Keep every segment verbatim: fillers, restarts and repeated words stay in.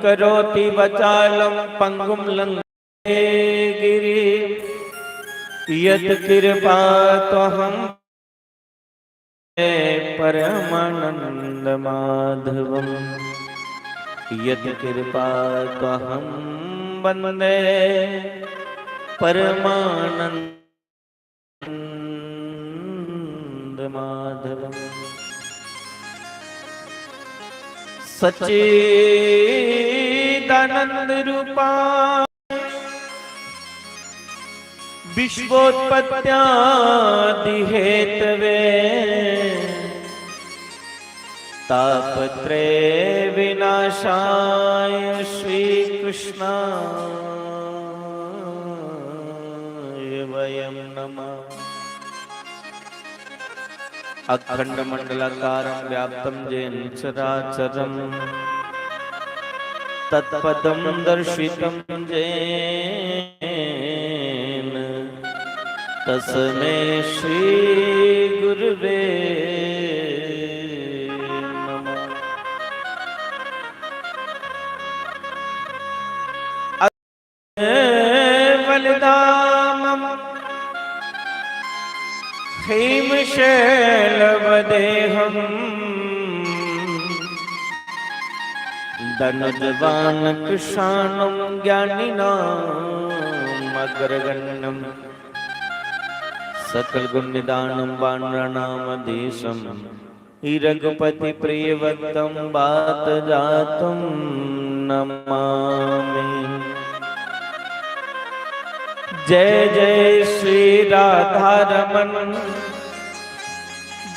करोति वाचालं पंगुं लंघयते गिरिं। यत्कृपा त्वहं परमानंद माधवम। यत्कृपा त्वहं वंदे परमानंद माधवम। सच्चिदानंद रूपा विश्वोत्पत्त्यादिहेतवे तापत्रय विनाशाय श्रीकृष्णाय वयं नमः। अखंड मंडलाकारं व्याप्तं येन चराचरं तत्पदं दर्शितं येन तस्मै श्री गुरुवे नमः। वलदामं हेमशैलवदेहं दनुजवान कृशानं ज्ञानिनामग्रगण्यं सकलगुणनिधानं वानराणामधीशं रघुपति प्रियवत्तं वातजातं नमामि। जय जय श्री राधा रमन,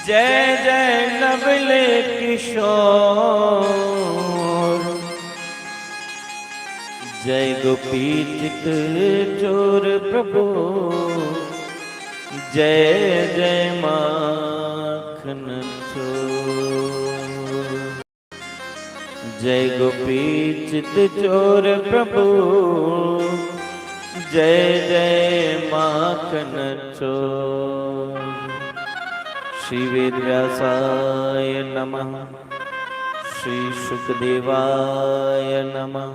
जय जय नवल किशोर, जय गोपी चित चोर प्रभु, जय जय माखन चोर। जय गोपी चित चोर प्रभु, जय जय माखन चोर। श्री वेद व्यासाय नमः, श्री शुकदेवाय नमः,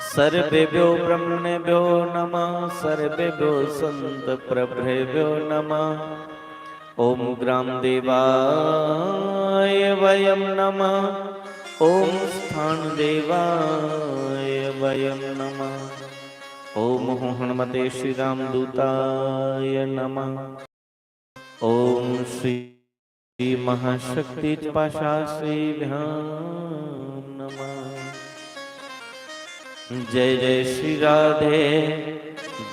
सर्वेभ्यो ब्रह्मणेभ्यो नमः, सर्वेभ्यो संत प्रभृभ्यो नमः। ओम ग्राम देवाय वयम नमः, ओम स्थान देवाय वयम नमः, ओम हनुमते श्री रामदूताय नमः, ओम श्री महाशक्ति पाशाश्रीभ्यां नमः। जय जय श्री राधे,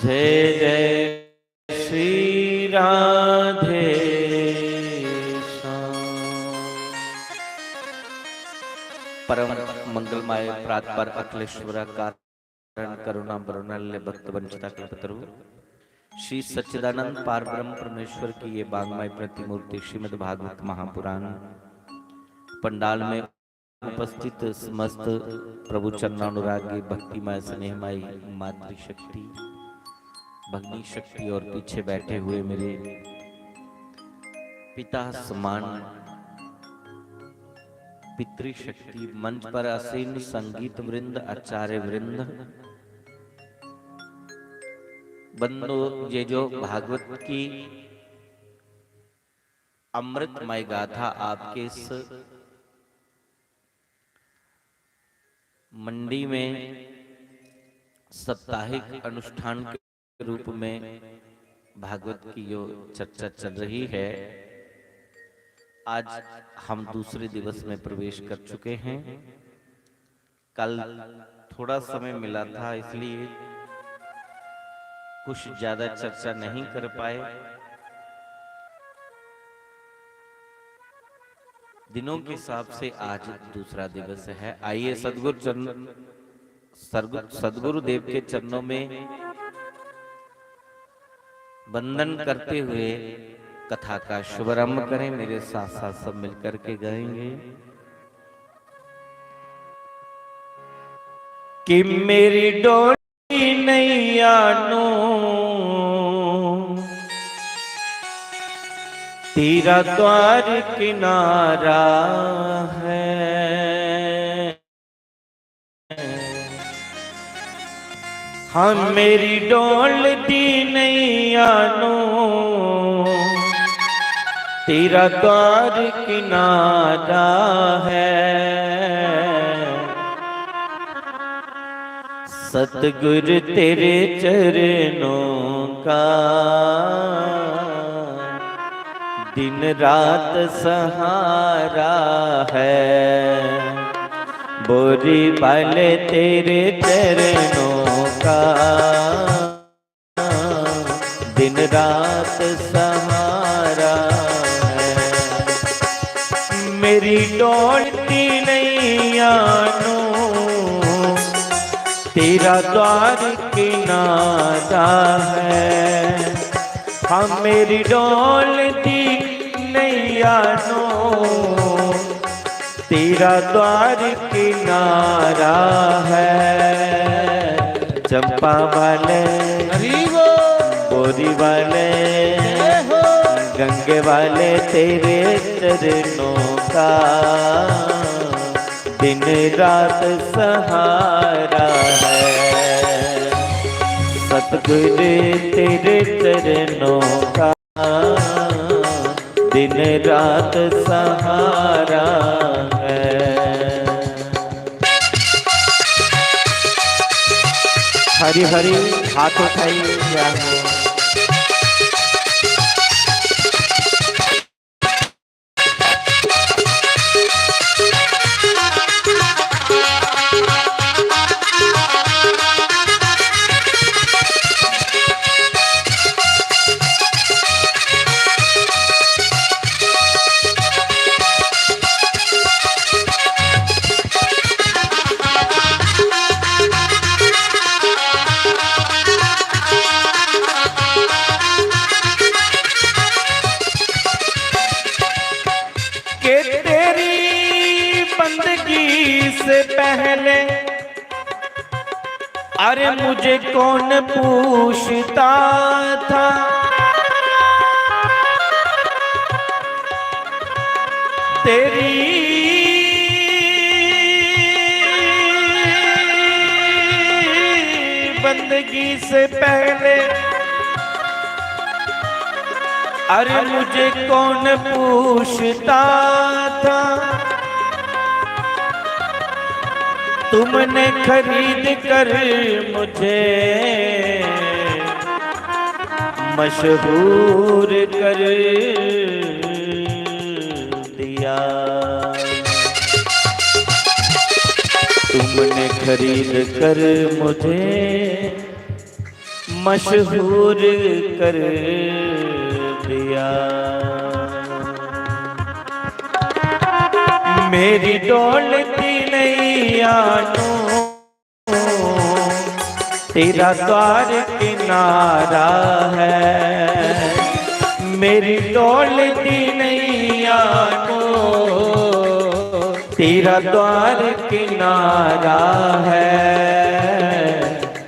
जय जय श्री राधे श्याम। परम मंगलमय प्रात पर अखिलेश्वर कारण करुणा वरुणल्य भक्त वंचिता कल्पतरु श्री सच्चिदानंद पार ब्रह्म परमेश्वर की ये वांगमय प्रतिमूर्ति श्रीमद् भागवत महापुराण पंडाल में उपस्थित समस्त प्रभु चरणानुरागी भक्तिमय स्नेहमय मातृशक्ति, भगनी शक्ति और पीछे बैठे हुए मेरे पिता समान पितृशक्ति, मंच पर आसीन संगीत वृंद, आचार्य वृंद, बंधु, ये जो भागवत की अमृतमय गाथा आपके इस मंडी में साप्ताहिक अनुष्ठान के रूप में भागवत की जो चर्चा चल रही है, आज हम दूसरे दिवस में प्रवेश कर चुके हैं। कल थोड़ा समय मिला था, इसलिए कुछ ज्यादा चर्चा नहीं कर पाए। दिनों के हिसाब से आज दूसरा दिवस है। आइए सदगुरु चरण, सदगु-, सदगुरुदेव के चरणों में वंदन करते हुए कथा का शुभारंभ करें। मेरे साथ साथ सब मिलकर के गाएंगे कि मेरी डोली नैया नू तेरा द्वार किनारा है। हाँ, मेरी डोलदी नैया नू तेरा द्वार किनारा है। सतगुर तेरे चरणों का दिन रात सहारा है। बोरी वाले तेरे चरणों का दिन रात सहारा है। मेरी डोलती नैया नू तेरा द्वार किनारा है। हाँ, मेरी डोलती नैया नू तेरा द्वार किनारा है। चंपा वाले, हरी बोल। बोरी वाले, जय हो। गंगे वाले तेरे चरणों का दिन रात सहारा है। सतगुर तेरे चरणों का दिन रात सहारा है। हरी हरी हाथ उठाइए, जय हो। के तेरी बंदगी से पहले, अरे, मुझे कौन पूछता था? तेरी बंदगी से पहले, अरे, मुझे कौन पूछता था? तुमने खरीद कर मुझे मशहूर कर दिया। तुमने खरीद कर मुझे मशहूर कर दिया। मेरी डोलती नैया नू तेरा द्वार किनारा है। मेरी डोलती नैया नू तेरा द्वार किनारा है।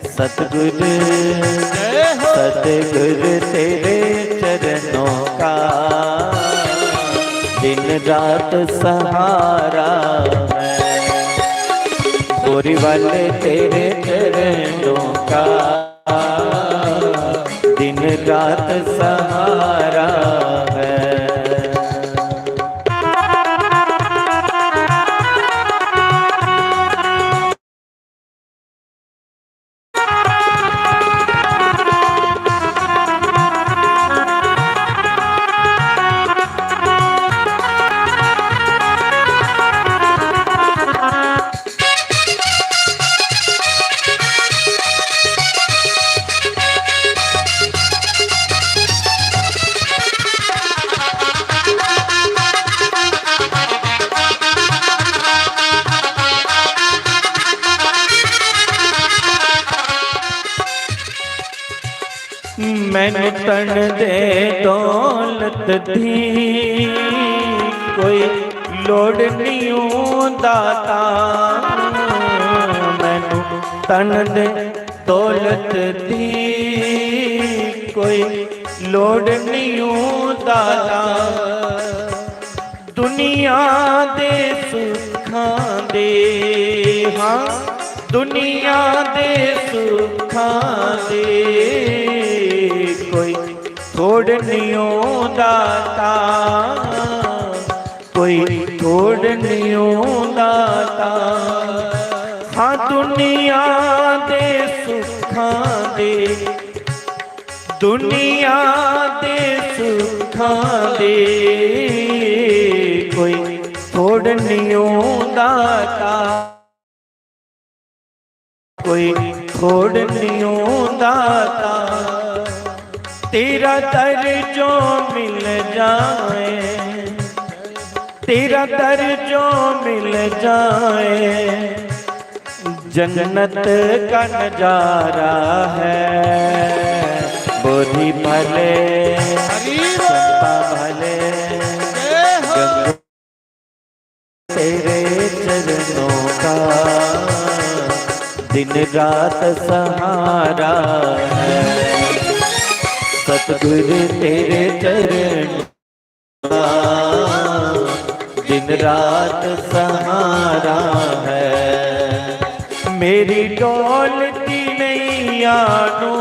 सतगुर, जय हो। सतगुर तेरे चरणों का दिन रात सहारा है। बोरी वाले तेरे चरणों का दिन रात सहारा है। मैनू तन दे दौलत दी कोई लोड़ नहीं दाता। मैनू तन दे दौलत दी कोई लोड़ नहीं दाता। दुनिया दे सुखां दे, हाँ, दुनिया दे सुखां दे कोई थोड़ निं होंदा ता, कोई थोड़ निं होंदा ता। हाँ, दुनिया दे सुखां दे, दुनिया दे सुखां दे कोई थोड़ निं होंदा ता, कोई थोड़ निं होंदा ता। तेरा दर जो मिल जाए, तेरा दर जो मिल जाए, जन्नत का नजारा है। बोरी भले, हरी बोल। चंपा भले, जय हो। गंगू तेरे चरणों का दिन रात सहारा है। सतगुरु तेरे चरणों का दिन रात सहारा है। मेरी डोलती नैया नू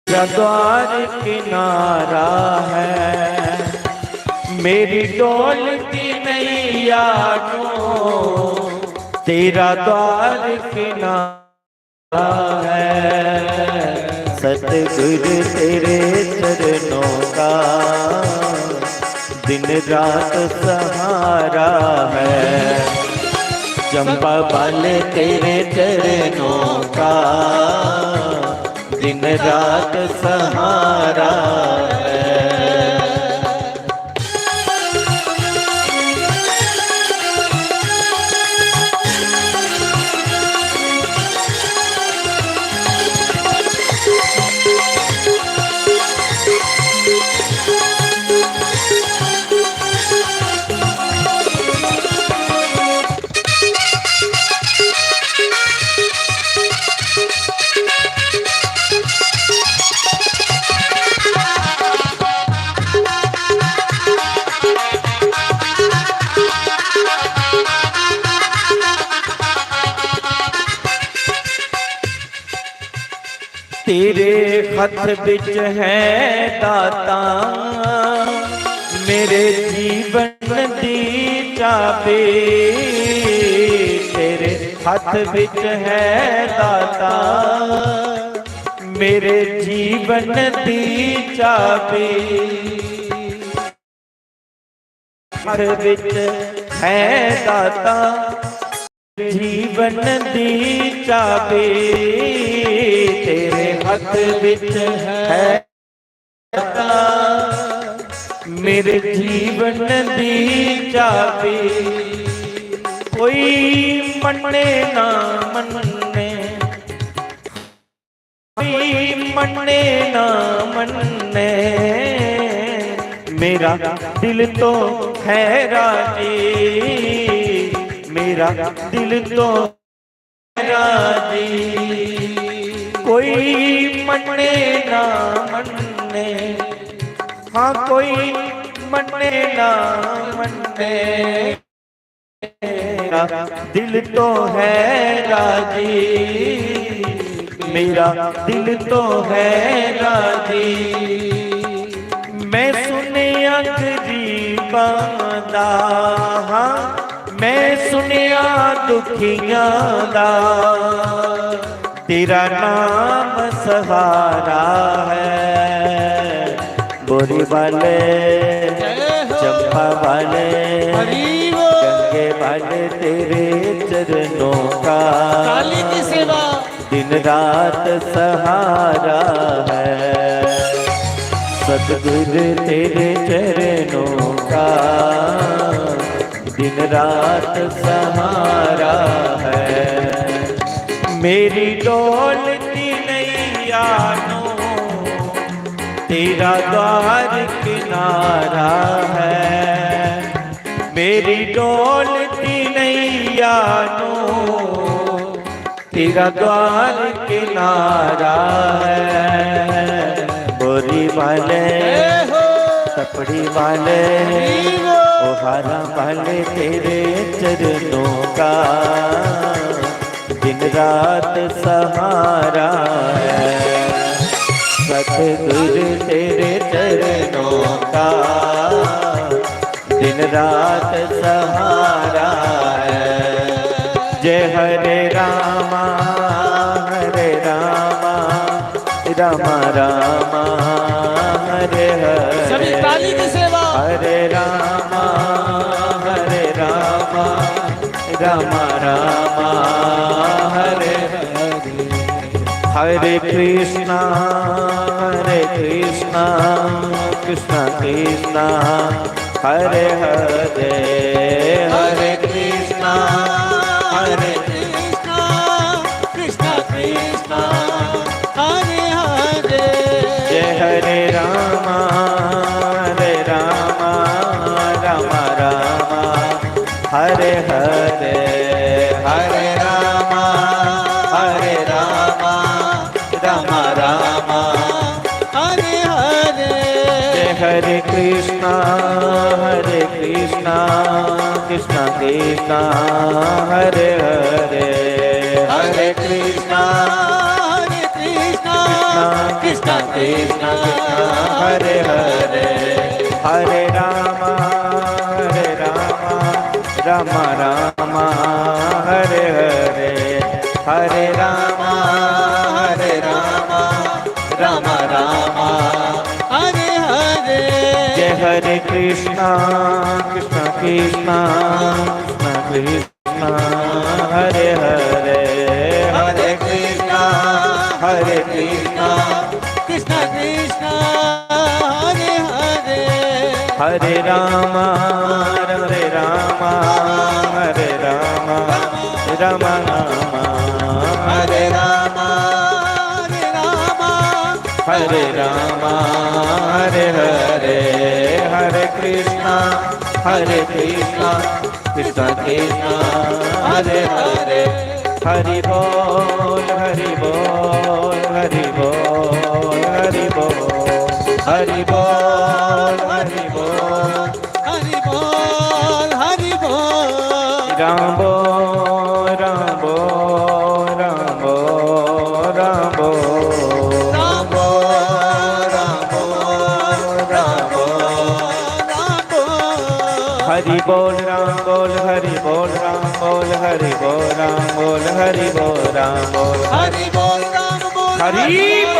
तेरा द्वार किनारा है। मेरी डोलती नैया नू तेरा द्वार किनारा है। सतगुरु तेरे चरणों का दिन रात सहारा है। चंपा बाले तेरे चरणों का दिन रात सहारा है। तेरे हथ विच है दाता मेरे जीवन दी चाबी। तेरे हथ विच है दाता मेरे जीवन दी चाबी। हथ विच है दाता जीवन दी चाबी। तेरे हथ विच है दाता मेरे जीवन दी चाबी। कोई मन्ने ना मन्ने, कोई मन्ने ना मन्ने, मेरा दिल तो है राजी, मेरा दिल तो है राजी। कोई मन्ने ना मन्ने, हाँ, कोई मन्ने ना मन्ने, मेरा दिल तो है राजी, मेरा दिल तो है राजी। मैं सुनिया गरीबां दा, हाँ, मैं सुनिया दुखियां दा, तेरा नाम सहारा है। बोरी वाले, जय हो। चंपा वाले, हरी बोल। गंगे वाले तेरे चरणों का काली की सेवा। दिन रात सहारा है। सतगुरु तेरे चरणों का दिन रात सहारा है। मेरी डोलती नैया नू तेरा द्वार किनारा है। मेरी डोलती नैया नू तेरा द्वार किनारा है। बोरी वाले, जय हो। छपड़ी वाले, ओ हारा वाले, तेरे चरणों का दिन रात सहारा है। सतगुरु तेरे चरणों का दिन रात सहारा है। जय हरे रामा, हरे रामा, रामा रामा, हरे हरे। सभी ताली की सेवा। हरे रामा, हरे रामा, रामा रामा, हरे हरे। हरे कृष्णा, हरे कृष्णा, कृष्णा कृष्णा, हरे हरे। हरे कृष्णा, हरे कृष्णा, कृष्णा कृष्णा, हरे हरे। जय हरे रामा, हरे रामा, रामा रामा, हरे हरे। हरे रामा, हरे रामा, रामा रामा, हरे हरे। जय हरे कृष्णा, हरे कृष्णा, कृष्णा कृष्णा, हरे हरे। हरे कृष्णा, हरे कृष्णा, कृष्णा कृष्णा, हरे हरे। हरे रामा, हरे रामा, रामा रामा, हरे हरे। हरे रामा, हरे रामा, रामा रामा, हरे हरे। जय हरे कृष्णा, कृष्णा कृष्णा, कृष्णा कृष्णा, हरे हरे। हरे कृष्णा, हरे कृष्णा, कृष्णा कृष्णा, हरे हरे। हरे रामा, हरे रामा, हरे रामा, रामा रामा। हरे रामा, हरे रामा, हरे रामा, हरे हरे। हरे कृष्णा, हरे कृष्णा, कृष्णा कृष्णा, हरे हरे। हरि बोल, हरि बोल, हरि बोल, हरि बोल। हरि बोल, हरि बोल, हरि बोल, हरि बोल। राम बोल, राम बोल, राम बोल, राम बोल। राम बोल, राम बोल, राम बोल, राम बोल। हरि बोल, राम बोल, हरि बोल, राम बोल, हरि बोल, राम बोल, हरि बोल, राम बोल। हरि बोल, राम बोल, हरि बोल।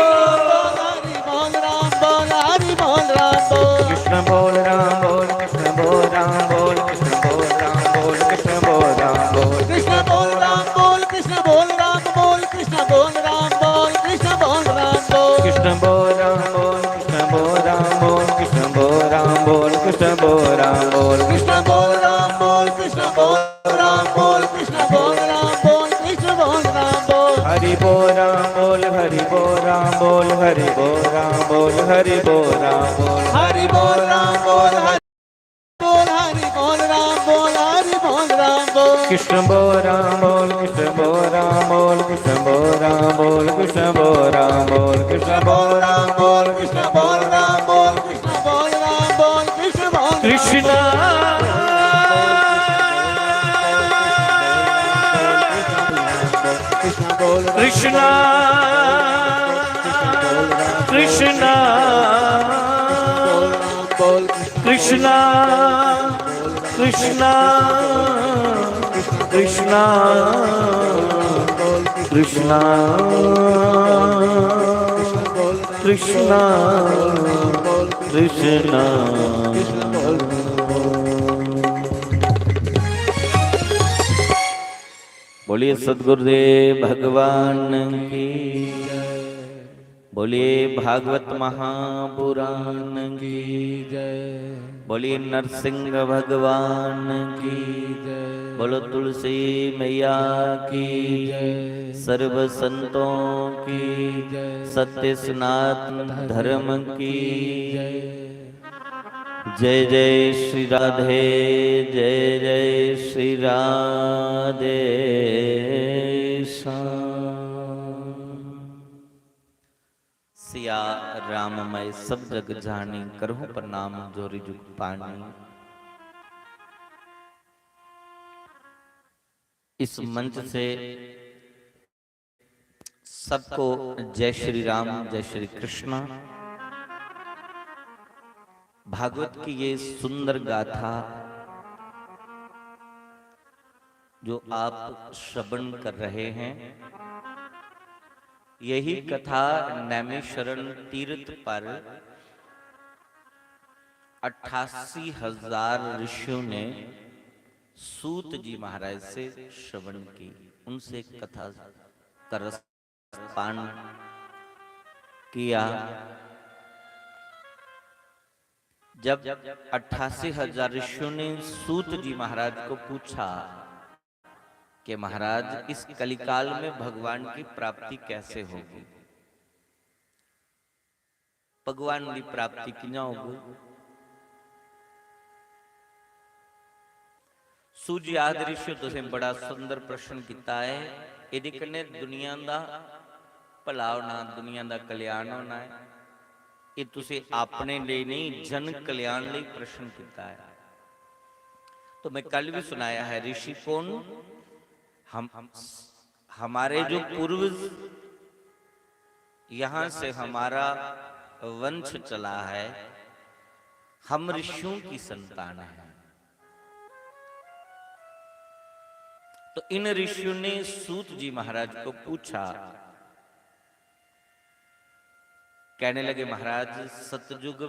हरि बोल, राम बोल, हरि बोल, राम बोल। कृष्ण बोल, राम बोल, कृष्ण बोल, राम बोल, कृष्ण बोल, राम बोल, कृष्ण बोल, राम बोल। कृष्ण बोल, राम बोल, कृष्ण बोल, राम बोल, कृष्ण बोल, राम बोल, कृष्ण बोल, राम बोल। कृष्ण बोल, राम बोल, कृष्ण बोल, राम बोल, कृष्ण बोल, राम बोल, कृष्ण बोल, राम बोल। कृष्ण बोल, राम बोल, कृष्ण बोल, राम बोल, कृष्ण बोल, राम बोल, कृष्ण बोल, राम बोल, कृष्ण बोल, राम बोल। हरि बोल, राम बोल, हरि बोल, राम बोल, हरि बोल, राम बोल, हरि बोल, राम बोल। हरि बोल, राम बोल, हरि बोल, हरि बोल, राम बोल, हरि बोल, राम बोल। कृष्ण बोल, राम बोल, कृष्ण बोल, राम बोल, कृष्ण बोल, राम बोल, कृष्ण बोल, राम बोल। कृष्ण बोल, राम बोल, कृष्ण बोल, राम बोल, कृष्ण बोल, राम बोल, कृष्ण बोल। कृष्णा। कृष्णा। कृष्णा। कृष्णा। कृष्णा। कृष्णा। कृष्णा। कृष्णा। कृष्णा। बोलिए सतगुरुदेव भगवान की, बोलिए भागवत महापुराण की, बोलिए नरसिंह भगवान की, बोलो तुलसी मैया की, सर्व संतों की, सत्य सनातन धर्म की। जय जय श्री राधे, जय जय श्री राधे श्याम। सिया राममय सब जग जानी, करहु प्रणाम जोरी जुग पानी। इस मंच से सबको जय श्री राम, जय श्री कृष्णा। भागवत की ये सुंदर गाथा जो आप श्रवण कर रहे हैं, यही कथा नैमिषारण्य तीर्थ पर अट्ठासी हजार ऋषियों ने सूत जी महाराज से श्रवण की, उनसे कथा का रस पान किया। जब अट्ठासी हजार ऋषियों ने सूत जी महाराज को पूछा कि महाराज, इस कलिकाल में भगवान की प्राप्ति कैसे होगी, भगवान की प्राप्ति कियां होगी? सूत जी आखदे, ऋषियो, तुसें बड़ा सुंदर प्रश्न किता है। एदे कन्नै दुनिया दा भला होना, दुनिया दा कल्याण होना है। ये तुसें अपने लिए नहीं, जन कल्याण लिए प्रश्न किता है। तो मैं कल भी सुनाया है, ऋषि कौन? हम, हमारे जो पूर्वज, यहाँ से हमारा वंश चला है, हम ऋषियों की संतान हैं। तो इन ऋषियों ने सूत जी महाराज को पूछा, कहने लगे, महाराज, सतयुग,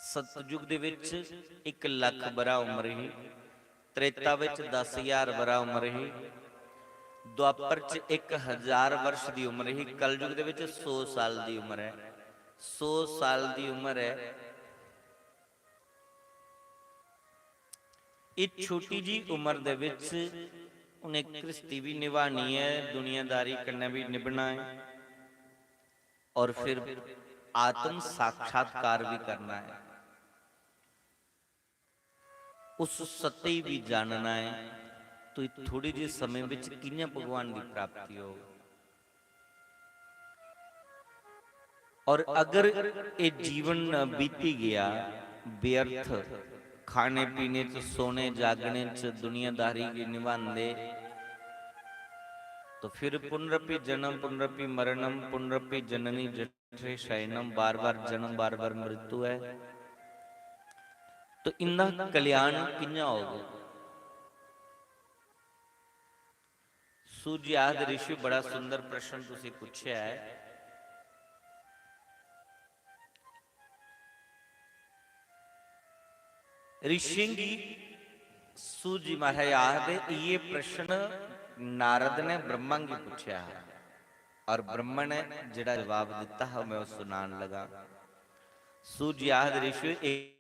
सतयुग दे विच एक लख बरा उम्र ही, त्रेता विच दस हजार बरा उम्र ही, द्वापर च एक हजार वर्ष दी उम्र ही, कलयुग दे विच सौ साल दी उम्र है। सौ साल दी उम्र है। इस छोटी जी उम्र दे विच उन्हें गृहस्थी भी निभानी है, दुनियादारी कन्नै भी निभना है और फिर आत्म साक्षात्कार भी करना है। उस सत्य गी भी जानना है, तो इस थोड़े जे समय विच कियां भगवान की प्राप्ति हो। और अगर ये जीवन बीती गया व्यर्थ, खाने पीने च, सोने जागने च, दुनियादारी की निभांदे, तो फिर पुनरपि जन्म पुनरपि मरणम पुनरपि जननी जठरे शयनम, बार बार जन्म, बार बार मृत्यु है। तो इन्ना कल्याण कियां होगा? सूत जी आखदे, ऋषि, बड़ा सुंदर प्रश्न तुसी पूछेआ है। ऋषियें गी सूत जी महाराज आखदे, इये प्रश्न नारद ने ब्रह्मा गी पूछेआ हा और ब्रह्मा ने जेड़ा जवाब दिता हा, मैं ओह सुनान लगा। सूत जी आखदे, ऋषि,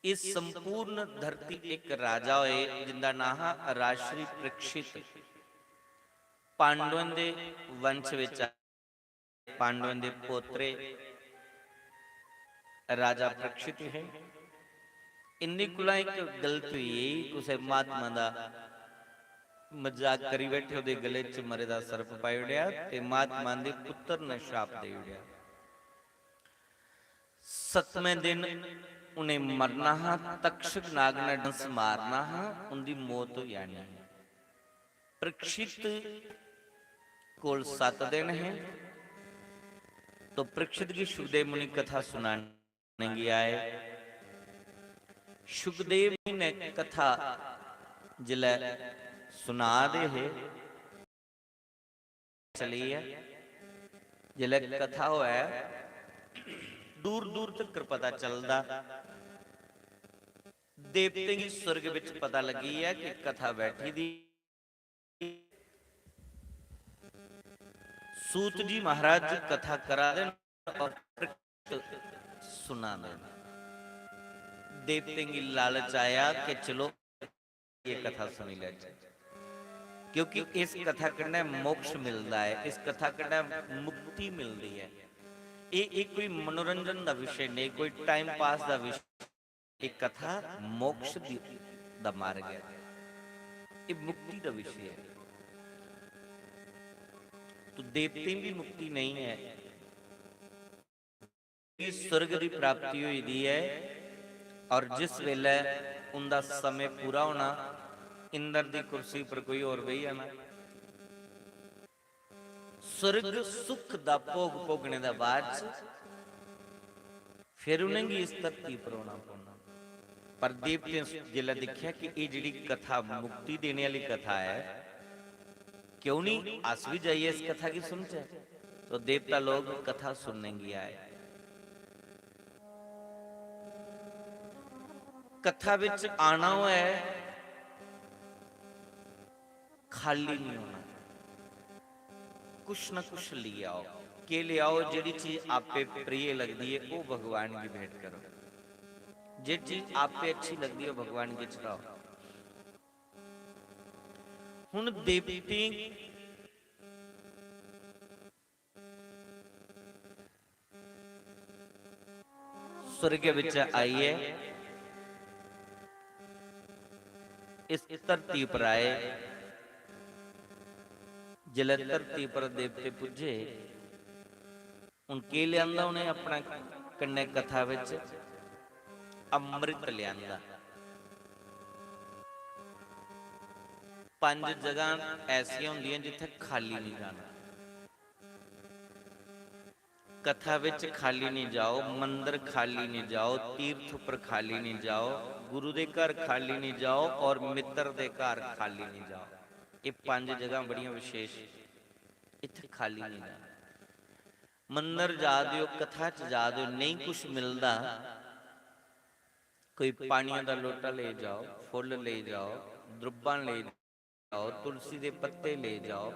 इस संपूर्ण धरती एक राजा होए जिंदा नां हा राजश्री परीक्षित। पांडवें दे वंश विच आए, पांडवें दे पोतरे राजा परीक्षित हे। इन्नी कोला एक गलत हुई, कुसै महात्मा दा मजाक करी बैठे, ओहदे गले च मरे दा सर्प पाई ओड़ेआ ते महात्मा दे पुत्र ने श्राप देई ओड़ेआ। सतमें दिन उन्हें मरना हा, तक्षक नाग ने डंस मारना हा, उंदी मौत होई जानी। परीक्षित कोल सत दिन हे, तो परीक्षित गी शुकदेव मुनि कथा सुनाने गी आए। शुकदेव मुनि ने कथा जिसलै सुना दे हे, चली ऐ। जिसलै कथा होऐ, दूर दूर तक पता चलदा। देवतें गी स्वर्ग विच पता लगी ऐ कि कथा बैठी दी। सूत जी महाराज कथा करा दे न और सुना दे न। देवतें गी लालच आया कि चलो ये कथा सुनी लैचे, क्योंकि इस कथा कन्नै मोक्ष मिलदा है, इस कथा कन्नै मुक्ति मिलदी है। ये, ये कोई मनोरंजन का विषय नहीं, कोई टाइम पास का विषय। ये कथा मोक्ष दी, दा मार्ग है, ये मुक्ति का विषय है। तो देवतें दी मुक्ति नहीं है। कि स्वर्ग दी प्राप्ति होई दी ऐ और जिस वेले उंदा समय पूरा होना, इंद्र दी कुर्सी पर कोई होर बेही जाना। स्वर्ग सुख दा भोग भोगने दे बाद च फिर उनेंगी इस धरती पर होना पौना। पर देवतें जिसलै दिक्खेआ कि एह् जेह्ड़ी कथा मुक्ति देने आह्ली कथा ऐ, क्यों निं अस बी जाइयै इस कथा गी सुनचै? तो देवता लोग कथा सुनने गी आए। कथा बिच आना होऐ, खाली नहीं होना, कुछ ना कुछ लेई आओ। केह् लेई आओ? जेह्ड़ी चीज आपे प्रिय लगदी ऐ, ओह् भगवान गी भेंट करो। जेह्ड़ी चीज आपे अच्छी लगदी ऐ, ओह् भगवान गी चढ़ाओ। हुन देवतें स्वर्ग बिच आइयै इस धरती पर आए। जिसलै धरती पर देवते पुज्जे, हुन केह् लेआंदा उ'नें अपने कन्नै कथा बिच? अमृत लेआंदा। पंज जगहां ऐसियां होंदियां जित्थै खाली निं जाना। कथा विच खाली नहीं जाओ, मंदर खाली नहीं जाओ, तीर्थ पर खाली नहीं जाओ, गुरु दे घर खाली नहीं जाओ और मित्र दे घर खाली नहीं जाओ। ये पंज जगह बड़ियां विशेष, इत्थे खाली नहीं जाना। मंदर जा दे हो, कथा च जा दे हो, नहीं कुछ मिलदा, कोई पानिया दा लोटा ले जाओ, फुल ले जाओ, द्रुब्बां ले जाओ, तुलसी दे पत्ते ले जाओ,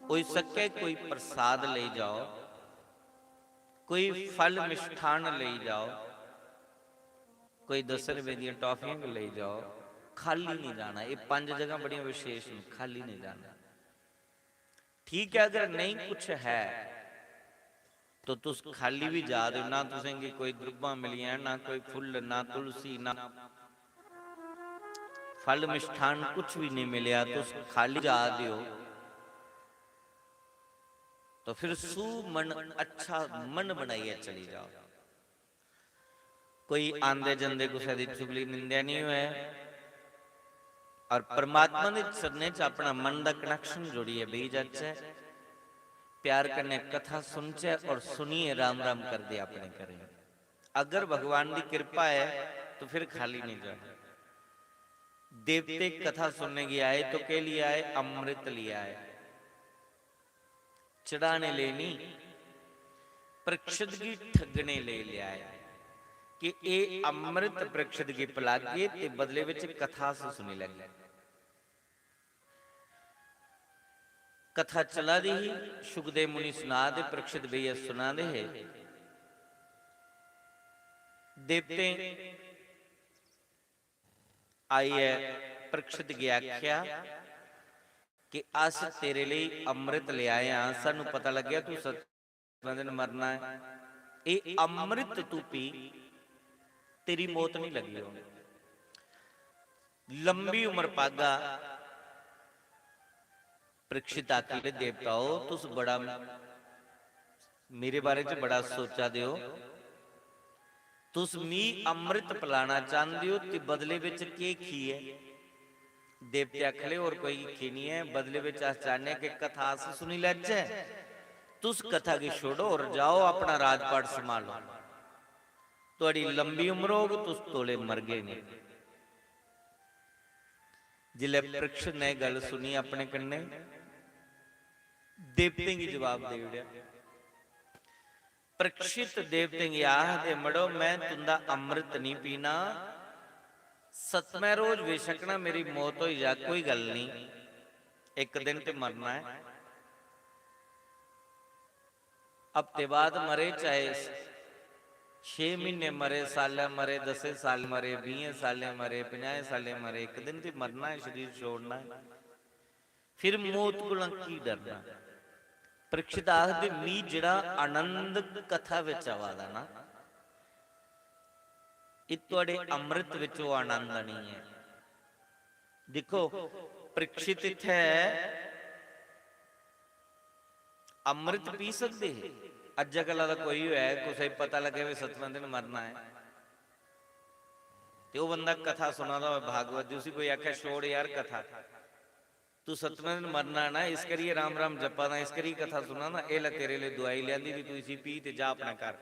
होई सके कोई प्रसाद ले जाओ, कोई फल मिष्ठान ले जाओ, कोई दस रुपए दियां टॉफियां ले जाओ। खाली नहीं जाना। ये पंज जगह बड़ियां विशेष न, खाली नहीं जाना। ठीक है, अगर नहीं कुछ है तो तुस खाली भी जा रहे हो, ना तुसेंगी कोई द्रुब्बां मिलियां, ना कोई फुल्ल, ना तुलसी, ना फल मिष्ठान, कुछ भी नहीं मिलया, तुस खाली जा रहे हो, तो फिर सुमन, अच्छा मन बनाइए चली जाओ। कोई आंदे जंदे कुसै दी चुगली निंदेआ नहीं होऐ और परमात्मा दे चरणें च अपना मन दा connection जोड़ियै बेही जाचै, प्यार कन्नै कथा सुनचै और सुनियै राम राम करदे अपने घरें। अगर भगवान दी कृपा है तो फिर खाली नहीं जाना। देवते कथा सुनने गी आए तो केह् लेई आए? अमृत लेई आए। चढ़ाने लेई नहीं, परीक्षित गी ठगने लेई लेई आए कि एह् अमृत परीक्षित गी पिलागे ते बदले विच कथा अस सुनी लैगे। कथा चला दी ही, शुकदेव मुनि सुना दे, परीक्षित बेहियै सुना दे हे। देवतें आइयै परीक्षित गी आखेआ कि अस तेरे लेई अमृत लेआए आं, सानू पता लग्गेआ तू सत्तवें दिन मरना ऐ। एह् अमृत तू पी, तेरी मौत नहीं लगी होनी। लंबी उम्र पागा। परीक्षित आखी लगे, देवताओ, तुस बड़ा मेरे बारे च बड़ा सोचा दे ओ, तुस मी अमृत पिलाना चांहदे ओ ते बदले बिच केह् खी ऐ? देवते आखले, होर कोई खी नहीं ऐ, बदले बिच अस चाहने कि कथा अस सुनी लैचे। तुस कथा गी छोड़ो और जाओ, अपना राजपाट संभालो। थुआड़ी लंबी उम्र होग, तुस तौले मरगे नहीं। जिसलै परीक्षित ने एह् गल्ल सुनी अपने कन्नै, देवतें गी जवाब देई ओड़ेआ। परीक्षित देवतें गी आखदे, मड़ो, मैं तुंदा अमृत नहीं पीना, सतमें रोज बेशक ना मेरी मौत होई जा, कोई गल्ल नहीं, इक दिन ते मरना ऐ। हफ्ते बाद मरे, चाहे छे म्हीने मरे, सालै मरे, दसें साल मरे, बीहें सालें मरे, पंजाहें सालें मरे, इक दिन ते मरना ऐ, शरीर छोड़ना ऐ। फिर मौत कोला की डरना? परीक्षित आखदे, "मी जेह्ड़ा आनंद कथा बिच आवा दा ना, एह् थुआढ़े अमृत बिच ओह् आनंद नहीं ऐ।" दिक्खो, परीक्षित इत्थै ऐ, अमृत पी सकदे हे। अज्जै कल्ला दा कोई होऐ, कुसै गी पता लग्गे भी सतमें दिन मरना ऐ, ते ओह् बंदा कथा सुना दा होऐ भागवत दी, उसी कोई आखै, "छोड़ यार कथा, तू सतमें दिन मरना ना, इस करियै राम राम जप्पा दा, इस करियै कथा सुना दा, एह् लै तेरे लेई दुआई लेआंदी दी, तू इसी पी ते जा अपने घर।"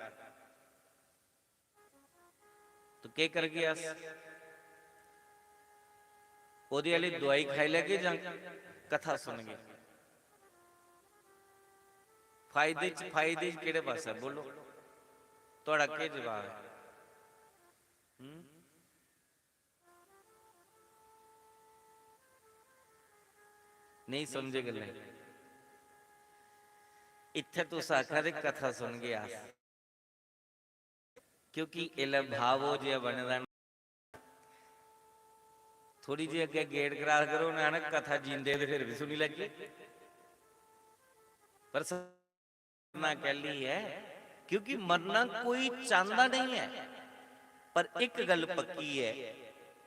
तो केह् करगे अस? ओह्दे आह्ली दुआई खाई लैगे जां कथा सुनगे? फायदे च, फायदे च केह्ड़े पासै, बोलो? थुआढ़ा केह् जवाब ऐ? हम्म? नेईं समझे गल्लें। इत्थै तुस आखा दे कथा सुनगे अस, क्योंकि एल्लै भाव ओह् जेहा बने दा ना। थोड़ी जेही अग्गें gate cross करो, उ'नें आखना, "कथा जींदे ते फिर बी सुनी लैगे।" पर स-, मरना कैल्ली ऐ? क्योंकि मरना कोई चांह्दा नेईं ऐ, पर इक गल्ल पक्की ऐ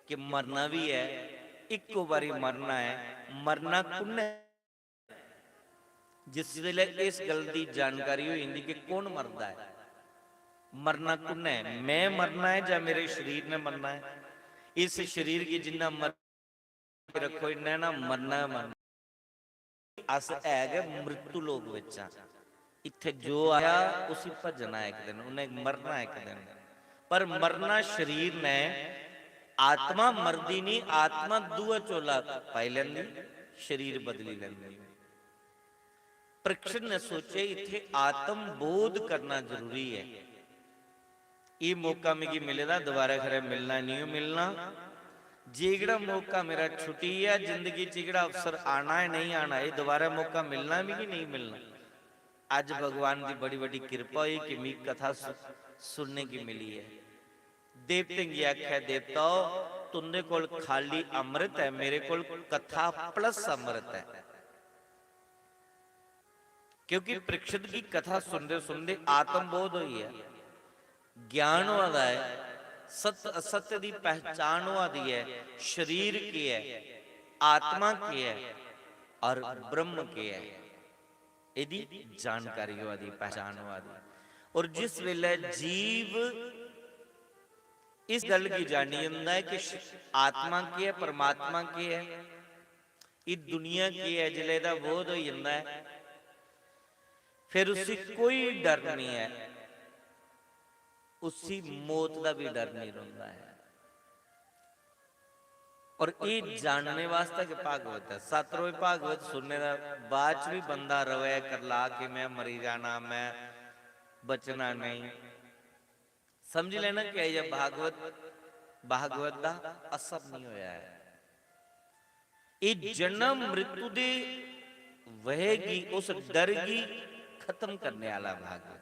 कि मरना बी ऐ, इक्को बारी मरना ऐ। मरना कु'न्नै? जिस बेल्लै इस गल्ल दी जानकारी होई जंदी कि कौन मरदा ऐ, मरना कु'न्नै, में मरना ऐ जां मेरे शरीर ने मरना ऐ? इस शरीर गी जिन्ना मर-, रक्खो, इन्ना ना मरना गै मरना। अस है गै मृत्यु लोक बिच आं। इत्थै जो आया उसी भजना इक दिन, उन्नै मरना इक दिन। पर मरना शरीर ने, आत्मा मरदी नहीं, आत्मा दूआ चोला पाई लैंदी, शरीर बदली लैंदी। परीक्षित ने सोचे, इत्थै आत्म बोध करना जरूरी ऐ। एह् मौका मिगी मिले दा, दोबारा खरै मिलना, नेईं मिलना। जेह्ड़ा मौका मेरा छुट्टी गेआ, जिंदगी च जेह्ड़ा अवसर आना ऐ, नेईं आना, एह् दोबारा मौका मिलना मिगी, नेईं मिलना। अज्ज भगवान दी बड़ी बड्डी किरपा होई कि मिगी कथा सु-, सुनने गी मिली ऐ। देवतें गी आखेआ, "देवताओ, तुं'दे कोल खाली अमृत ऐ, मेरे कोल कथा plus अमृत ऐ।" क्योंकि परीक्षित गी कथा सुनदे सुनदे आत्म बोध होई गेआ, ज्ञान होआ दा ऐ, सत्य असत्य दी पहचान होआ दी ऐ, शरीर केह् ऐ, आत्मा केह् ऐ और ब्रह्म केह् ऐ, एह्दी जानकारी होआ दी, पहचान होआ दी। और जिस वेले जीव इस गल्ल गी जानी जंदा ऐ कि श-, आत्मा केह् ऐ, परमात्मा केह् ऐ, एह् दुनिया केह् ऐ, जिसलै एह्दा बोध होई जंदा ऐ, फिर उसी कोई डर निं ऐ, उसी मौत दा बी डर निं रौंह्दा ऐ। और एह् जानने वास्तै गै भागवत ऐ। सत रोज भागवत सुनने दा बाद च बी बंदा रवै करला के मैं मरी जाना, मैं बचना नेईं, समझी लैना कि एह् भागवत, भागवत दा असर निं होया ऐ। एह् जन्म मृत्यु दे भय गी, उस डर गी खत्म करने आह्ला भागवत,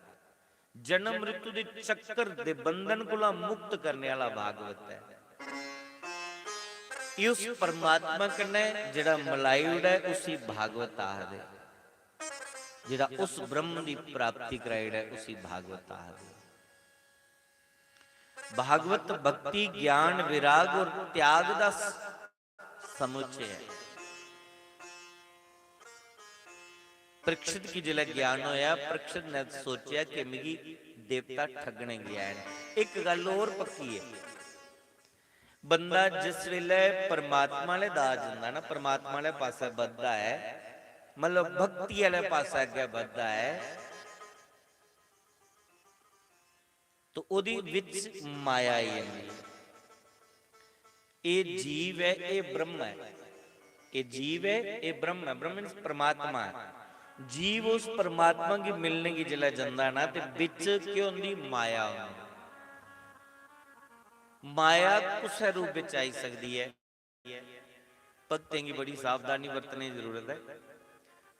जन्म मृत्यु दे चक्कर दे बंधन कोला मुक्त करने आह्ला भागवत ऐ। एह् उस परमात्मा कन्नै जेह्ड़ा मलाई ओड़ै, उसी भागवत आखदे। जेह्ड़ा उस ब्रह्म दी प्राप्ति कराई ओड़ै, उसी भागवत आखदे। भागवत भक्ति, ज्ञान, विराग और त्याग दा स-, समुच्चय ऐ। परीक्षित गी जिसलै ज्ञान होया, परीक्षित ने सोचेआ कि मिगी देवता ठगने गी आए न। इक गल्ल होर पक्की ऐ, बंदा जिस वेले परमात्मा आह्ले दा जंदा ना, परमात्मा आह्ले पासै बधदा ऐ, मतलब भक्ति आह्ले पासै अग्गें बधदा ऐ, तो ओह्दी बिच माया आई जंदी। एह् जीव ऐ, एह् ब्रह्म ऐ। एह् जीव ऐ, एह् ब्रह्म ऐ। ब्रह्म means परमात्मा ऐ। जीव उस परमात्मा गी मिलने गी जिसलै जंदा ना, ते बिच केह् होंदी? माया होंदी। माया कुसै रूप बिच आई सकदी ऐ। भक्तें गी बड़ी सावधानी बरतने दी जरूरत ऐ।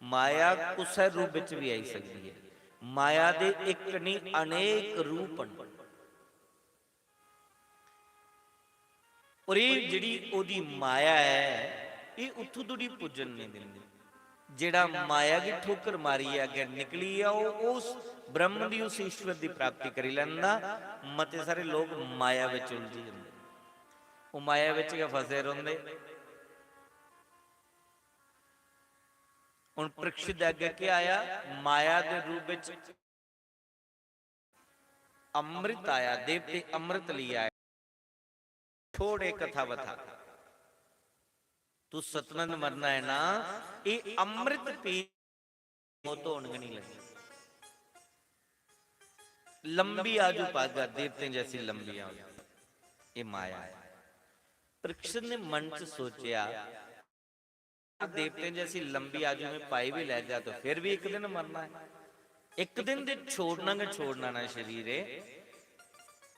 माया कुसै रूप बिच बी आई सकदी ऐ। माया दे इक निं, अनेक रूप न। और एह् जेह्ड़ी ओह्दी माया ऐ, एह् उत्थूं धोड़ी पुज्जन निं दिंदी। जेह्ड़ा माया गी ठोकर मारियै अग्गें निकली गेआ, ओह् उस ब्रह्म दी, उस ईश्वर दी प्राप्ति करी लैंदा। मते सारे लोक माया बिच उलझी जंदे, ओह् माया बिच गै फसे रौंह्दे। हुन परीक्षित दे अग्गें केह् आया? माया दे रूप विच अमृत आया, देवते अमृत लेई आए। छोड़ एह् कथा बथा, तू सतमें दिन मरना ऐ ना, एह् अमृत पी मौत होन गै नहीं लगी। लंबी आजु पागा, देवतें जैसी लंबी आयु, ये माया है। परीक्षित ने मन च सोचया, देवतें जैसी लंबी आजु में पाई भी लैगा तो फिर भी एक दिन मरना है, एक दिन ते छोड़ना गै छोड़ना ना शरीर है।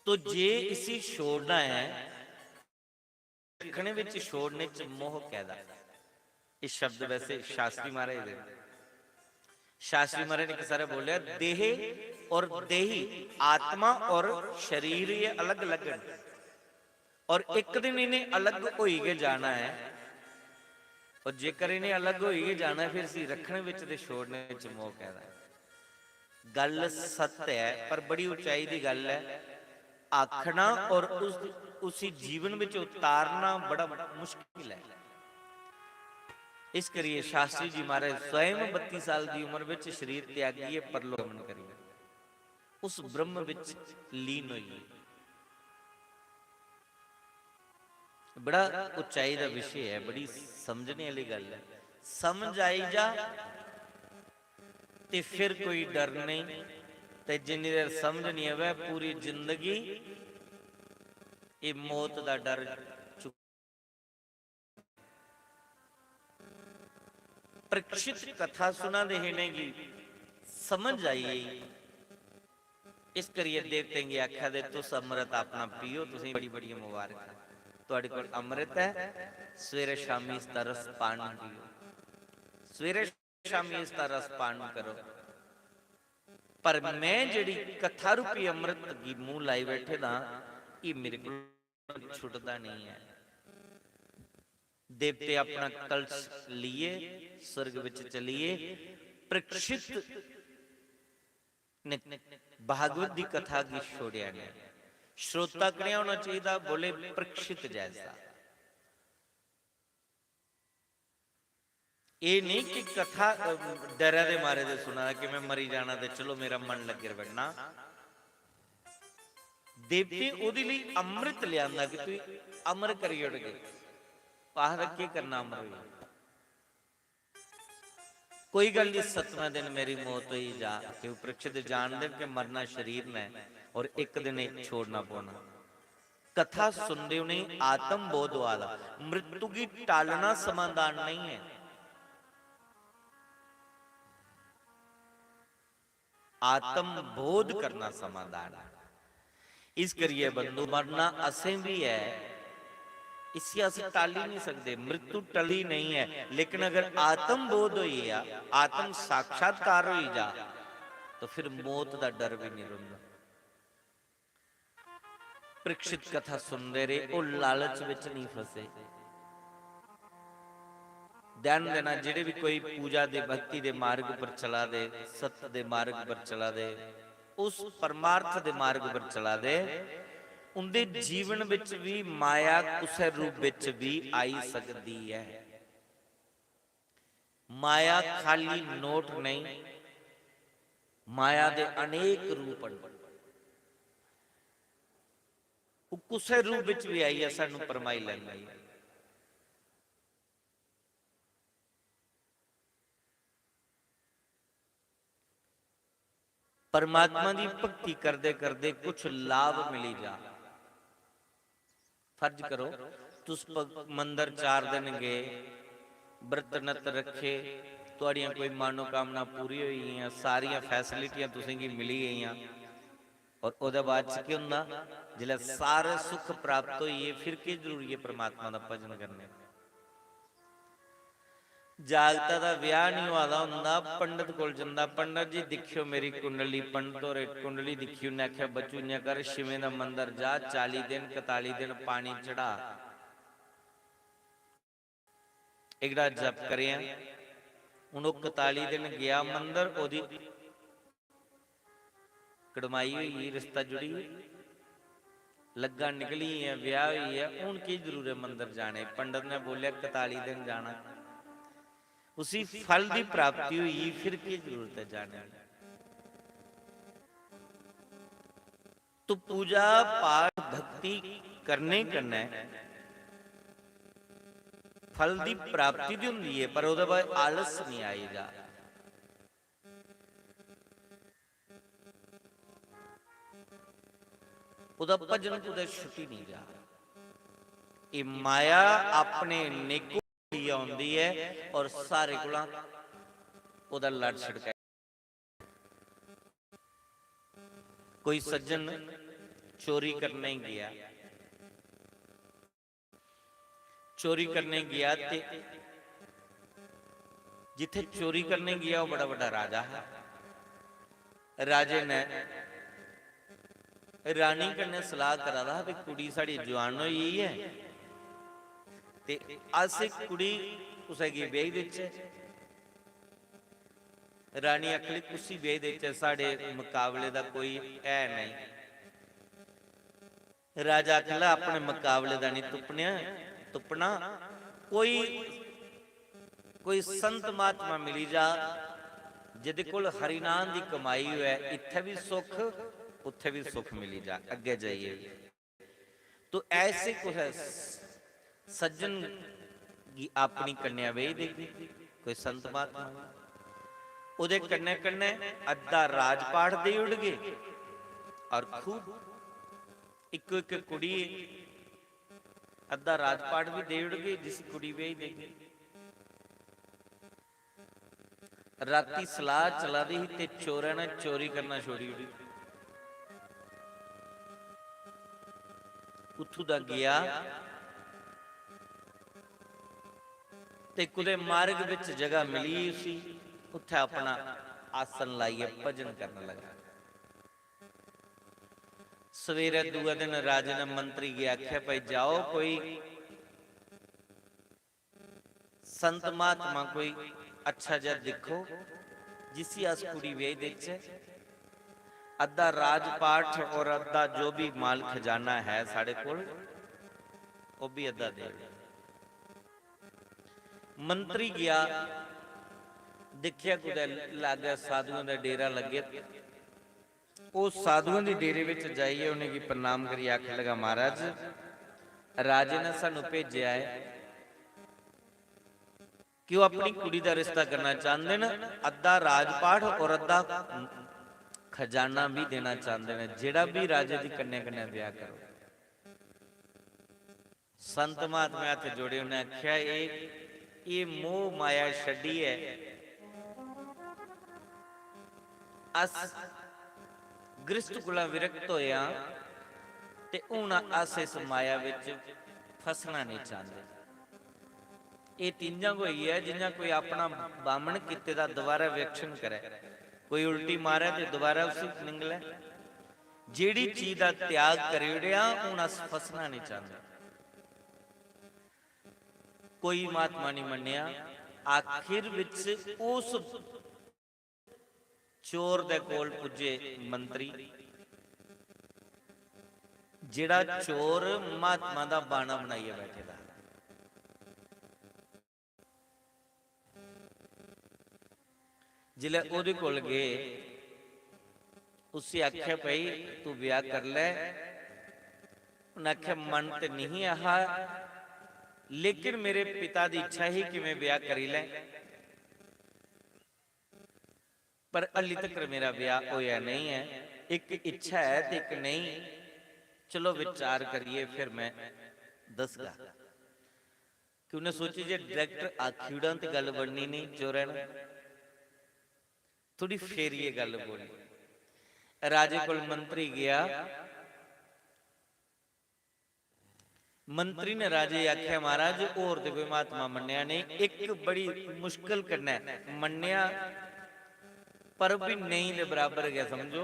तो जे इसी छोड़ना है, रखने विच छोड़ने च मोह कैदा। ये शब्द वैसे शास्त्री महाराज दे। शास्त्री महाराज ने किस तरह बोलिया, देहे और देही, आत्मा और शरीर ये अलग अलग हैं और एक दिन इन्हें अलग होई के जाना है। और जेकर इन्हें अलग होई के जाना है, फिर इसी रखने विच ते छोड़ने विच मोह कैदा है। गल सत्य है, पर बड़ी उचाई दी गल है। आखना और उस, उसी जीवन विच उतारना बड़ा मुश्किल है। इस करिए शास्त्री जी महाराज स्वयं बत्ती साल की उम्र विच शरीर त्यागिए परलोक गमन करिए उस ब्रह्म विच लीन होइए। बड़ा उचाई का विषय है, बड़ी समझने वाली गल है। समझ आई जा ते फिर कोई डर नहीं, ते जिन्नी देर समझ नहीं आवे, पूरी जिंदगी ये मौत का डर चुक। परीक्षित कथा सुना दे हे, इ'नेंगी समझ आई गेई। इस करियै देवतें गी आखेआ दे, "तुस अमृत अपना पियो, तुसें बड़ी बड़ी मुबारक। थुआढ़े कोल अमृत है, सवेरे शामी इसदा रस पान पियो, सवेरे शामी इसदा रस पान करो। पर मैं जेह्ड़ी कथा रूपी अमृत गी मूंह लाई बैठे दा, एह् मेरे कोल छुटदा नहीं है।" देवते अपना कलश लिए स्वर्ग विच चलिए। परीक्षित ने भागवत दी कथा गी छोड़िया नहीं। श्रोता कनेहा होना चाहिए? बोले, परीक्षित जैसा। ये नहीं कि कथा, अ, डरै दे मारे दे सुना दा कि मैं मरी जाना ते चलो मेरा मन लग्गे रवै। ना, देवते ओहदे लेई अमृत लिआंदा कि तू अमर करी ओड़गे। आखदा, "केह् करना अमर होइयै? कोई गल्ल नहीं, सतमें दिन मेरी मौत होई जा।" क्यों परीक्षित जानदे कि मरना शरीर ने और एक दिन एह् छोड़ना पौना। कथा सुनदे उ'नेंगी आत्म बोध होआ दा। मृत्यु गी टालना समाधान नहीं है। आत्म बोध करना समाधान है। इस करियै बंधु, मरना असें भी है, इसी अस टाली नहीं सकते, मृत्यु टली नहीं है। लेकिन अगर आत्म बोध होई जा, आत्म साक्षात्कार होई जा, तो फिर मौत का डर भी नहीं रौंह्दा। परीक्षित कथा सुनदे रेह्, ओह् लालच विच नहीं फसे। ध्यान देना, जेह्ड़े भी कोई पूजा दे, भक्ति दे मार्ग पर चला दे, सत्य दे मार्ग पर चला दे, उस परमार्थ दे मार्ग पर चला दे, उंदे जीवन विच भी माया कुसै रूप विच भी आई सकदी ऐ। माया खाली नोट नहीं, माया दे अनेक रूप न। ओह् कुसै रूप विच भी आइयै सानू परमाई लैंदी ऐ। परमात्मा दी भक्ति करदे करदे कुछ लाभ मिली जा। फर्ज करो, तुस प-, मंदर चार दिन गए, व्रत नत रखे, तुआड़ियां कोई मनोकामना पूरी होई गेइयां, सारियां फैसिलिटियां तुसेंगी मिली गेइयां, और ओह्दे बाद च केह् होंदा? जिसलै सारे सुख प्राप्त होई गे, फिर केह् जरूरी ऐ परमात्मा दा भजन करने? जागता दा ब्याह नहीं होआ दा होंदा, पंडत कोल जंदा, "पंडत जी, दिक्खेओ मेरी कुंडली।" पंडत होरें कुंडली दिक्खी, उन्नै आखेआ, "बच्चू, इ'यां कर, शिवें दा मंदर जा, चाली दिन, कताली दिन पानी चढ़ा, एह्कड़ा जप करेआं।" हून ओह् कताली दिन गेआ मंदर, ओह्दी कड़माई होई गेई, रिश्ता जुड़ी गेआ, लग्गां निकली गेइयां, ब्याह होई गेआ, हून केह् जरूर ऐ मंदर जाने? पंडत ने बोलेआ, "कताली दिन जाना।" उसी फल दी प्राप्ति होई, फिर केह् जरूरत ऐ जाने दी? तो पूजा पाठ भक्ति करने कन्नै फल दी प्राप्ति ते होंदी ऐ, पर ओह्दे बाद आलस निं आई जा। ओह्दा भजन कुतै छुट्टी निं जा। एह् माया अपने नेको लेइयै औंदी ऐ और सारे कोला ओह्दा लड़ छड़काई। कोई सज्जन चोरी करने गी गेआ, चोरी करने गेआ ते जित्थै चोरी करने गेआ, ओह् बड़ा बड्डा राजा हा। राजे ने रानी कन्नै सलाह करा दा हा कि कुड़ी साढ़ी जुआन होई गेई ऐ ते अस इक कुड़ी कुसै गी ब्याही देचै। रानी आखन लगी, "कुसी ब्याही देचै, साढ़े मकाबले दा कोई है नेईं।" राजा आखन लगा, "अपने मकाबले दा नहीं तुप्पने, तुप्पना, कोई, कोई संत महात्मा मिली जा, जेह्दे कोल हरिनाम दी कमाई होऐ, इत्थै बी सुख, उत्थै बी सुख मिली जा, अग्गै जाइयै बी।" तो ऐसे कुसै स-, सज्जन गी अपनी कन्या ब्याही देगी, कोई संत महात्मा गी। ओह्दे कन्नै कन्नै अद्धा राजपाठ देई ओड़गे और खूब इक इक कुड़ी अद्धा राजपाठ भी देई ओड़गे, जिसी कुड़ी ब्याही देगे। राती सलाह चला दी ही ते चोरै ने चोरी करना छोड़ी ओड़ी। उत्थूं दा गेआ ते कुतै मार्ग बिच जगह मिली उसी, उत्थै अपना आसन लाइयै भजन करन लगा। सवेरै दूए दिन राजे ने मंत्री गी आखेआ, "भाई जाओ, कोई संत महात्मा कोई अच्छा जा दिक्खो, जिसी अस कुड़ी ब्याही देचै। अद्धा राजपाठ और अद्धा जो भी माल खजाना है साढ़े कोल, ओह् भी अद्धा दे ओड़ो।" मंत्री गया, दिक्खेआ कुतै लागै साधुएं दा डेरा लग्गे। ओह् साधुएं दे डेरे बिच जाइयै उ'नेंगी प्रणाम करियै आखन लगा, "महाराज, राजे ने सानू भेजेआ ऐ कि ओह् अपनी कुड़ी दा रिश्ता करना चांह्दे न, अद्धा राजपाठ और अद्धा खजाना भी देना चांह्दे न, जेह्ड़ा भी राजे दी कन्या कन्नै ब्याह करो।" संत महात्मा हत्थ जोड़े, उ'नें आखेआ, "एह्, एह् मोह माया छड्डियै अस गृहस्थ कोला विरक्त होए आं ते हून अस इस माया बिच फसना नेईं चांह्दे।" एह् ति'यां गै होई ऐ जि'यां कोई अपना बामन कीते दा दोबारा विवेक्षण करै, कोई उल्टी मारै ते दोबारा उसी निंगलै। जेह्ड़ी चीज दा त्याग करी ओड़ेआ, हून अस फसना नेईं चांह्दे। कोई महात्मा नेईं मन्नेआ। आखिर बिच उस चोर दे कोल पुज्जे मंत्री, जेह्ड़ा चोर महात्मा दा बाना बनाइयै बैठे दा हा। जिसलै ओह्दे कोल गे, उसी आखेआ, "भाई, तू ब्याह करी लै।" उन्नै आखेआ, "मन ते नहीं हा, लेकिन मेरे पिता दी इच्छा ही कि मैं ब्याह करी लैं, पर हल्ली तकर मेरा ब्याह होया नहीं ऐ। इक इच्छा ऐ ते इक नेईं। चलो, विचार करियै फिर मैं दसगा।" कि उ'नें सोची जे डायरेक्टर आखी ओड़ां ते गल्ल बननी नेईं, चोरै ने थोड़ी फेरियै गल्ल बोली। राजे कोल मंत्री गेआ। मंत्री ने राजे गी आखेआ, "महाराज, होर ते कोई महात्मा मन्नेआ नेईं, इक बड़ी मुश्कल कन्नै मन्नेआ, पर भी नेईं दे बराबर गै समझो।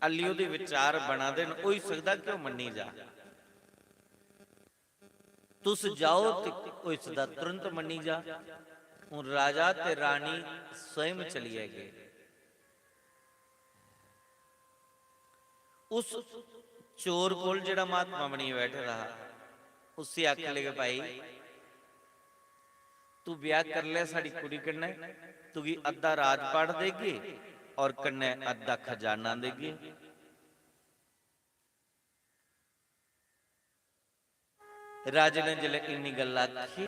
हल्ली ओह्दे विचार बना दे न, होई सकदा कि ओह् मन्नी जा।" तुस जाओ ते होई सकदा तुरंत मन्नी जा। हून राजा ते रानी स्वयं चलियै गे। उस चोर कोल जेह्ड़ा महात्मा बनियै बैठे दा हा, उसी आखन लगे, "भाई, तू ब्याह कर ले साड़ी कुड़ी कन्नै, तुगी अद्धा राजपाट देगे और कन्नै अद्धा खजाना देगे। राजे ने जिसलै इन्नी गल्ल आखी,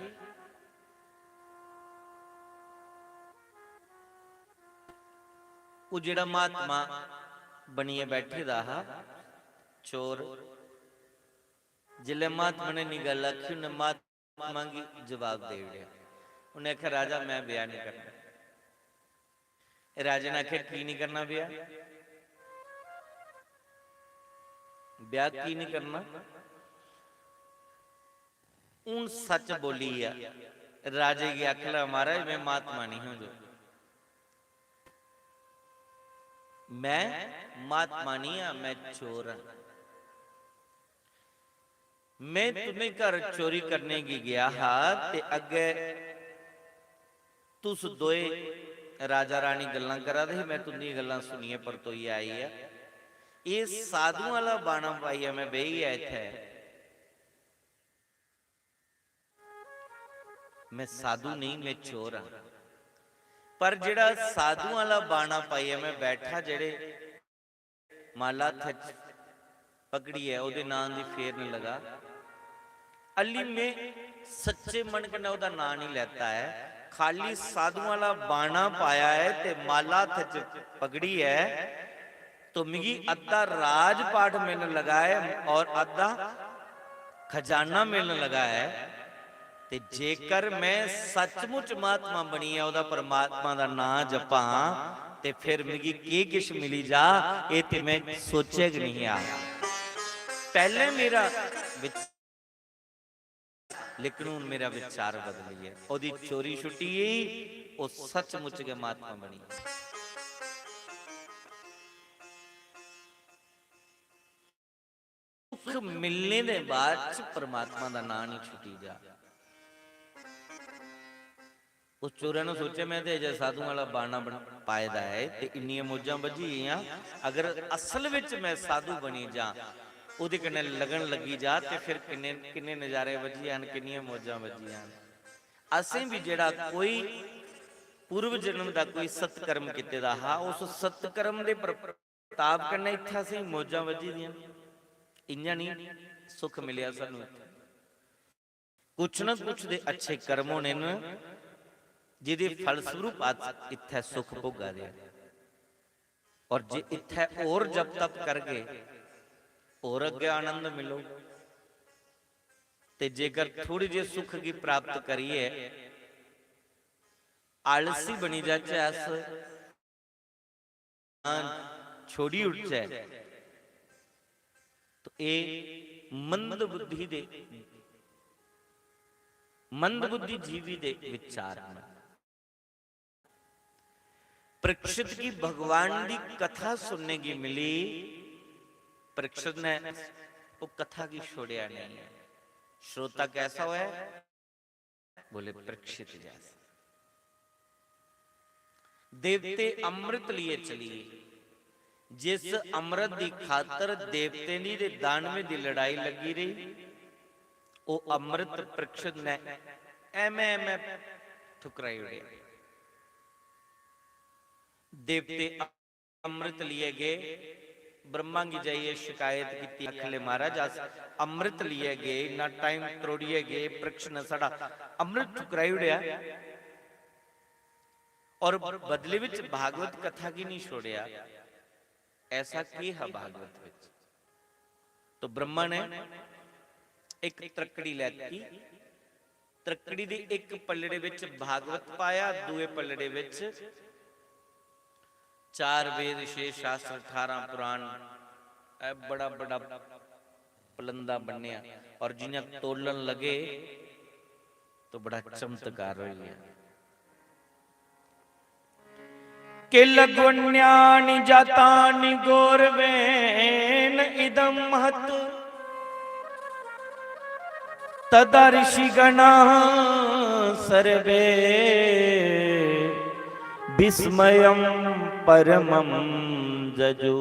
ओह् जेह्ड़ा महात्मा बनियै बैठे दा हा, चोर, जिसलै महात्मा ने इन्नी गल्ल आखी, उन्नै महात्मा गी जवाब देई ओड़ेआ। उन्नै आखेआ, "राजा, मैं ब्याह नहीं करना।" राजे ने आखेआ, "की नहीं करना ब्याह? ब्याह की नहीं करना?" हून सच बोली गेआ। राजे गी आखन लगा, "महाराज, मैं महात्मा नहीं हूं जो। मैं महात्मा नहीं हां, मैं चोर हां। मैं तुंदे घर चोरी करने गी गया हा ते अग्गे तुस दोए राजा रानी गल्लां करा दे हे, मैं तुंदियां गल्लां सुनियै परतोइयै आई ऐ। एह् साधुआं आह्ला बाना पाइयै मैं बेही गेआ इत्थै। मैं साधु नेईं, मैं चोर आं। पर जेह्ड़ा साधुआं आह्ला बाना पाइयै मैं बैठा, जेह्ड़े माला हत्थै च पकड़ियै ओह्दे नांऽ दी फेरन लगा, अल्ली में सच्चे मन कन्नै ओह्दा नांऽ निं लैता ऐ, खाली साधुआं आह्ला बाना पाया ऐ ते माला हत्थै च पकड़ी ऐ, तो मिगी अद्धा राजपाट मिलन लगा ऐ और अद्धा खजाना मिलन लगा ऐ। ते जेकर मैं सचमुच महात्मा बनियै ओह्दा परमात्मा दा नांऽ जपां, ते फिर मिगी केह् किश मिली जा, एह् ते मैं सोचेआ गै नेईं हा। पैह्लें मेरा विच-, लेकिन हून मेरा विचार बदली गेआ। ओह्दी चोरी छुट्टी गेई, ओह् सचमुच गै महात्मा बनी गेआ। सुख मिलने दे बाद च परमात्मा दा नांऽ नहीं छुटी जा। उस चोरै ने सोचेआ, "मैं ते अजें साधुआं आह्ला बाना बन-, पाए दा ऐ ते इन्नियां मौजां बज्झी गेइयां, अगर असल बिच मैं साधु बनी जां, ओह्दे कन्नै लगन लग्गी जा ते फिर किन्ने, किन्ने नजारे बज्झी जान, किन्नियां मौजां बज्झी जान।" असें बी जेह्ड़ा कोई पूर्व जन्म दा कोई सत्कर्म कीते दा हा, उस सत्कर्म दे प्र-, प्रताप कन्नै इत्थै असेंगी मौजां बज्झी दियां न। इ'यां निं सुख मिलेआ सानूं इत्थै। कुछ ना कुछ दे अच्छे कर्म होने न, जेह्दे फलस्वरूप अस इत्थै सुख भोगा दे आं। और जे इत्थै होर जप तप करगे, होर अग्गें आनंद मिलो। ते जेकर थोड़ी जेही सुख गी प्राप्त करियै आलसी बनी जाचै अस, छोड़ी उठचै, तो एह् मंद बुद्धि दे, मंद बुद्धि जीवी दे विचार न। परीक्षित की भगवान दी कथा सुनने की मिली, परीक्षित ने वो कथा की छोड़िया नहीं है। श्रोता कैसा होया? बोले, परीक्षित जैसा। देवते अमृत लिए चलिए, जिस अमृत दी खातर देवतें दी ते दानवें दी लड़ाई लगी रही, वो अमृत परीक्षित ने एवं एवं ठुकराई उड़ेआ। देवते अमृत लिए गए, ब्रह्मा गी जाइयै शिकायत कीती, आखले, "महाराज, अस अमृत लिए गए, इन्ना टाइम त्रोड़ियै गए, परीक्षित ने साढ़ा अमृत ठुकराई उड़ेआ और बदले विच भागवत कथा की नहीं छोड़िया, ऐसा की हा भागवत विच?" तो ब्रह्मा ने एक त्रकड़ी लैती, त्रकड़ी दे एक पल्लड़े विच भागवत पाया, दूए पल्लड़े विच चार वेद, छे शास्त्र, अठारह पुराण, ए बड़ा बड़ा पलंदा बन्नेआ और जियां तोलन लगे तो बड़ा चमत्कार होई गया। के लघुन्यानि जातानि गौरवेण इदं महत्। तदा ऋषिगणाः सर्वे विस्मयं परमं जजु।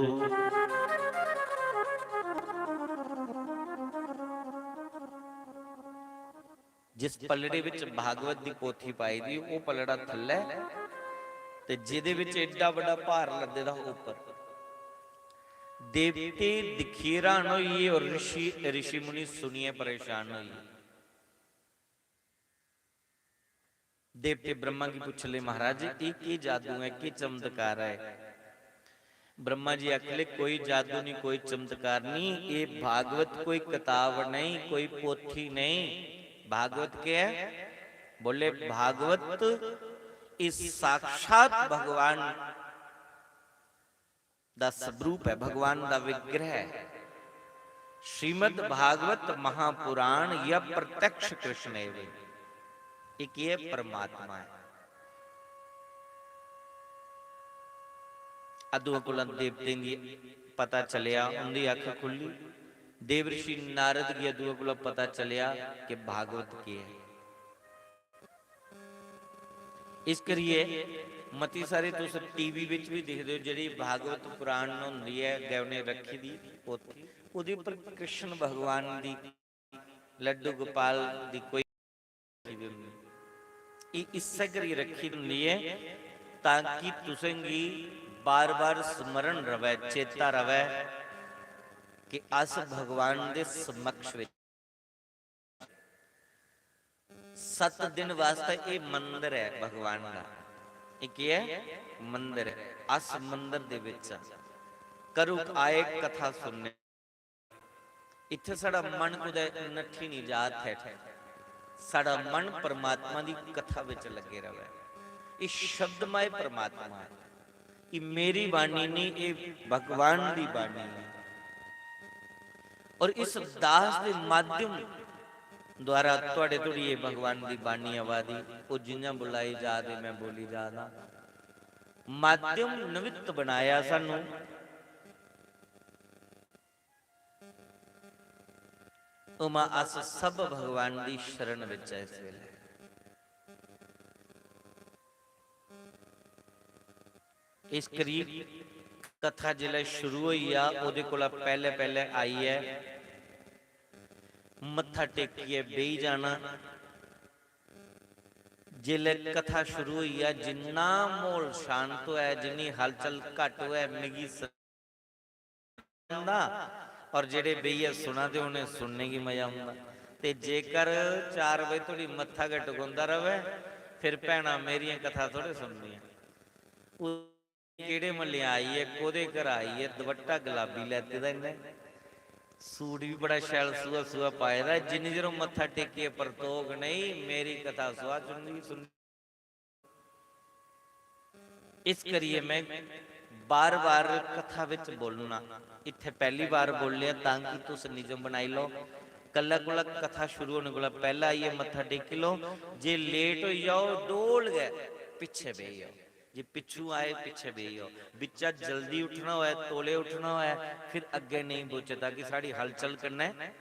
जिस पलड़े विच भागवत दी पोथी पाई दी, ओह पलड़ा थल्लै, ते जेहदे विच एड्डा बड्डा भार लद्दे दा उप्पर। देवते दिक्खियै हैरान होई गे और ऋषि, ऋषि मुनि सुनियै परेशान होई गे। देवते ब्रह्मा गी पुच्छन लगे, "महाराज, एह केह जादू ऐ, केह चमत्कार ऐ?" ब्रह्मा जी आखन लगे, "कोई जादू नहीं, कोई चमत्कार नहीं, एह भागवत कोई किताब नहीं, कोई पोथी नहीं।" भागवत केह ऐ? बोले, "भागवत एह साक्षात भगवान दा स्वरूप ऐ, भगवान दा विग्रह ऐ। श्रीमद् भागवत महापुराण या प्रत्यक्ष कृष्ण एव। एह केह ऐ? परमात्मा ऐ।" अदुआं कोला देवतें गी पता चलेआ, उंदी अक्ख खुल्ली। देव ऋषि नारद गी अदुआं कोला पता चलेआ कि भागवत केह ऐ। इस करियै मती सारी तुस टीवी बिच भी दिखदे ओ, जेह्ड़ी भागवत पुराण होंदी ऐ, अग्गें उ'नें रक्खी दी पोथी, ओह्दे उप्पर कृष्ण भगवान दी, लड्डू गोपाल दी कोई रक्खी दी होंदी। एह् इस्सै करियै रक्खी दी होंदी ऐ तां कि तुसें गी बार-बार स्मरण रवै, चेता रवै कि अस भगवान दे समक्ष विच सत्त दिन वास्तै एह् मंदर ऐ भगवान दा। एह् केह् ऐ? मंदर ऐ। अस मंदर दे बिच आं। करुक आए कथा सुनने। इत्थै साढ़ा मन कुतै नट्ठी निं जा, इत्थै साढ़ा मन परमात्मा दी कथा बिच लग्गे रवै। एह् शब्दमय परमात्मा ऐ। एह् मेरी बाणी निं, एह् भगवान दी बाणी ऐ। और इस दास दे माध्यम द्वारा थुआढ़े धोड़ी एह् भगवान दी बाणी आवा दी, ओह् जि'यां बुलाई जा दे, मैं बोली जा दा। माध्यम निमित्त बनाया सानू। उमा, अस सब भगवान दी शरण विच ऐ इस वेले। इस करी कथा जिसलै शुरू होई जा, ओह्दे कोला पैह्ले पैह्ले आइयै मत्था टेकियै बेही जाना। जिसलै कथा शुरू होई जा, जिन्ना म्हौल शांत होऐ, जिन्नी हलचल घट्ट होऐ, मिगी स-, होंदा, और जेह्ड़े बेहियै सुना दे, उ'नें सुनने गी मजा औंदा। ते जेकर चार बजे धोड़ी मत्था गै टकोंदा र'वै, फिर भैनां मेरियां कथा थोड़े सुनदियां। ओह् केह्ड़े म्हल्ले आई ऐ, कोह्दे घर आई ऐ, दपट्टा गलाबी लैते दा इ'न्नै, सूट बी बड़ा शैल सूहा सूहा पाए दा ऐ। जिन्नी चिर ओह् मत्था टेकियै परतोग नेईं, मेरी कथा सुआह् चुनगी, सुनगी। इस करियै मैं बार-बार कथा बिच बोलना, इत्थै पैह्ली बार बोलेआ तां कि तुस निजम बनाई लैओ। कल्लै कोला कथा शुरू होने कोला पैह्ला आइयै मत्था टेकी लैओ। जे लेट होई जाओ, डोल गै पिच्छे बेही जाओ। जे पिच्छू आए, पिच्छे बेही जाओ। बिच्चा जल्दी उट्ठना होऐ, तौले उट्ठना होऐ, फिर अग्गें नेईं बौह्चै, ताकि साढ़ी हलचल कन्नै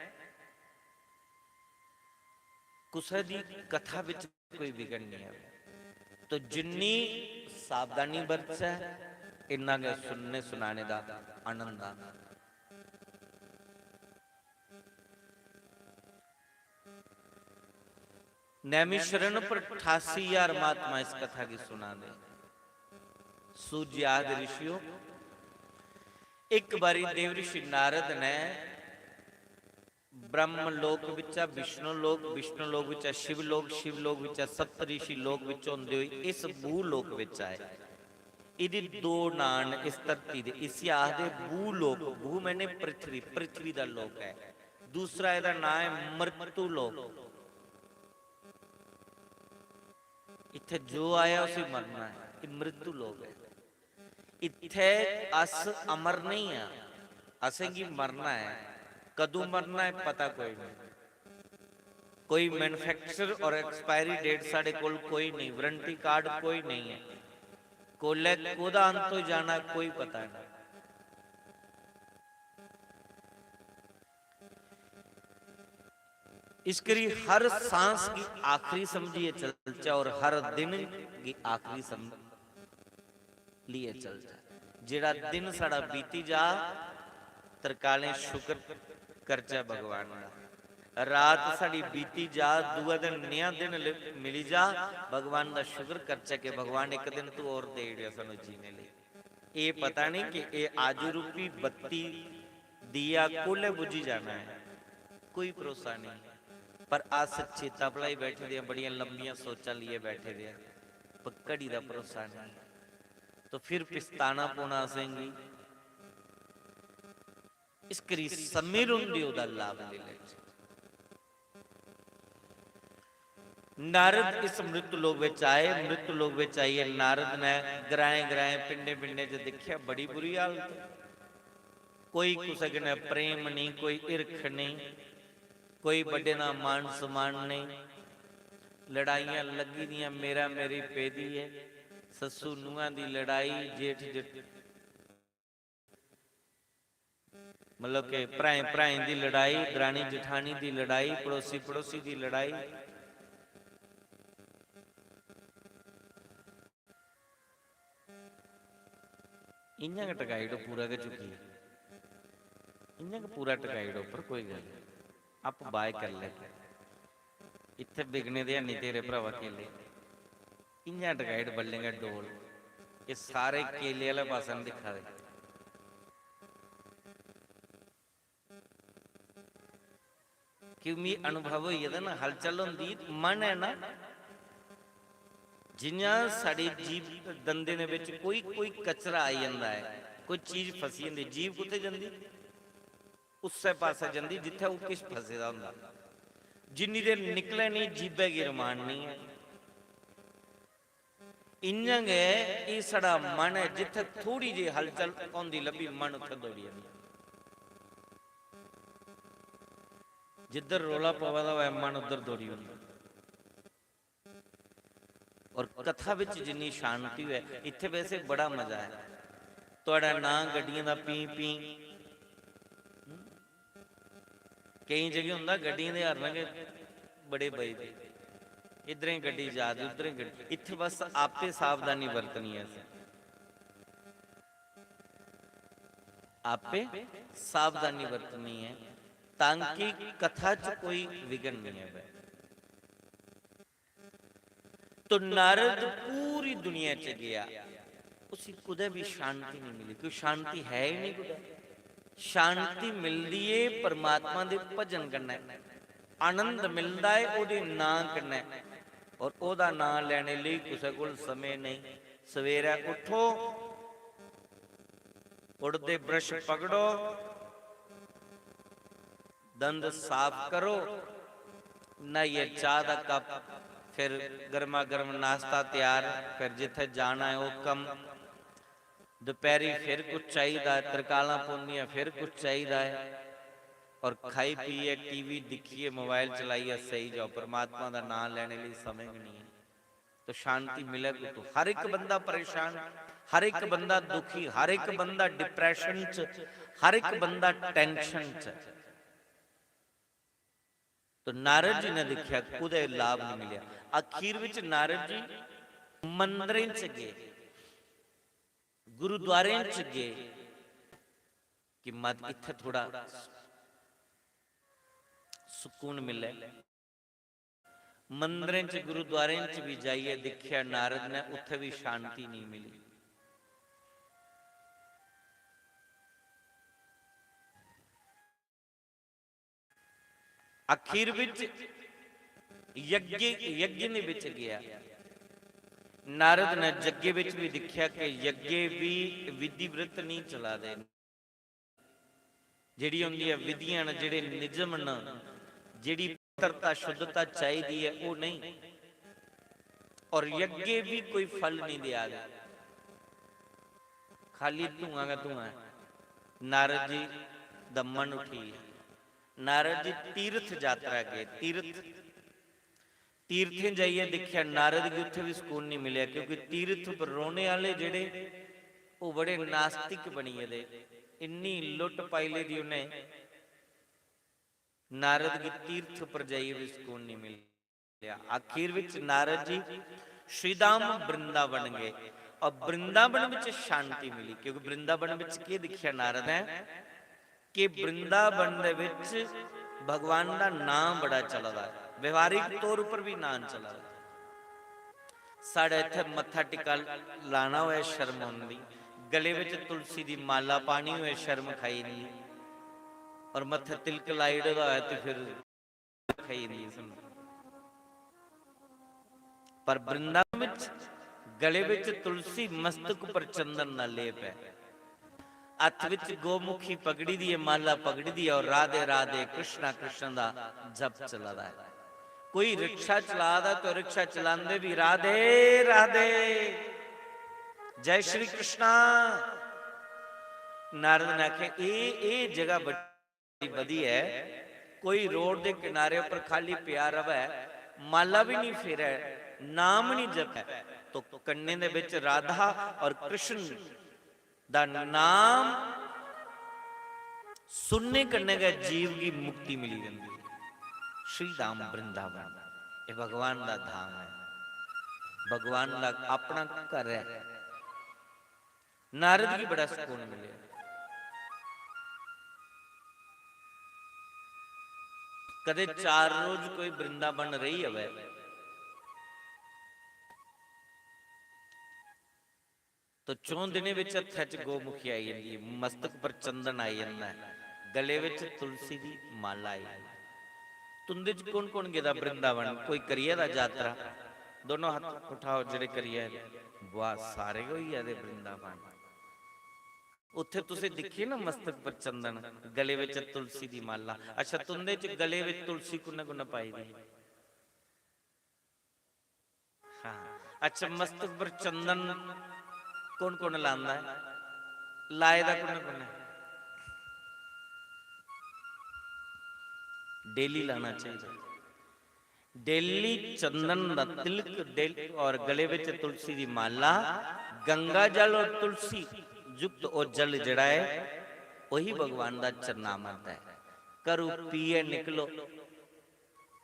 कुसै दी कथा बिच कोई विघ्न निं आवै। तो जिन्नी सावधानी बरतचै, इन्ना गै सुनने सुनाने दा आनंद आंदा। नैमिषारण्य पर ठासी ज्हार महात्मा इस कथा गी सुना दे। सूत जी आखदे, ऋषियो, इक बारी देव ऋषि नारद ने ब्रह्म लोक बिच्चा विष्णु लोक, विष्णु लोक बिच्चा शिव लोक, शिव लोक बिच्चा सप्तऋषि लोक बिच्च होंदे होई इस भू लोक बिच्च आए। एह्दे दो नांऽ न इस धरती दे, इसी आखदे भू लोक, भू मैने पृथ्वी, पृथ्वी दा लोक ऐ। दूसरा एह्दा नांऽ ऐ मृत्यु लोक। इत्थै जो आया उसी मरना ऐ, एह् मृत्यु लोक ऐ। इत्थै अस अमर नेईं आं, असेंगी मरना ऐ। कदूं मरना ऐ, पता कोई नेईं। कोई manufacture और expiry date साढ़े कोल कोई नेईं, वारंटी कार्ड कोई नेईं ऐ। कोलै कोह्दा अंत होई जाना, कोई पता नेईं। इस करी हर सांस गी आखरी समझियै चलचै और हर दिन गी आखरी समझियै चलचै। जेह्ड़ा दिन साढ़ा बीती जा, तरकालें शुक्र करचै भगवान दा। रात साढ़ी बीती जा, दूआ दिन नया दिन ल-, मिली जा, भगवान दा शुक्र करचै कि भगवान इक दिन तू होर देई ओड़ेआ सानू जीने लेई। एह् पता नहीं कि एह् आजू रूपी बत्ती दिया कोले बुझी जाना ऐ, कोई भरोसा नहीं। पर अस चेता भलाई बैठे दे आं, बड़ियां लंबियां सोचां लिए बैठे दे आं, पर घड़ी दा भरोसा नहीं। तो फिर पछताना पौना असेंगी। इस करी समें रौंह्दे ओह्दा लाभ लेई लैचै। नारद इस मृत्यु लोक बिच आए। मृत्यु लोक बिच आइयै नारद ने ग्राएं ग्राएं, पिंडें पिंडें च दिक्खेआ, बड़ी बुरी हालत। कोई कुसै कन्नै प्रेम नेईं, कोई हिरख नेईं, कोई बड्डे दा मान सम्मान नेईं। लड़ाइयां लग्गी दियां, मेरा मेरी पेदी ऐ। सस्सू नूहां दी लड़ाई, जेठ जठ-, मतलब कि भ्राएं भ्राएं दी लड़ाई, दरानी जठानी दी लड़ाई, पड़ोसी पड़ोसी दी लड़ाई। इ'यां गै टकाई ओड़ो, पूरा गै चुक्कियै। इ'यां गै पूरा टकाई ओड़ो, पर कोई गल्ल निं। अप बाय करी लैगे। इत्थै बिकने दे हैनी तेरे भ्रावा केले। इ'यां टकाई ओड़ बल्लें गै डोल। एह् सारे केले आह्ले पासै न दिक्खा दे। कि मिगी अनुभव होई गेदा ना, हलचल होंदी, मन ऐ ना, जि'यां साढ़े जीभ दंदें दे बिच कोई, कोई कचरा आई जंदा ऐ, कोई चीज फसी जंदी, जीभ कुत्थै जंदी? उस्सै पासै जंदी जित्थै ओह् किश फसे दा होंदा। जिन्नी देर निकलै नेईं, जीभै गी रमान नेईं ऐ। इ'यां गै एह् साढ़ा मन ऐ, जित्थै थोड़ी जेही हलचल होंदी लब्भी, मन उत्थै दौड़ी जंदा। जिद्धर रौला पवा दा होऐ, मन उद्धर दौड़ी जंदा। और कथा बिच जिन्नी शांति होऐ, इत्थै वैसे बड़ा मजा ऐ। थुआढ़ा नांऽ गड्डियें दा पीं पीं। केईं जगह होंदा, गड्डियें दे हार्न गै बड़े बजदे, इद्धरें गड्डी जा दी, उद्धरें गड्डी। इत्थै बस आपे सावधानी बरतनी ऐ असें, आपे सावधानी बरतनी ऐ, तां कि कथा च कोई विघ्न नहीं आवै। तो नारद पूरी दुनिया च गया, उसी कुदै भी शांति नहीं मिली, क्योंकि शांति है ही नहीं कुदै। शांति मिलदी ऐ परमात्मा दे भजन कन्नै, आनंद मिलदा ऐ ओह्दे नांऽ कन्नै, और ओह्दा नांऽ लैने लेई कुसै कोल समें नेईं। सवेरै उठो, उठदे ब्रश पकड़ो, दंद साफ करो, न्हाइयै चाह् दा कप, फिर गर्मा गर्म नाश्ता त्यार, फिर जित्थै जाना ऐ ओह् कम्म। दपैह्री फिर कुछ चाहिदा ऐ, तरकालां पौंदियां फिर कुछ चाहिदा ऐ, और खाई पीयै, टीवी दिक्खियै, मोबाइल चलाइयै सेई जाओ, परमात्मा दा नांऽ लैने लेई समें गै निं ऐ। तो शांति मिले कुत्थों? हर एक बंदा परेशान, हर एक बंदा दुखी, हर एक बंदा डिप्रेशन च, हर एक बंदा टेंशन च। तो नारद जी ने दिक्खेआ, कुदै लाभ नहीं मिलेआ। आखिर विच नारद जी मंदरें च गए, गुरुद्वारें च गए कि मत इत्थै थोड़ा सुकून मिले। मंदरें च, गुरुद्वारें च भी जाइयै दिक्खेआ नारद ने, उत्थै भी शांति नहीं मिली। आखिर विच यज्ञ, यज्ञ दे विच गया। नारद ने यज्ञ विच भी दिक्खेआ कि यज्ञ भी विधिव्रत नहीं चला दे। जेह्ड़ी उंदियां विधियां न, जेह्ड़े निजम न, जेह्ड़ी पवित्रता, शुद्धता चाहिदी ऐ, ओह् नेईं। और यज्ञ भी कोई फल नहीं देआ दे, खाली धुआं गै धुआं ऐ। नारद जी दा मन उठी गेआ। नारद जी तीर्थ यात्रा गए, तीर्थ तीर्थें जाइयै दिक्खेआ, नारद गी उत्थै बी सकून निं मिलेआ, क्योंकि तीर्थ पर रौह्ने आह्ले जेह्ड़े, ओह् बड़े नास्तिक बनी गेदे। इन्नी लुट्ट पाई लेदी उ'नें, नारद गी तीर्थ पर जाइयै बी सकून निं मिलेआ। आखिर विच नारद जी श्रीधाम वृंदावन गए और वृंदावन विच शांति मिली, क्योंकि वृंदावन विच केह् दिक्खेआ नारद ने कि वृंदावन दे विच भगवान दा नां बड़ा चला दा ऐ, व्यवहारिक तौर उप्पर बी नां चला दा। साढ़े इत्थै मत्था टिक्का लाना होऐ, शर्म औंदी, गले बिच तुलसी दी माला पानी होऐ, शर्म खाई जंदी, और मत्थे तिलक लाई ओड़े दा होऐ ते फिर खाई जंदी ऐ सुन। पर वृंदावन विच गले विच तुलसी, मस्तक पर चंदन दा लेप ऐ, हत्थ विच गोमुखी पगड़ी दी ऐ, माला पगड़ी दी ऐ, और राधे राधे, कृष्णा कृष्णा दा जप चला दा ऐ। कोई रिक्शा चला दा तो रिक्शा चलांदे भी राधे राधे, जय श्री कृष्णा। नारद ने आखे, "ए, ए जगह बड़ी बधी है, कोई रोड दे किनारे पर खाली पिया रवै, माला भी नहीं फेरै, नाम नहीं जपै, तो कन्ने दे विच राधा और कृष्ण दा नाम सुनने कन्नै गै जीव गी मुक्ति मिली जंदी है।" श्री धाम वृंदावन, ये भगवान दा धाम है, भगवान दा अपना घर है। नारद गी बड़ा सुकून मिलेआ। कदे चार रोज कोई वृंदावन रेही आवै, तो चौं दिनें विच हत्थै च गोमुखी आई जंदी ऐ, मस्तक पर चंदन आई जंदा ऐ, गले विच तुलसी दी माला आई जंदी। तुंदे च कौन कौन गेदा वृंदावन? कोई करियै दा यात्रा? दोनों हत्थ उठाओ जेह्ड़े करियै। वाह, सारे गै होई गेदे वृंदावन। उत्थे तुसें दिक्खी ना मस्तक पर चंदन, गले विच तुलसी दी माला। अच्छा, तुंदे च गले विच तुलसी कुन्नै कुन्नै पाई दी? हाँ। अच्छा, मस्तक पर चंदन कौन कौन लांदा है? लाए दा कुन्नै कुन्नै? डेली लाना चाहिए। डेली चंदन दा तिलक, डेली, और गले विच तुलसी दी माला, गंगा जल और तुलसी युक्त ओह जल जेड़ा है, वही भगवान दा चरणामृत है। घरू पीए निकलो,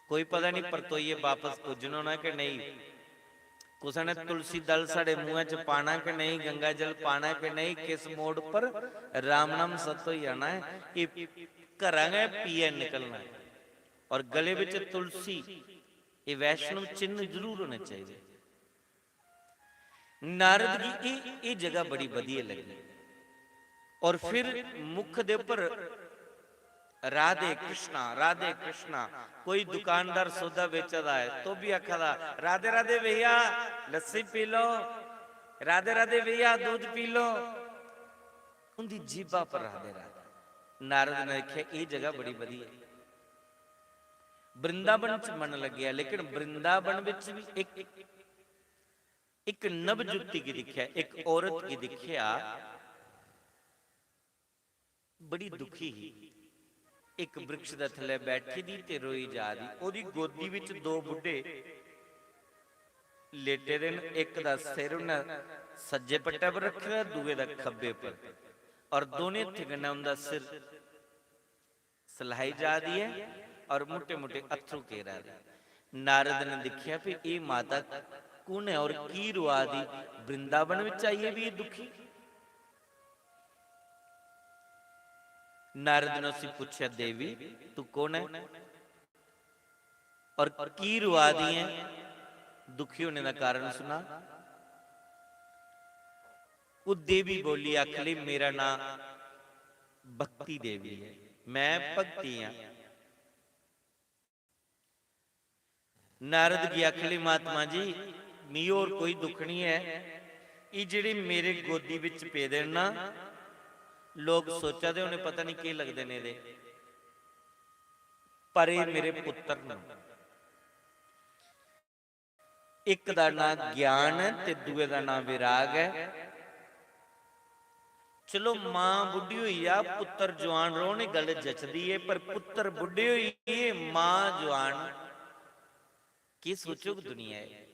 कोई पता नहीं परतोइयै बापस पुज्जना होना कि नहीं। कुसै ने तुलसी दल साढ़े मुंहै च पाना कि नहीं, गंगा जल पाना कि नहीं, किस मोड़ पर राम नाम सत होई जाना है। ये घरा गै पीए निकलना है। और गले विच तुलसी, ये वैष्णव चिन्ह जरूर होने चाहिए। नारद गी एह्, एह् जगह बड़ी बधियै लग्गी। और फिर मुख दे उप्पर राधे कृष्णा, राधे कृष्णा। कोई दुकानदार सौदा बेचा दा है, तो भी आखा दा, "राधे राधे भैया, लस्सी पी लो, राधे राधे भैया, दूध पी लो।" उंदी जीभा पर राधे राधे। नारद ने आखेआ, "एह् जगह बड़ी बधियै।" वृंदावन च मन लग्गेआ, लेकिन वृंदावन विच भी एक, एक नवजुवती गी दिक्खेआ, एक औरत गी दिक्खेआ, बड़ी दुखी ही। एक वृक्ष दे थल्ले बैठी दी ते रोई जा दी। ओदी गोदी विच दो बुड्ढे लेटे दे न, एक दा सिर उन्नै सज्जे पट्टे पर रक्खे दा, दूए दा खब्बे पर, और दोनें हत्थें कन्नै उंदा सिर सलाई जा दी ऐ और मुट्टे मुट्टे अत्थरू केरा दे। नारद ने दिक्खेआ, "भी एह् माता कु'न ऐ और की रोआ दी? वृंदावन विच आइयै बी एह् दुखी?" नारद ने उसी पुच्छेआ, "देवी, तू कु'न ऐ और की रोआ दी ऐ? दुखी होने दा कारण सना।" ओह् देवी बोली, आखली, "मेरा नां भक्ति देवी ऐ, मैं भक्ति आं।" नारद गी आखली, "महात्मा जी, मी होर कोई दुख निं ऐ। एह् जेह्ड़े मेरे गोदी बिच पेदे न ना, लोक सोचा दे होने पता निं केह् लगदे न एह्दे, पर एह् मेरे पुत्तर न।" इक दा नां ज्ञान ऐ ते दूए दा नां विराग ऐ। चलो, मां बुड्ढी होई जा, पुत्तर जुआन रौह्न, एह् गल्ल जचदी ऐ, पर पुत्तर बुड्ढे होई गे, मां जुआन, केह् सोचग दुनिया एह्?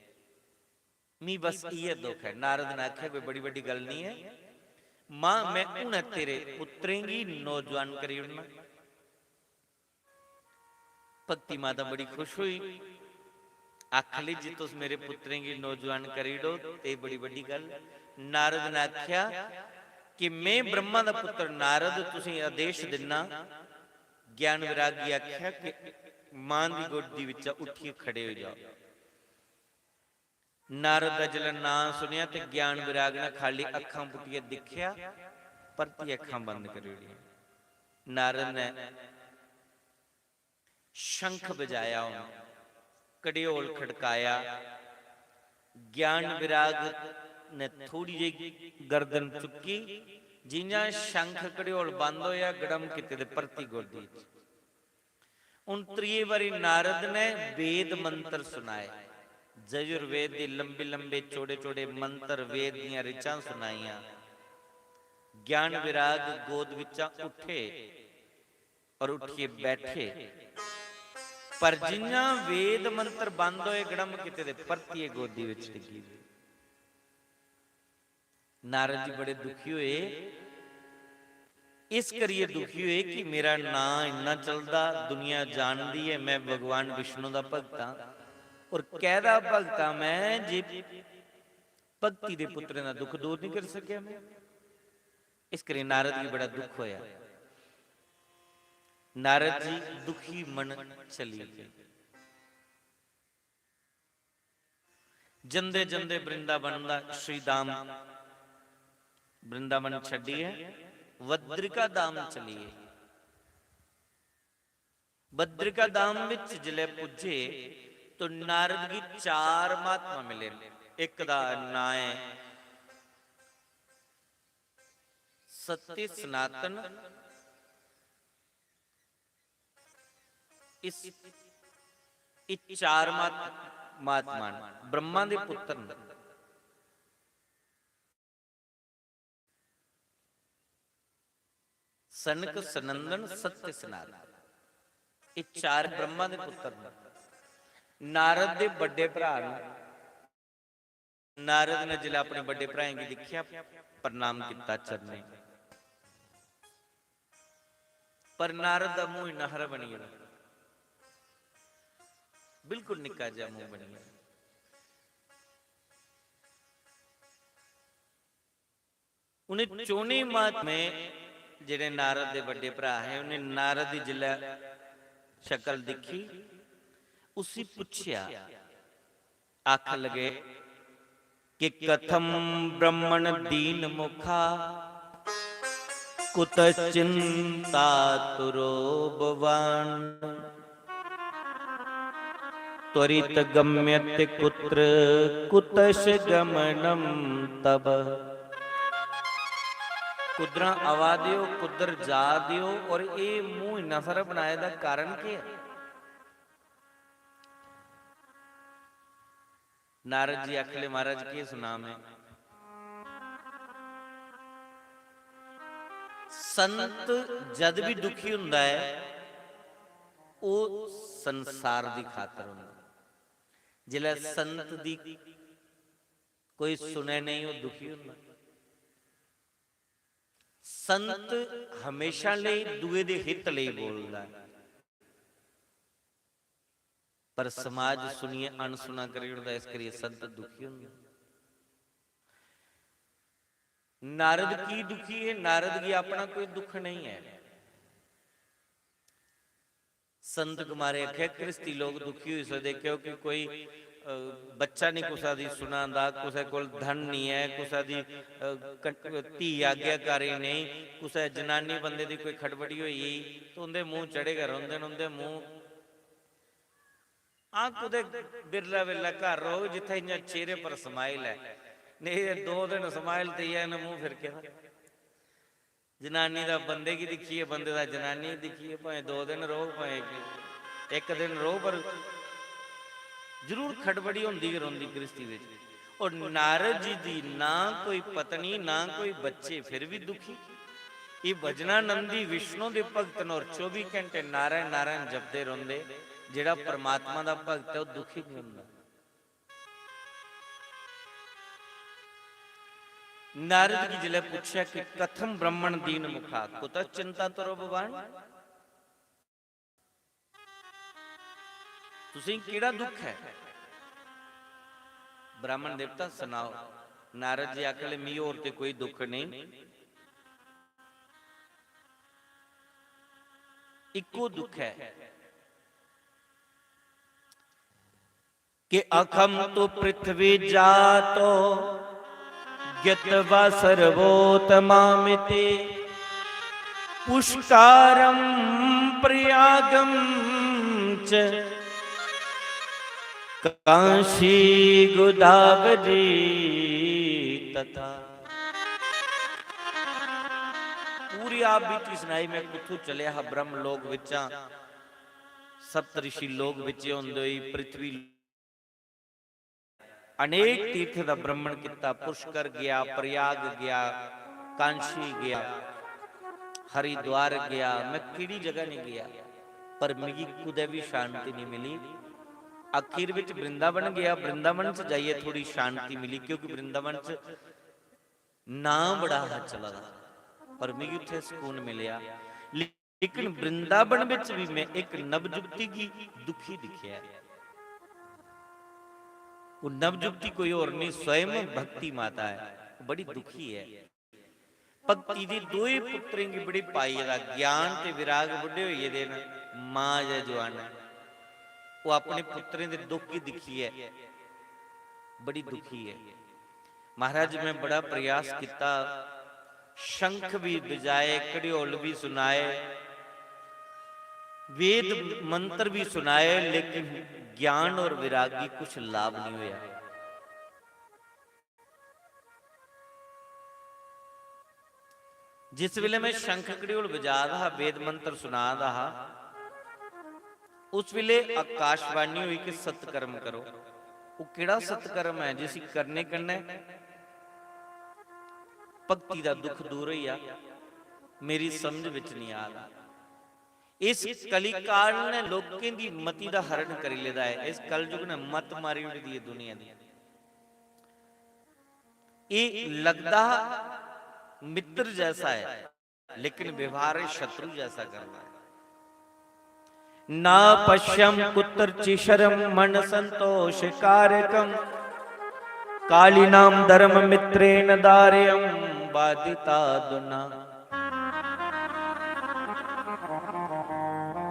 मी बस इ'यै दुख ऐ। नारद ने आखेआ, "कोई बड़ी बड्डी गल्ल निं ऐ मां, में हुनै तेरे पुत्तरें गी नौजुआन करी ओड़ना।" भक्ति माता बड़ी खुश होई, आखन लगी, "जे तुस मेरे पुत्तरें गी नौजुआन करी ओड़ो ते बड़ी बड्डी गल्ल।" नारद ने आखेआ कि में ब्रह्मा दा पुत्तर नारद तुसेंगी आदेश दिन्ना, ज्ञान विराग गी आखेआ कि मां दी गोदी बिच्चा उट्ठियै खड़े होई जाओ। नारद दा जिसलै नांऽ सुनेआ ते ज्ञान विराग ने खाल्ली अक्खां पुट्टियै दिक्खेआ, परतियै अक्खां बंद करी ओड़ियां। नारद ने शंख बजाया, उ'नें घड़ियोल खड़काया। ज्ञान विराग ने थोड़ी जेही गर्दन चुक्की, जि'यां शंख घड़ियोल बंद होया, गड़म कीते ते परती गोदी च। हून त्रिये बारी नारद ने वेद मंत्र सुनाए, यजुर्वेद दे लंबे लंबे चौड़े चौड़े मंत्र, वेद दियां ऋचां सुनाइयां। ज्ञान विराग गोद बिच्चा उठे और उठियै बैठे, पर जि'यां वेद मंत्र बंद होए, गड़म कीते ते परतियै गोदी बिच डिग्गी पे। नारद जी बड़े दुखी होए, इस करियै दुखी होए कि मेरा नांऽ इन्ना चलदा, दुनिया जानदी ऐ, मैं भगवान विष्णु दा भक्त आं, और कैदा भक्त आं मैं जे भक्ति दे पुत्तरें दा दुख दूर नहीं करी सकेआ मैं। इस करियै नारद गी बड़ा दुख होया। नारद जी दुखी मन चली गे। जंदे जंदे वृंदावन दा श्री धाम, वृंदावन छड्डियै बद्रिका धाम चली गे। बद्रिका धाम विच जिसलै पुज्जे तो नारद गी चार महात्मा मिले। इक दा नां ऐ सत्य सनातन, इस, इस चार महात-, महात्मा न, ब्रह्मा दे पुत्र न। सनक सनंदन सत्य सनातन, ये चार ब्रह्मा दे पुत्र न। नारद दे बड्डे भरा न। नारद ने जिसलै अपने बड्डे भ्राएं गी दिक्खेआ, प्रणाम कीता चरणें। पर नारद दा मूंह इन्ना हारा बनी गेदा, बिल्कुल निक्का जेहा मूंह बनी गेदा। उ'नें चौनें महात्में, जेह्ड़े नारद दे बड्डे भ्राऽ हे, उ'नें नारद दी जिसलै शकल दिक्खी, उसी पुच्छेआ, आखन लगे कि कथम ब्रह्मण दीन मुखा कुतश्चिंतातुरो भवान। त्वरित गम्यते कुत्र कुतश गमनम तब। कुदरां आवा दे ओ, कुद्धर जा दे ओ, और एह् मूंह इन्ना सारा बनाए दा कारण केह् ऐ? नारद जी आखले, महाराज, केह् सुनां में? संत जद भी दुखी हुंदा ऐ, ओह् संसार दी खातर हुंदा। जिसलै संत दी कोई सुनै नेईं, ओह् दुखी हुंदा। संत हमेशा लेई दुए दे हित लेई बोलदा ऐ, पर समाज सुनियै अनसुना करी ओड़दा, इस करियै संत दुखी होंदे। नारद की दुखी है? नारद गी अपना कोई दुख नहीं है। संत कुमारे आखे, गृहस्थी लोग दुखी होई सकदे, क्योंकि कोई, अ, बच्चा नहीं कुसै दी सुना दा, कुसै कोल धन नहीं है, कुसै दी, अ, क-, धी आज्ञाकारी नहीं, कुसै जनानी बंदे दी कोई खटबड़ी होई गेई, तो उं'दे मूंह चढ़े गै रौंह्दे न, उं'दे मूंह। हां, कुतै बिरला बिरला घर रौह्ग जित्थै इ'यां चेहरे पर smile ऐ, नेईं ते दो दिन smile देइयै इ'नें मूंह फिरके दा। जनानी दा बंदे गी दिक्खियै, बंदे दा जनानी गी दिक्खियै, भाएं दो दिन रौह्ग, भाएं इक, इक दिन रौह्ग, पर जरूर खटबड़ी होंदी गै रौंह्दी गृहस्थी बिच। और नारद जी दी ना कोई पत्नी, ना कोई बच्चे, फिर बी दुखी। एह् भजनानंदी विष्णु दे भगत न और चौबी घैंटे नारायण नारायण जपदे रौंह्दे। जेह्ड़ा परमात्मा दा भगत ऐ, ओह् दुखी निं होंदा। नारद गी जिसलै पुच्छेआ कि कथम ब्रह्मण दीन मुखा कुतः चिंता तरो भगवान, तुसें केह्ड़ा दुख ऐ? ब्राह्मण देवता सनाओ। नारद जी आखन लगे, "मिगी होर ते कोई दुख नेईं।" इक्को दुख है कि अखम तु पृथ्वी जातो ज्ञात्वा सर्वोत्तमामिति। पुष्कारं प्रयागं च कांशी गोदावरी तथा। पूरी आप बीती सुनाई, मैं कुत्थों चलिया हा ब्रह्म लोक विचां, सप्त ऋषि लोक विचे होंदे होई पृथ्वी अनेक तीर्थ दा भ्रमण किता, पुष्कर गया, प्रयाग गया, कांशी गया, हरिद्वार गया, मैं केड़ी जगह नहीं गया, पर मिगी कुदै भी शांति नहीं मिली। आखिर विच वृंदावन गया, वृंदावन च जाइए थोड़ी शांति मिली, क्योंकि वृंदावन च नां बड़ा हा चला दा, पर मिगी उत्थे सुकून मिलेआ। लेकिन वृंदावन विच भी मैं एक नवजुवती गी दुखी दिखेआ। वो नवजुवती कोई होर नहीं, स्वयं भक्ति माता है, बड़ी दुखी है। भक्ति दी दोए पुत्रें गी बड़ी पाई दा, ज्ञान ते विराग बुड्ढे होई गेदे न, मां जै जवान है। वो अपने पुत्रें दे दुख गी दिक्खियै बड़ी दुखी है। महाराज, मैं बड़ा प्रयास किता, शंख भी बजाए, घड़ियोल भी सुनाए, वेद मंत्र भी सुनाए, लेकिन ज्ञान और विराग गी कुछ लाभ नहीं होया। जिस वेले मैं शंख घड़ियोल बजा दा हा, वेद मंत्र सुना दा हा, उस वेले आकाशवाणी हुई कि सत्कर्म करो। वो केड़ा सत्कर्म है जिसी करने कन्नै भक्ति दा दुख दूर होई जा? मेरी समझ विच नहीं आ रहा। इस कलिकाल ने लोकें दी मति दा हरण करी लेदा है। इस कलयुग ने मत मारी उड़ी दी है दुनिया दी। ये लगदा मित्र जैसा है, लेकिन व्यवहार शत्रु जैसा करता है। ना पश्यम कुत्र चिशरम मन संतोष कारकम, कालीनाम धर्म मित्रेण दार्यम बाधिता दुना।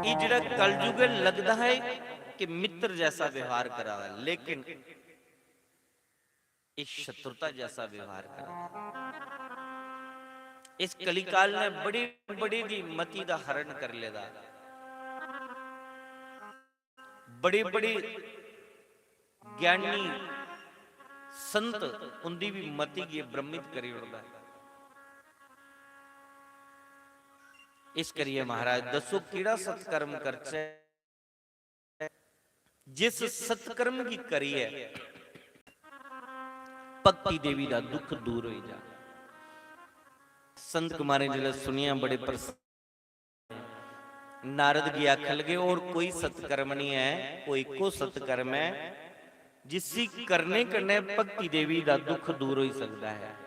ये जेड़ा कलयुग है, लगदा है कि मित्र जैसा व्यवहार करा रहा है, लेकिन ये शत्रुता जैसा व्यवहार करा रहा है। इस कलिकाल ने बड़ी बड़ी दी मति दा हरण कर लेदा। बड़ी बड़ी ज्ञानी संत, उंदी भी मति गी भ्रमित करी ओड़दा है। इस करियै महाराज, दसो, केड़ा सत्कर्म करचै, जिस सत्कर्म गी करियै भक्ति देवी दा दुख दूर होई जा। संत कुमारें जिसलै सुनिया, बड़े प्रसन्न। नारद गी आखन लगे, "और कोई सत्कर्म नहीं है, वो इक्को सत्कर्म है, जिसी करने कन्नै भक्ति देवी दा दुख दूर होई सकदा है।"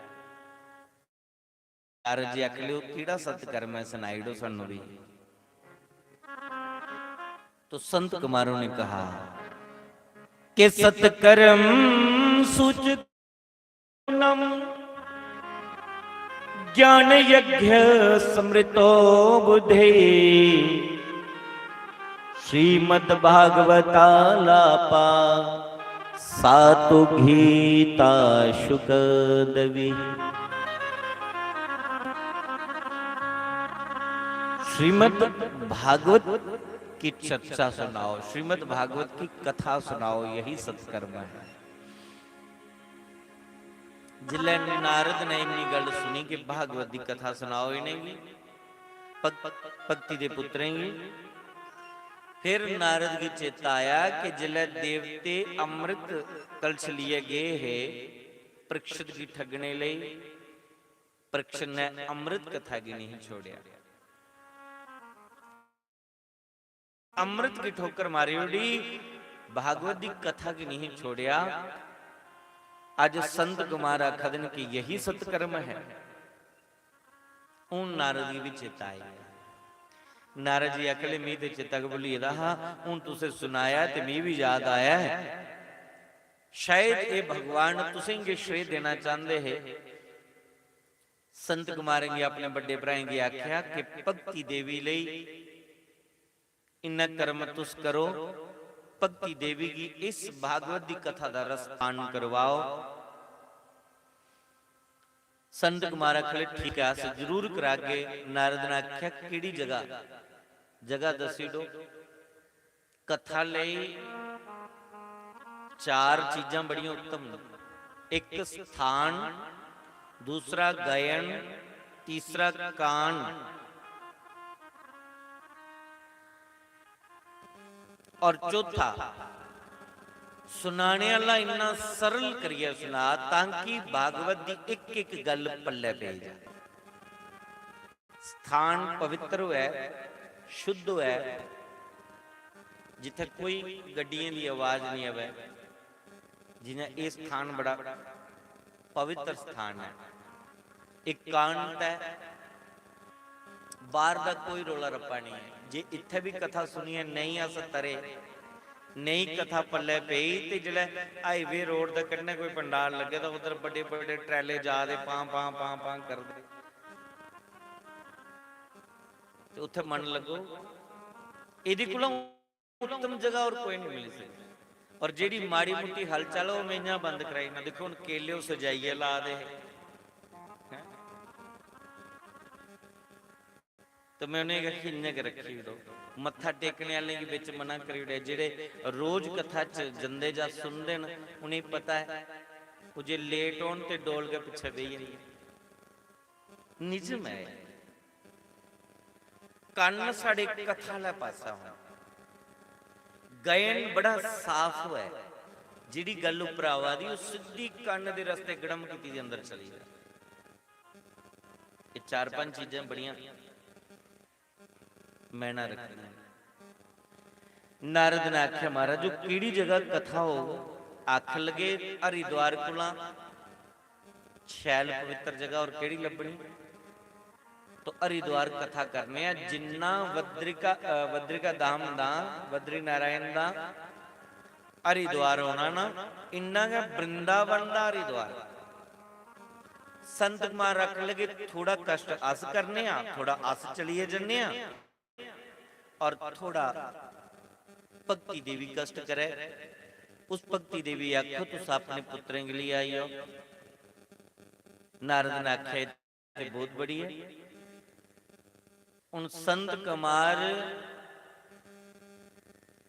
नारद जी आखन लगे, "वो केड़ा सत्कर्म है, सनाई ओड़ो सानू भी।" तो संत कुमारों ने कहा कि सत्कर्म सूच नम ज्ञान यज्ञ समृतो बुद्धे, श्रीमद् भागवतालापा सातु गीता शुकदवि। श्रीमद् भागवत की चर्चा सुनाओ, श्रीमद् भागवत की कथा सुनाओ, यही सत्कर्म है। जिसलै नारद ने इन्नी गल्ल सुनी कि भागवत दी कथा सनाओ इ'नेंगी, भग-, भक्ति दे पुत्तरें गी, फिर नारद गी चेता आया कि जिसलै देवते अमृत कलश लेइयै गे हे परीक्षित गी ठगने लेई, परीक्षित ने अमृत कथा गी नहीं छोड़ेआ। अमृत की ठोकर मारी उड़ी, भागवत दी कथा की नहीं छोड़िया। आज संत कुमार आखदन कि यही सत्कर्म है। हून नारद जी भी चेता आई गया। नारद जी आखले, "मी ते चेता गै भुल्ली गेदा हा, हून तुसें सुनाया ते मी भी याद आया है। शायद ये भगवान तुसें गी श्रेय देना चाहते हैं।" संत कुमारें गी, अपने बड़े भ्राएं गी आख्या कि भक्ति देवी लेई इन्ना कर्म तुस करो, भक्ति देवी गी इस भागवत दी कथा दा रस पान करवाओ। संत कुमार आखन लगे, "ठीक ऐ, अस जरूर करागे।" नारद ने आखेआ, "केह्ड़ी जगह?" जगह दस्सी ओड़ो। कथा लेई चार चीजां बड़ियां उत्तम न। इक स्थान, दूसरा गायन, तीसरा कान। और चौथा, सुनाने आह्ला इन्ना सरल करियै सुना, तां कि भागवत दी इक इक गल्ल पल्लै पेई जा। स्थान पवित्र होऐ, शुद्ध होऐ, जित्थै कोई गड्डियें दी आवाज निं आवै, जि'यां एह् स्थान बड़ा पवित्र स्थान ऐ, एकांत ऐ, बाहर दा कोई रौला रप्पा निं ऐ। जे इत्थै बी कथा सुनियै नेईं अस तरे, नेईं कथा पल्लै पेई, ते जिसलै हाईवे रोड दे कन्नै कोई पंडाल लग्गे दा, उद्धर बड्डे बड्डे ट्रैले जा दे, पां पां पां पां करदे, ते उत्थै मन लग्गो। एह्दे कोला उत्तम जगह होर कोई निं मिली सकदी। और जेह्ड़ी माड़ी मुट्टी हलचल, ओह् में इ'यां बंद कराई ना। दिक्खो, हून केले ओह् सजाइयै ला दे हे, हैं? ते में उ'नेंगी आखेआ, "इ'यां गै रक्खी ओड़ो।" मत्था टेकने आह्लें गी बिच मना करी ओड़ेआ। जेह्ड़े रोज कथा च जंदे जां सुनदे न, उ'नेंगी पता ऐ, ओह् जे लेट होन ते डोल गै पिच्छें बेही जंदी ऐ। निजम ऐ एह्। कन्न साढ़े कथा आह्ला पासा होन, गायन बड़ा साफ होऐ, जेह्ड़ी गल्ल उप्पर आवा दी, ओह् सिद्धी कन्न दे रस्ते गड़म कीती दे अंदर चली जा। एह् चार पंज चीजां बड़ियां मैना रखदियां। नारद ने आखेआ, "महाराज, ओह् केह्ड़ी जगह कथा होग?" आखन लगे, "हरिद्वार कोला शैल पवित्र जगह होर केह्ड़ी लब्भनी?" तो हरिद्वार कथा करने आं, जिन्ना बद्रिका, अ, बद्रिका धाम दा, बद्री नारायण दा हरिद्वार होना ना, इन्ना गै वृंदावन दा हरिद्वार। संत कुमार आखन लगे, "थोड़ा कष्ट अस करने आं, थोड़ा अस चलिए जन्ने आं, और थोड़ा भक्ति देवी कष्ट करे, उस भक्ति देवी आखो, तुस अपने पुत्रें के लिए आई हो।" नारद ने आखे, "ते बहुत बढ़िया।" हुन संत कुमार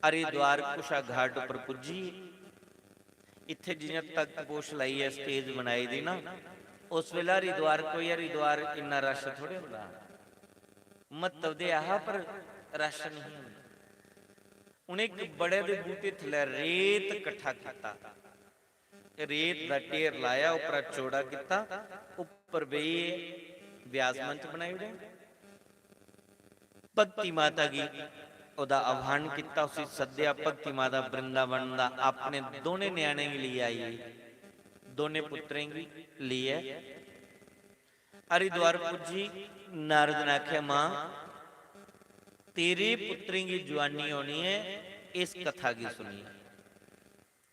हरिद्वार कुशा घाट उप्पर पुज्जी, इत्थै जि'यां तख्त पोश लाइयै स्टेज बनाई दी ना, उस बेल्लै हरिद्वार, कोई हरिद्वार इन्ना रश थोड़े होंदा हा। म्हत्तव ते ऐ हा, पर रश नेईं होंदा। उ'नें इक बड़े दे बूह्टे थल्लै रेत कट्ठा कीता, रेत दा ढेर लाया, उप्परा चौड़ा कीता, उप्पर बेहियै व्यास मंच बनाई ओड़ेआ। भक्ति माता गी ओह्दा आह्वान कीता, उसी सद्देआ। भक्ति माता वृंदावन दा अपने दोनें ञ्याणें गी लेई आई, दोनें पुत्तरें गी लेइयै हरिद्वार पुज्जी। नारद ने आखेआ, "मां, तेरे पुत्तरें गी जुआनी होनी ऐ इस कथा गी सुनियै,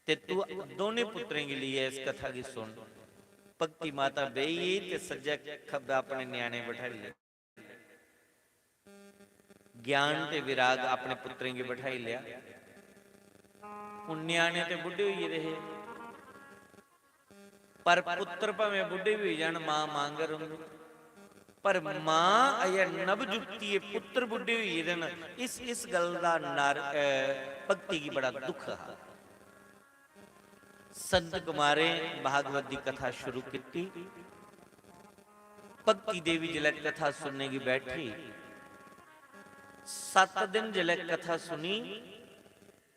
ते तू दोनें पुत्तरें गी लेइयै इस कथा गी सुन।" भक्ति माता बेही गेई ते सज्जै खब्बै अपने ञ्याणे बठाई ले। ज्ञान ते विराग अपने पुत्तरें गी बठाई लेआ। हुन ञ्याणे ते बुड्ढे होई गेदे हे, पर पुत्तर भामें बुड्ढे बी होई जान, मां मां गै रौंह्दी। पर मां अजें नवजुवती ऐ, पुत्तर बुड्ढे होई गेदे न। इस, इस गल्ल दा नार-, अ, भक्ति गी बड़ा दुख हा। संत कुमारें भागवत दी कथा शुरू कीती। भक्ति देवी जिसलै कथा सुनने गी बैठी, सत्त दिन जिसलै कथा सुनी,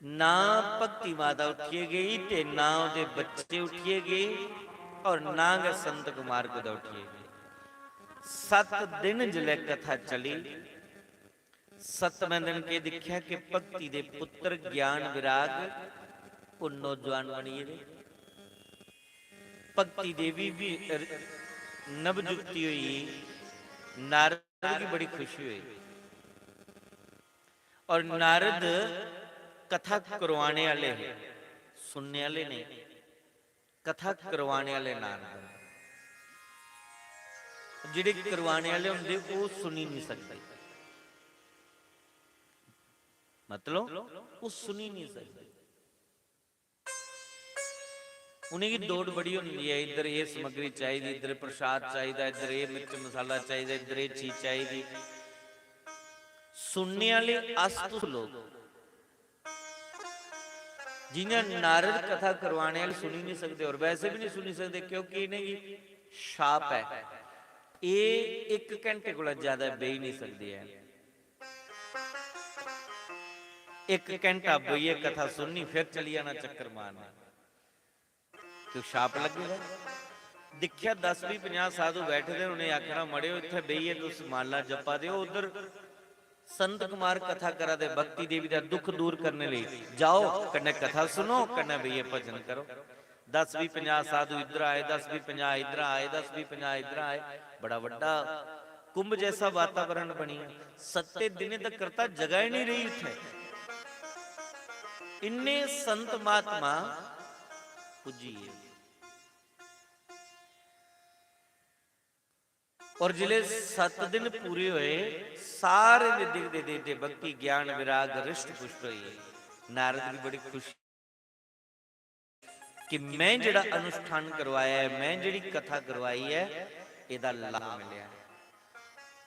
ना भक्ति माता उठियै गेई ते ना ओह्दे बच्चे उठियै गे और ना गै संत कुमार कुतै उठियै गे। सत्त दिन जिसलै कथा चली, सतमें दिन केह् दिक्खेआ कि भक्ति दे पुत्तर ज्ञान विराग ओह् नौजवान बनी गेदे। भक्ति देवी बी र-, नवजुवती होई गेई। नारद गी बड़ी खुशी होई। और नारद कथा करवाने आह्ले हे, सुनने आह्ले नेईं। कथा करवाने आह्ले नारद न। जेह्ड़े करवाने आह्ले होंदे, ओह् सुनी निं सकदे। मतलब, ओह् सुनी नहीं सकदे। उ'नेंगी दौड़ बड़ी होंदी ऐ, इद्धर एह् समग्री चाहिदी, इद्धर प्रसाद चाहिदा, इद्धर एह् मिर्च मसाला चाहिदा, इद्धर एह् चीज चाहिदी। सुनने आह्ले अस तुस लोक, जि'यां नारद कथा करवाने आह्ले सुनी नहीं सकदे, और वैसे भी नहीं सुनी सकदे, क्योंकि इ'नेंगी शाप ऐ, एह् इक घैंटे कोला ज्यादा बेही नहीं सकदे ऐ। इक घैंटा बेहियै कथा सुननी, फिर चली जाना चक्कर मारने। क्यों, शाप लग्गे दा। दिक्खेआ, दस बीह् पंजाह् साधु बैठे दे, उ'नें आखना, "मड़ेओ, इत्थै बेहियै तुस माला जप्पा दे ओ, उद्धर संत कुमार कथा करा दे, भक्ति देवी दा दुख दूर करने लेई। जाओ, कन्नै कथा सुनो, कन्नै बेहियै भजन करो।" दस बीह् पंजाह् साधु इद्धर आए, दस बीह् पंजाह् इद्धर आए, दस बीह् पंजाह् इद्धर आए। बड़ा बड्डा कुंभ जैसा वातावरण बनी गया। सत्ते दिनें तक करता जगह ही नहीं रही इत्थै। इन्ने संत महात्मा पुज्जी गे। और जिले सत्त दिन पूरे होए, सारे दे दिखदे दिखदे भक्ति, ज्ञान, विराग, हृष्ट पुष्ट होई गे। नारद भी बड़ी खुशी कि मैं जेह्ड़ा अनुष्ठान करवाया ऐ, मैं जेह्ड़ी कथा करवाई ऐ, एह्दा लाभ मिलेआ।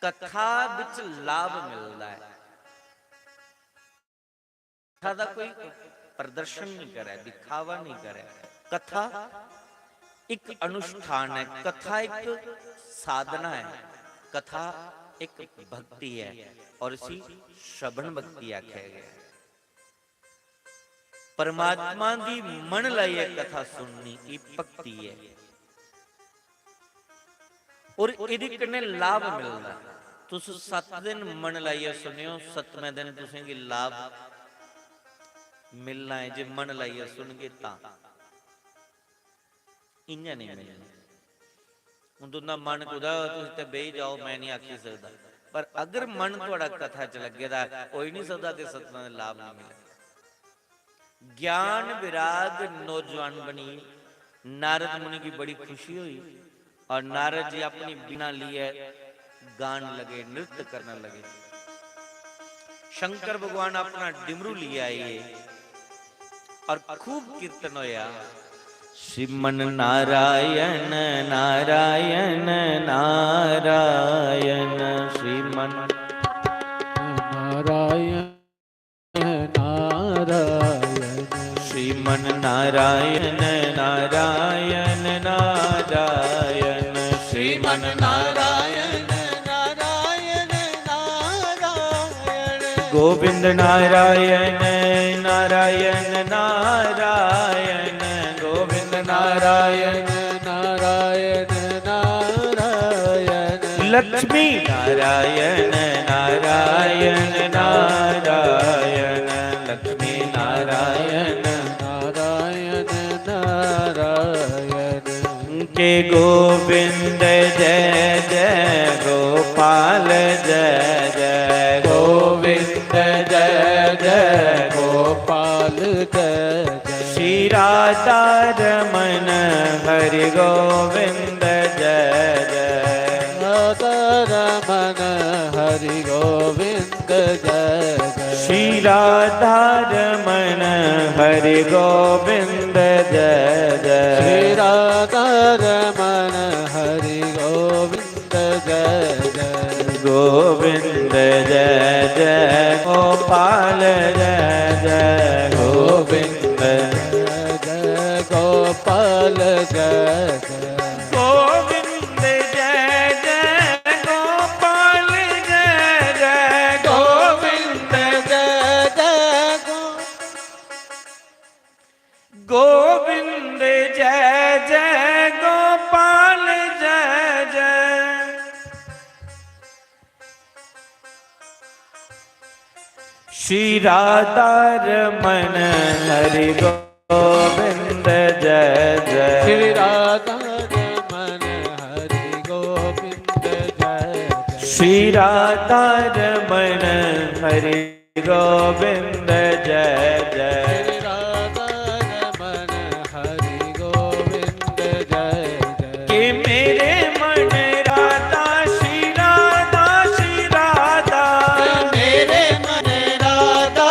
कथा बिच लाभ मिलदा ऐ। कथा दा कोई प्रदर्शन नहीं करै, दिखावा नहीं करै। कथा एक अनुष्ठान है, कथा एक साधना है, कथा एक भक्ति है, और इसी श्रवण भक्ति आख्या गया है। परमात्मा दी मन लाइयै कथा सुननी, एह् भक्ति ऐ। और एह्दे कन्नै लाभ मिलदा। तुस सत्त दिन मन लाइयै सुनेओ, सतमें दिन तुसेंगी लाभ मिलना ऐ, जे मन लाइयै सुनगे तां। इ'यां नेईं मिलना। हून तुं'दा मन कुतै होऐ, तुस इत्थै बेही जाओ, मैं निं आखी सकदा, पर अगर मन थुआढ़ा कथा च लग्गे दा ऐ, होई निं सकदा कि सतमें दिन लाभ निं मिलै। ज्ञान विराग नौजवान बनी, नारद मुनि की बड़ी खुशी हुई और नारद जी अपनी वीणा लिए गान लगे, नृत्य करने लगे। शंकर भगवान अपना डिमरू लिए आए और खूब कीर्तन होया। श्रीमन नारायण नारायण नारायण, श्रीमन नारायण नारायण। श्रीमन नारायण नारायण नारायण, श्रीमन नारायण नारायण नारायण। गोविंद नारायण नारायण नारायण, गोविंद नारायण नारायण नारायण। लक्ष्मी नारायण नारायण नारायण, लक्ष्मी नारायण नारायण नारायण। के गोविंद जय जय गोपाल जय जय, गोविंद जय जय गोपाल जय जय। श्री राधा रमन हरि गोविंद जय जय। राधा रमन हरि गोविंद जय जय। श्री राधा रमन हरि गोविंद जय जय। श्री राधा रमन हरि गोविंद जय जय। गोविंद जय जय गोपाल जय जय, गोविंद जय जय गोपाल जय जय। गोविंद जय जय गोपाल जय जय, गोविंद जय जय गो-, गोविंद जय जय गोपाल जय जय। श्री राधा रमन हरि गोविंद जय जय। श्री राधा रमन हरि गोविंद जय जय। श्री राधा रमन हरि गोविंद जय जय। श्री राधा रमन हरि गोविंद जय जय। कि मेरे मन राधा श्री राधा श्री राधा। मेरे मन राधा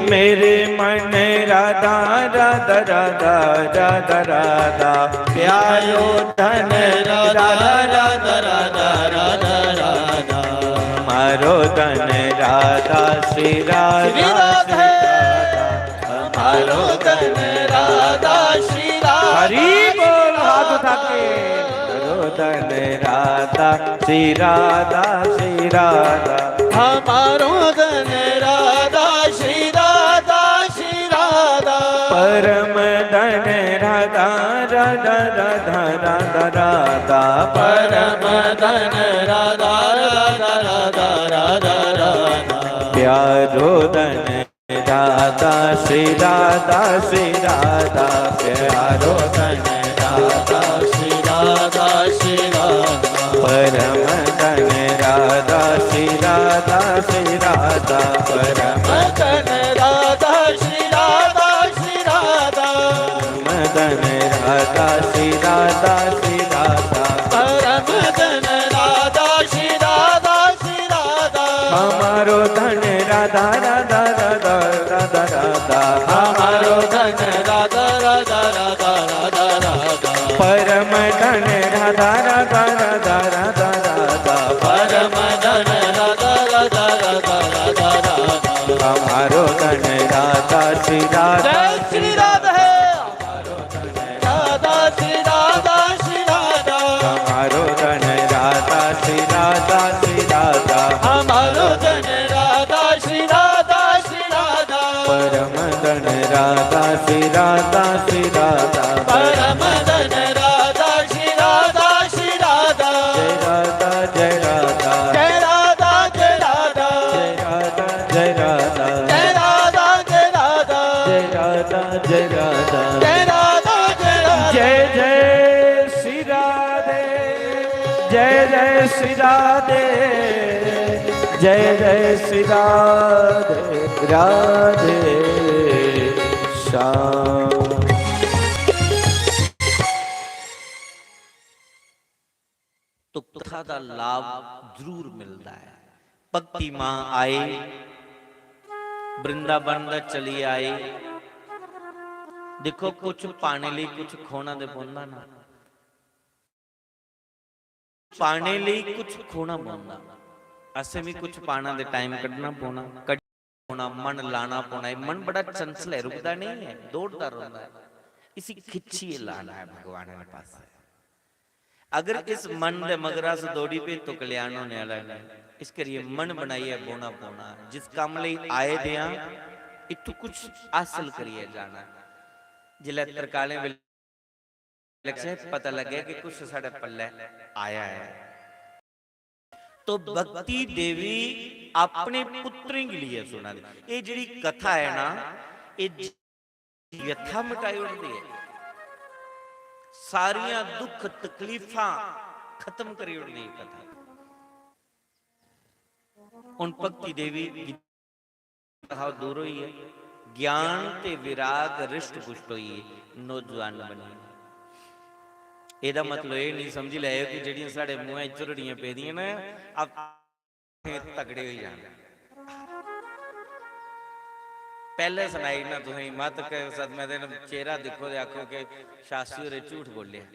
मेरे मन राधा, राधा, राधा, राधा, राधा। प्यारो धन राधा, राधा, राधा, राधा, राधा। हमारो धन राधा, श्री राधा, श्री राधा। हमारो धन राधा, श्री राधा। हरि बोल, हाथ उठा के। हमारो धन राधा, श्री राधा, श्री राधा। हमारो धन राधा, श्री राधा, श्री राधा। परम धन राधा, राधा, राधा, राधा, राधा। परम धन राधा, राधा, राधा, राधा, राधा। प्यारो धन राधा, श्री राधा, श्री राधा। प्यारो धन राधा, श्री राधा, श्री राधा। परम धन राधा, श्री राधा, श्री राधा। परम धन राधा, श्री राधा, श्री राधा। परम धन राधा, श्री राधा, श्री राधा। परम धन राधा, श्री राधा, श्री राधा। हमारो धन राधा, राधा, राधा, राधा, राधा। हमारो धन राधा, राधा, राधा, राधा, राधा। परम धन राधा, राधा, राधा, राधा, राधा। परम धन राधा, राधा, राधा, राधा, राधा। हमारो धन राधा, श्री राधा। जय श्री राधे। राधा, श्री राधा, श्री राधा। हमारो धन राधा, श्री राधा, श्री राधा। हमारो धन राधा, श्री राधा, श्री राधा। परम धन राधा, श्री राधा, श्री राधा। परम धन राधा, श्री राधा, श्री राधा। जय राधा, जय राधा। जय राधा, जय राधा। जय राधा, जय राधा। जय राधा, जय राधा। जय राधा, जय राधा। जय राधा, जय राधा। जय राधा, जय राधा। जय जय श्री राधे, जय जय श्री राधे, जय जय श्री राधे, राधे श्याम। तो कथा दा लाभ जरूर मिलदा ऐ। भक्ति मां आए, वृंदावन दा चली आए। देखो, कुछ पाने लेई कुछ खोना ते पौंदा ना। पाने लेई कुछ खोना पौंदा। असें भी कुछ पाना ते टाइम कड्ढना पौना, कड्ढ पौना, मन लाना पौना। एह् मन बड़ा चंचल ऐ, रुकदा नहीं ऐ, दौड़दा रौंह्दा ऐ। इसी खिच्चियै लाना ऐ भगवान आह्ले पासै। अगर इस मन दे मगर अस दौड़ी पे तो कल्याण होने आह्ला नहीं। इस करियै मन बनाइयै बौह्ना पौना। जिस कम्म लेई आए दे आं, इत्थूं कुछ हासल करियै जाना। जिसलै तरकालें बेल्लै लग्गै, पता लग्गै कि कुछ साढ़े पल्लै आया ऐ। तो भक्ति देवी अपने पुत्रें गी लेइयै सुना दी। एह् जेह्ड़ी कथा ऐ ना, एह् व्यथा मिटाई ओड़दी ऐ, सारियां दुख तकलीफां खत्म करी ओड़दी ऐ कथा। हुन भक्ति देवी गी हा दूर होई ऐ, ज्ञान ते विराग रिश्ट पुष्ट होई ऐ, नौजवान बनी। एह्दा मतलब एह् निं समझी लैएओ कि जेह्ड़ियां साढ़े मुंहै च झुरड़ियां पेदियां न, आप तगड़े होई जान। पैह्लें सनाई ना तुसें, मत क-, सतमें दिन चेहरा दिक्खो ते आखो कि शास्त्री होरें झूठ बोल्लेआ।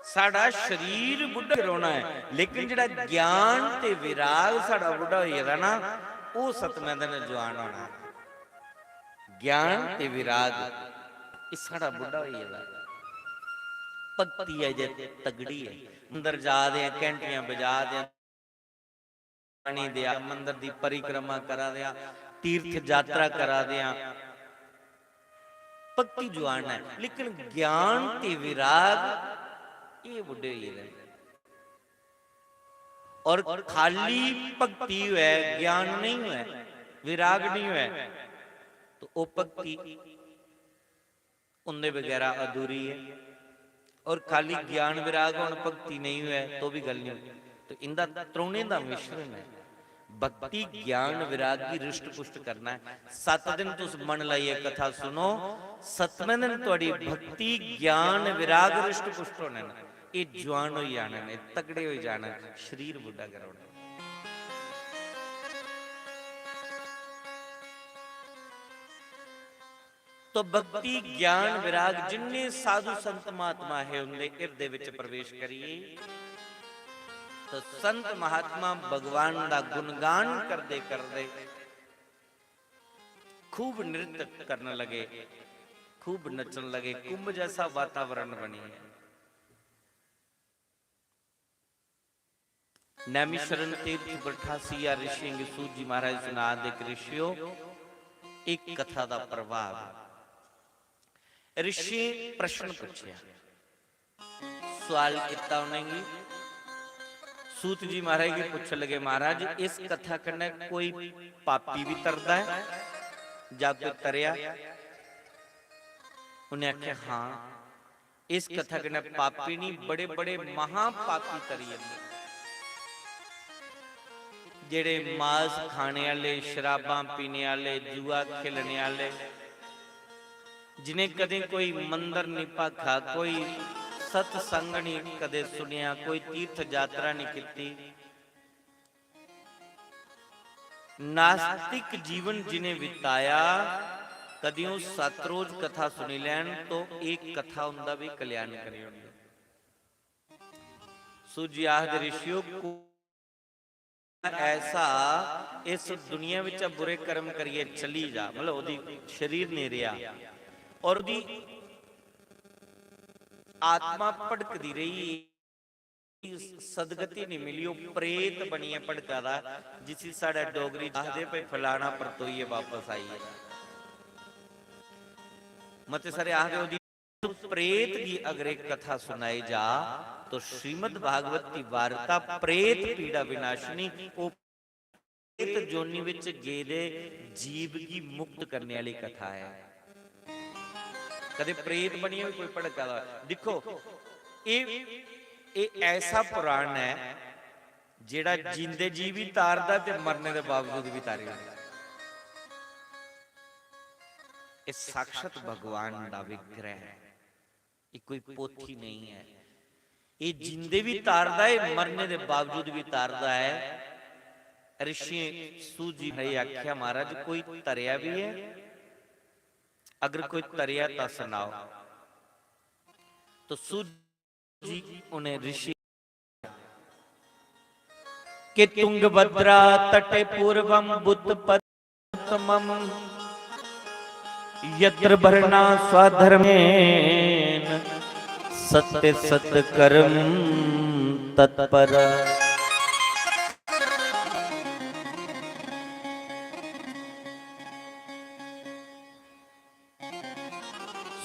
साढ़ा शरीर बुड्ढा रौह्ना ऐ, लेकिन जेह्ड़ा ज्ञान ते विराग साढ़ा बुड्ढा होई गेदा ना, ओह् सतमें दिन जुआन होना ऐ। ज्ञान ते विराग, एह् साढ़ा बुड्ढा होई गेदा। भक्ति अजें तगड़ी ऐ। मंदर जा दे आं, घैंटियां बजा दे आं, पानी देआ, मंदर दी परिक्रमा करा दे आं, तीर्थ यात्रा करा दे आं, भक्ति जुआन ऐ, लेकिन ज्ञान ते विराग एह् बुड्ढे होई गेदे न। और खाली भक्ति होऐ, ज्ञान नहीं होऐ, विराग नहीं होऐ, तो ओह् भक्ति उंदे बगैरा अधूरी ऐ। और खाली ज्ञान विराग होन, भक्ति नेईं होऐ, तो भी गल्ल नेईं होंदी। तो इंदा त्रौनें दा मिश्रण ऐ। भक्ति, ज्ञान, विराग गी रिश्ट पुष्ट करना ऐ। सत्त दिन तुस मन लाइयै कथा सुनो, सतमें दिन तुहाड़ी भक्ति, ज्ञान, विराग रिश्ट पुष्ट होने न। एह् जुआन होई जाने न, एह् तगड़े होई जाने न, शरीर बुड्ढा करी ओड़ना। तो भक्ति, ज्ञान, विराग, जिन्ने साधु संत महात्मा है, उनके हृदय विच प्रवेश करिए, तो संत महात्मा भगवान दा गुणगान करदे करदे खूब नृत्य करने लगे, खूब नचन लगे। कुंभ जैसा वातावरण बनी है। नैमिषारण्य तीर्थ पर अठासी हजार ऋषियों की सूत जी महाराज सुना दे कि ऋषियों, एक कथा का प्रभाव। ऋषि प्रश्न पूछया, सवाल किता उन्हें। सूत जी महाराज की पूछन लगे, महाराज, इस कथा कन्नै कोई पापी भी तरदा है या कोई तरया? उन्हें आख्या, हाँ, इस कथा कन्नै पापी नहीं, बड़े बड़े महापापी तरी जंदे। जेड़े मांस खाने आले, शराबां पीने आले, जुआ खेलने आले, जिन्हें कदें कोई मंदर नहीं भाखा, कोई सत्संग नहीं कदे सुनिया, कोई तीर्थ यात्रा नहीं कीती, नास्तिक जीवन जिन्हें बिताया, कदियों सत रोज कथा सुनी लैन तो एक कथा उनका भी कल्याण करी ओड़दी। सूत जी आखदे, ऋषियों, को ऐसा इस दुनिया विच बुरे कर्म करिए चली जा, मतलब ओदी शरीर नहीं रहा और ओदी आत्मा भटकदी रही, सदगति नहीं मिली, वो प्रेत बनिए भटका दा, जिसी साढ़े डोगरी च आखदे भई फलाना परतोइयै वापस आई है। मते सारे आखदे ओदी प्रेत की अगर एक कथा सुनाई जा तो श्रीमद् भागवत की वार्ता प्रेत पीड़ा विनाशिनी, वो प्रेत जोनी विच गेदे जीव की मुक्त करने वाली कथा है। कदे प्रेत बनिए भी कोई भटका दा। दिक्खो, ये, ये ऐसा पुराण है जेड़ा जींदे जी भी तारदा ते मरने दे बावजूद भी तारी ओड़दा। ये साक्षात भगवान दा विग्रह है। ये कोई पोथी नहीं है। ये जींदे भी तारदा है, मरने दे बावजूद भी तारदा है। ऋषि सूत जी ने आख्या, महाराज, कोई तरया भी है? अगर कोई तरया तां सनाओ। तो सूत जी उन्हें ऋषि के तुंगभद्रा तटे पूर्वम बुद्ध पद्मम यत्र भरणा स्वाधर्मेन सत्य सत्कर्म तत्पर।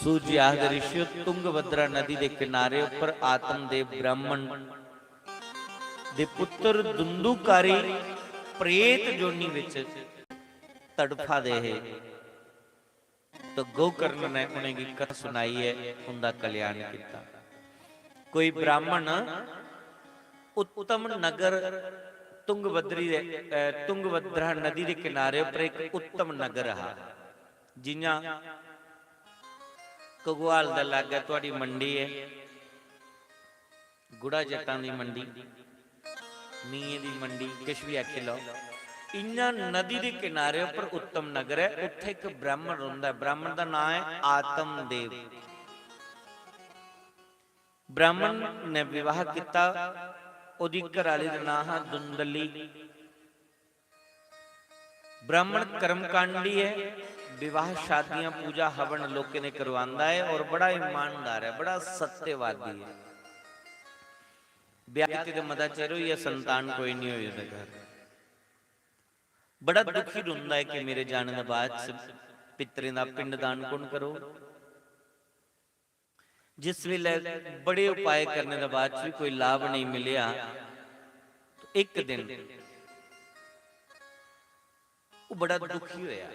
सूत जी आखदे, ऋषियो, तुंगभद्रा नदी दे किनारे उप्पर आत्मदेव ब्राह्मण दे पुत्र धुंधुकारी प्रेत जोनी विच तड़फा दे हे, तो गोकर्ण ने उनेंगी कथा सुनाइयै उंदा कल्याण किता। कोई ब्राह्मण उत्तम नगर तुंगभद्री दे, अ, तुंगभद्रा नदी दे किनारे उप्पर एक उत्तम नगर हा। जियां घगवाल दे लागै तुहाडी मंडी ऐ, गुड़ा जट्टां दी मंडी, मीएं दी मंडी, किश भी आखी लैओ। इयां नदी दे किनारे उप्पर उत्तम नगर ऐ, उत्थे इक ब्राह्मण रौंह्दा ऐ। ब्राह्मण दा नां ऐ आत्मदेव। ब्राह्मण ने विवाह किता, ओदी घरआली दा नां हा धुंधली। ब्राह्मण कर्मकांडी ऐ, विवाह शादियां, पूजा हवन लोकें दे करवांदा ऐ और बड़ा ईमानदार ऐ, बड़ा सत्यवादी ऐ। ब्याह कीते दे मता चिर होई गेआ, संतान कोई नहीं होई ओह्दे घर। बड़ा दुखी रौंह्दा ऐ कि मेरे जाने दे बाद च पितरें दा पिंडदान कु'न करो। जिस वेले बड़े उपाय करने दे बाद च भी कोई लाभ नहीं मिलेआ, तो एक दिन ओह् बड़ा दुखी होया।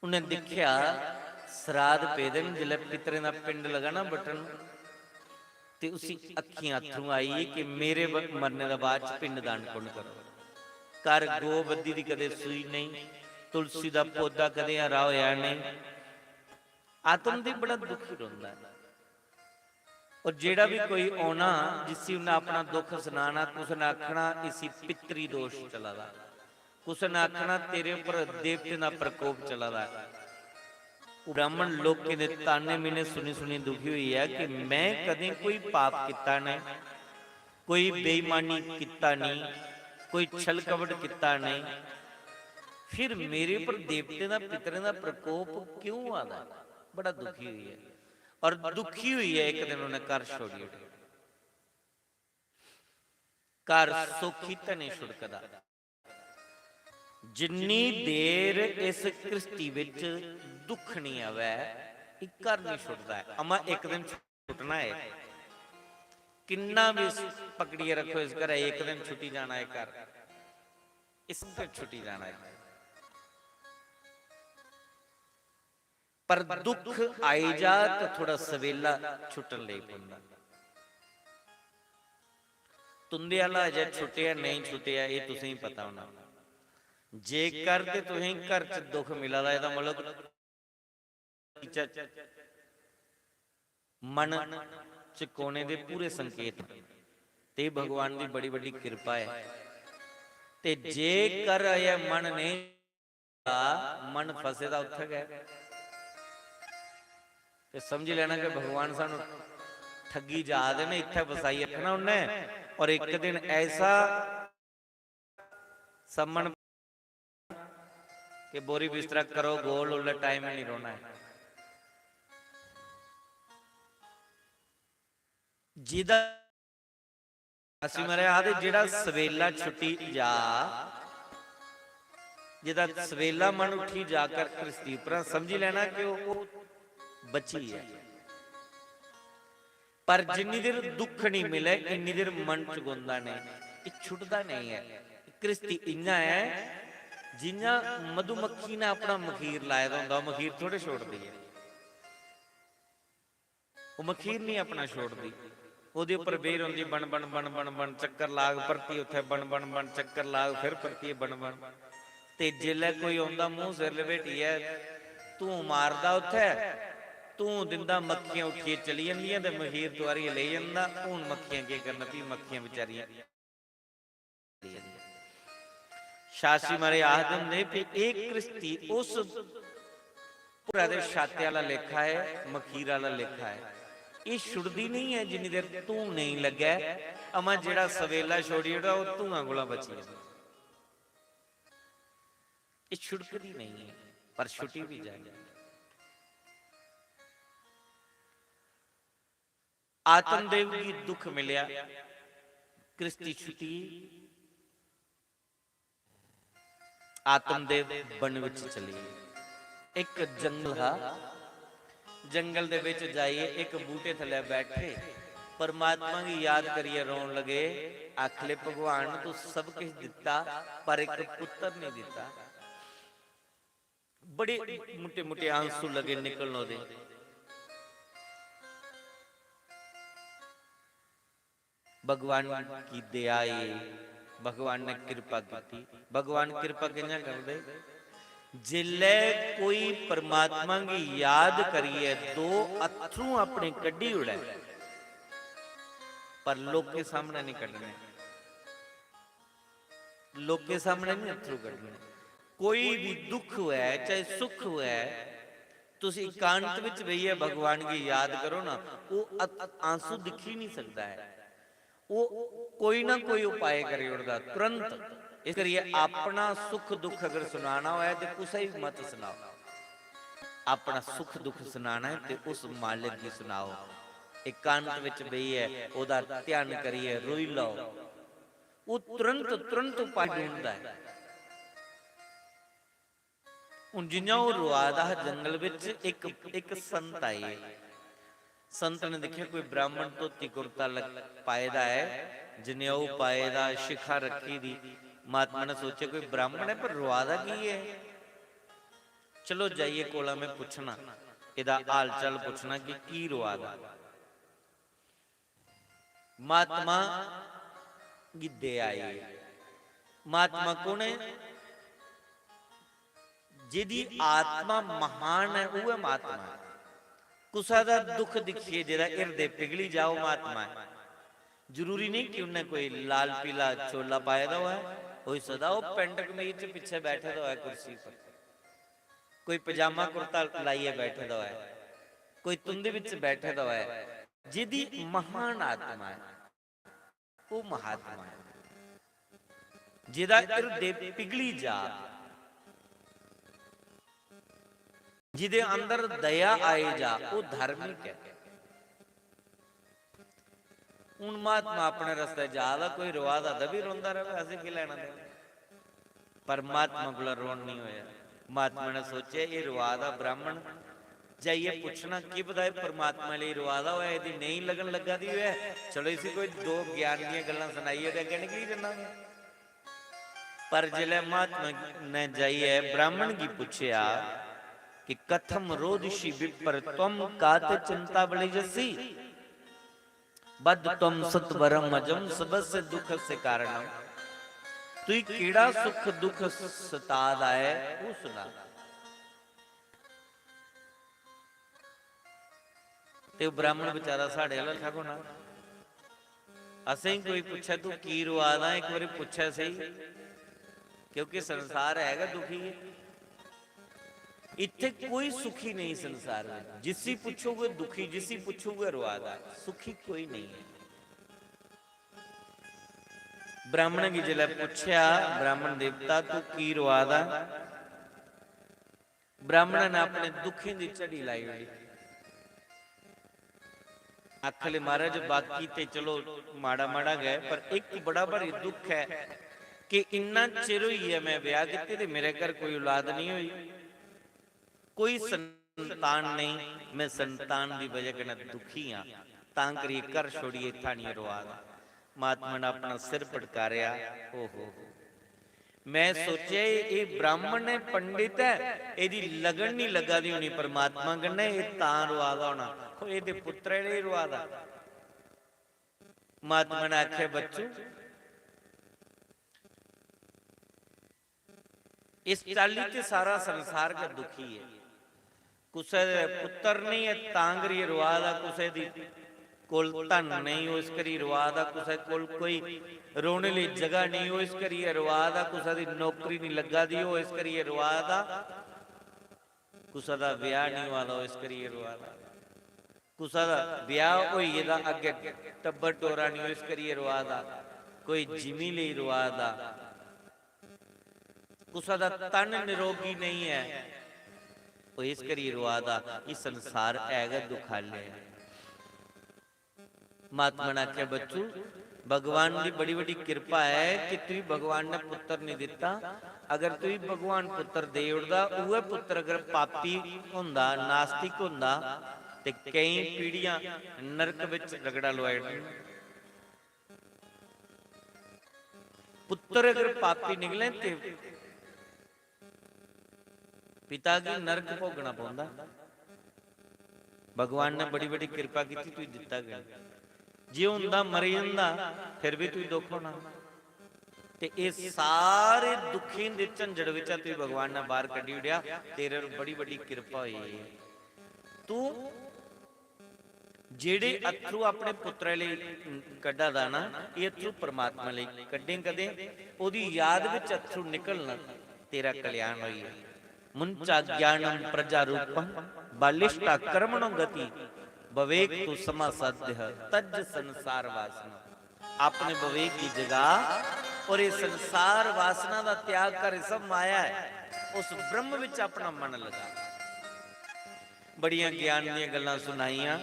उन्हें दिक्खेआ, सराध पेदे न, जिसलै पितरें दा पिंड लगा ना बटन, ते उसी अक्खियां अत्थरूं आई कि मेरे ब-, मरने दे बाद च पिंडदान कु'न करो। घर गौ बद्धी दी कदे सूई नहीं, तुलसी दा पौधा कदें हरा होया नहीं। आत्मदेव बड़ा दुखी रौंह्दा ऐ। और जेह्ड़ा भी कोई औना, जिसी उन्नै अपना दुख सनाना, कुसै ने आखना, "इसी पितरी दोष चला दा।" कुसै ने आखना, "तेरे उप्पर देवतें दा प्रकोप चला दा ऐ।" ब्राह्मण लोकें दे ताने मीने सुनी सुनी दुखी होई ऐ कि मैं कदें कोई पाप कीता नहीं, कोई बेईमानी कीता नहीं, कोई छल कपट कीता नहीं, फिर मेरे पर देवतें दा, पितरें दा प्रकोप क्यों आ रहा है? बड़ा दुखी होई है। और दुखी होई है, एक दिन उन्हें घर छोड़ी ओड़ेआ। घर सुख ही ते नहीं छुड़कदा। जिन्नी देर इस घृस्ती विच दुख नहीं आवै, एह् घर नहीं छुटदा ऐ। अमा इक दिन छुटना ऐ। किन्ना भी इस पकड़ियै रक्खो इस घरै, इक दिन छुट्टी जाना ऐ घर, इस दिन छुट्टी जाना ऐ। पर दुख आई जा तो थोड़ा सवेला छुट्टन लगी पौंदा। तुंदे आह्ला अजें छुट्टेआ नेईं छुट्टेआ, एह् तुसें गी पता होना। जेकर ते तुसें गी घर च दुख मिला दा, एह्दा मतलब च मन चकोने दे पूरे संकेत न। ते भगवान दी बड़ी बड्डी किरपा ऐ। ते जेकर अजें मन नेईं, मन फसे दा उत्थै गै। ते समझी लैना कि भगवान सानू ठग्गी जा दे न, इत्थै फसाई रक्खना उन्नै। और इक दिन ऐसा सम्मन कि बोरी बिस्तरा करो गोल, उल्लै टाइम नहीं रौह्ना ऐ। जिदा असी मरे आखदे, जेह्ड़ा सवेला छुट्टी जा, जेह्दा सवेला मन उठी जाकर घृस्ती उप्परा, समझी लैना कि ओह्, ओह् बची ऐ। पर जिन्नी देर दुख नहीं मिले, इन्नी देर मन चुगोंदा नहीं, एह् छुटदा नहीं ऐ। घृस्ती इ'यां ऐ जि'यां मधुमक्खी ने अपना मखीर लाए दा होंदा, ओह् मखीर थोड़े छोड़दी ऐ। ओह् मखीर नहीं अपना छोड़दी, ओह्दे उप्पर बेही रौंह्दी, बन बन बन बन बन चक्कर लाग, परतियै उत्थै बन बन बन चक्कर लाग, फिर परतियै बन बन। ते जेल्लै कोई औंदा मूंह सिर लपेटियै धूं मारदा उत्थै, धूं दिंदा, मक्खियां उट्ठियै चली जंदियां ते मखीर तुआरियै लेई जंदा। हून मक्खियां केह् करन, फ्ही मक्खियां बेचारियां। शास्त्री महाराज आखदे होंदे कि एह् घृस्ती उस भुरा दे छाते आह्ला लेखा ऐ, मखीर आह्ला लेखा ऐ। एह् छुड़दी नेईं ऐ जिन्नी देर धूं नेईं लग्गै, अमा जेह्ड़ा सवेला छोड़ी ओड़दा, ओह् धुआं कोला बची जंदा। एह् छुड़कदी नेईं ऐ, पर छुट्टी बी जानी। आत्मदेव गी दुख मिलेआ, घृस्ती छुट्टी, आत्मदेव वन विच चली गे। इक जंगल हा, जंगल दे विच जाइयै इक बूटे थल्लै बैठे, परमात्मा गी याद करियै रोन लगे, आखले, "भगवान, तू सब किश दित्ता, पर इक पुत्तर नहीं दित्ता।" बड़े मुट्टे मुट्टे आंसू लगे निकलन ओह्दे। भगवान की दया ही, भगवान ने कृपा की। भगवान कृपा कि'यां करदे? जिसलै कोई परमात्मा गी याद करियै दो अत्थरूं अपने कड्ढी ओड़ै, पर लोकें सामनै नहीं कड्ढने। लोकें सामनै नहीं अत्थरू कड्ढने। कोई भी दुख होऐ, चाहे सुख होऐ, तुस एकांत विच बेहियै भगवान गी याद करो ना, ओह् अत-, आंसू दिक्खी नहीं सकदा ऐ। ओह् कोई ना कोई उपाय करी ओड़दा तुरंत। इस करियै अपना सुख दुख अगर सुनाना होऐ ते कुसै गी मत सनाओ। अपना सुख दुख सुनाना ऐ ते उस मालिक गी सुनाओ। एकांत विच बेहियै ओह्दा ध्यान करियै रोई लैओ। ओह् तुरंत, तुरंत उपाय ढूंढदा ऐ। हून जि'यां ओह् रोआ दा हा जंगल बिच, इक, इक संत आए। संत ने दिक्खेआ कोई ब्राह्मण धोती कुर्ता लग-, पाए दा ऐ, जनेऊ पाए दा, शिखा रक्खी दी। महात्मा ने सोचेआ कोई ब्राह्मण ऐ पर रोआ दा की ऐ? चलो जाइयै कोला में पुच्छना, एह्दा हाल चाल पुच्छना कि की रोआ दा। महात्मा गी दया आई। महात्मा कु'न ऐ? जेह्दी आत्मा महान ऐ, उ'ऐ महात्मा ऐ। कुसै दा दुख दिक्खियै जेह्दा हिरदे पिघली जा, ओह् महात्मा ऐ। जरूरी नेईं कि उन्नै कोई लाल पीला चोला पाए दा होऐ, होई सकदा ओह् पैंट कमीज च पिच्छे बैठे दा होऐ कुर्सी पर। कोई पजामा कुर्ता लाइयै बैठे दा होऐ, कोई तुं'दे बिच बैठे दा होऐ, जेह्दी महान आत्मा ऐ, ओह् महात्मा ऐ, जेह्दा हिरदे पिघली जा, जेह्दे अंदर दया आई जा, ओह् धार्मिक ऐ। हून महात्मा अपने रस्ते जा दा, कोई रोआ दा ते भी रोंदा र'वै, असें केह् लैना देना? पर महात्मा कोला रोन निं होया। महात्मा ने सोचेआ, "एह् रोआ दा ब्राह्मण, जाइयै पुच्छना, केह् पता एह् परमात्मा लेई रोआ दा होऐ, एह्दी नेईं लगन लग्गा दी होऐ। चलो, इसी कोई दो ज्ञान दियां गल्लां सनाइयै ते अग्गें निकली जन्ना में।" पर जिसलै महात्मा ने जाइयै ब्राह्मण गी पुच्छेआ कि "कथम रोदसी विप्र त्वम, का ते चिंता बलयसी?" "बद त्वम सत्वरम अजम, सबस्य दुखस्य कारणम।" तुई केड़ा सुख दुख सता दा ऐ, ओह् सुना। ते ओह् ब्राह्मण बेचारा साढ़े आह्ला लेखा गै होना। असेंगी कोई पुच्छै, "तू की रोआ दा?" इक बारी पुच्छै सेही, क्योंकि संसार है गै दुखी ऐ। इत्थै कोई सुखी नेईं संसार बिच। जिसी पुच्छोगे दुखी, जिसी पुच्छोगे रोआ दा, सुखी कोई नेईं ऐ। ब्राह्मण गी जिसलै पुच्छेआ, "ब्राह्मण देवता, तू की रोआ दा?" ब्राह्मण ने अपने दुखें दी झड़ी लाई ओड़ी। आखले, "महाराज, बाकी ते चलो माड़ा माड़ा गै, पर इक बड़ा भारी दुख ऐ कि इन्ना चिर होई गेआ मैं ब्याह कीते ते मेरे घर कोई औलाद नहीं होई, कोई संतान नहीं, मैं संतान दी बजह कन्नै दुखी हां, तां करियै घर छोड़ियै इत्थै आनियै रोआ दा।" महात्मा ने अपना सिर पटकारेआ, "ओहो हो, मैं सोचेआ एह्, एह् ब्राह्मण ऐ, पंडित ऐ, एह्दी लगन नहीं लग्गा दी होनी परमात्मा कन्नै, एह् तां रोआ दा होना, ओह् एह्दे पुत्तरै लेई रोआ दा।" महात्मा ने आखेआ, "बच्चू, इस चाल्ली ते सारा संसार गै दुखी ऐ। कुसै दे पुत्तर नेईं ऐ, तां करियै रोआ दा, कुसै दी कोल धन नेईं, ओह् इस करी रोआ दा, कुसै कोल कोई रौह्ने लेई जगह नेईं, ओह् इस करियै रोआ दा, कुसै दी नौकरी नेईं लग्गा दी, ओह् इस करियै रोआ दा, कुसै दा ब्याह नेईं होआ दा, ओह् इस करियै रोआ दा, कुसै दा ब्याह होई गेदा, अग्गें टब्बर टोरा नेईं, ओह् इस करियै रोआ दा, कोई जिमीं लेई रोआ दा।" कुसै दा तन निरोगी नेईं ऐ, ओह् इस करियै रोआ दा। एह् संसार है गै दुखालय ऐ। महात्मा ने आखेआ, "बच्चू, भगवान दी बड़ी बड्डी किरपा ऐ कि तुगी भगवान ने पुत्तर निं दित्ता। अगर तुगी भगवान पुत्तर देई ओड़दा, उ'ऐ पुत्तर अगर पापी होंदा, नास्तिक होंदा, ते केईं पीढ़ियां नरक बिच रगड़ा लोआई ओड़दियां।" पुत्तर अगर पापी निकले ते पिता गी नरक भोगना पौंदा। भगवान ने बड़ी बड़ी किरपा की, तुई दिता गया। जे होंदा, मरी जंदा, फिर भी तुई दुख होना। ते ये सारे दुखें दे झंझड़ विचा तुई भगवान ने बाहर कड्ढी ओड़ेआ। तेरे पर बड़ी बड़ी किरपा हुई है। तू जेह्ड़े अत्थरू अपने पुत्तरै लेई कड्ढा दा ना, एह् अत्थरू परमात्मा लेई कड्ढें कदें, ओह्दी याद बिच अत्थरू निकलन, तेरा कल्याण होई गेआ। मुंचा ज्ञानम प्रजा रूपम, बालिष्ठा कर्मणो गति, भवेक तु समासाध्य, तज संसार वासना। अपने विवेक की जगा और ये संसार वासना का त्याग कर, ये सब माया है। उस ब्रह्म विच अपना मन लगा। बड़ियां ज्ञान दियां गल्लां सुनाइयां,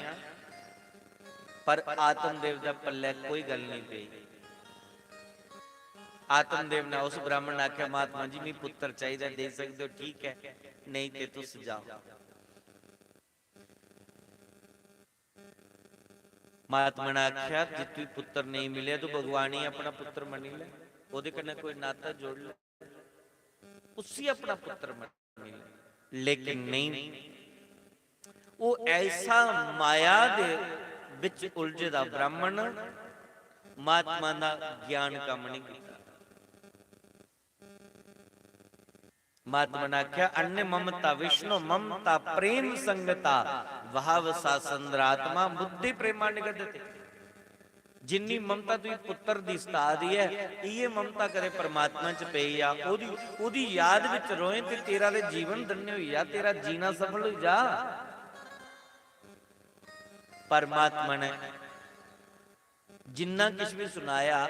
पर आत्मदेव दा पल्लै कोई गल्ल नहीं पेई। आत्मदेव ने उस ब्राह्मण ने आख्या, "महात्मा जी, मी पुत्र चाहिदा, दे सकदे हो, ठीक है, नहीं ते तुस जाओ।" महात्मा ने आख्या, "जे तुगी पुत्र नहीं मिले, तो भगवान ही अपना पुत्र मनी ले, ओदे कन्नै कोई नाता जोड़ ले, उसी अपना पुत्र मनी ले।" लेकिन नहीं, वो ऐसा माया दे विच उलझे दा ब्राह्मण, महात्मा दा ज्ञान कम्म नहीं कीता। महात्मा ने आख्या, "अन्य ममता विष्णु ममता प्रेम संगता, भाव सा संद्रात्मा बुद्धि प्रेमा निगदते।" जिन्नी ममता तुगी पुत्तर दी सता दी ऐ, इ'यै ममता कदे परमात्मा च पेई जा, ओह्दी, ओह्दी याद बिच रोए ते तेरा ते जीवन धन्य होई जा, तेरा जीना सफल होई जा। परमात्मा ने जिन्ना किश भी सुनाया,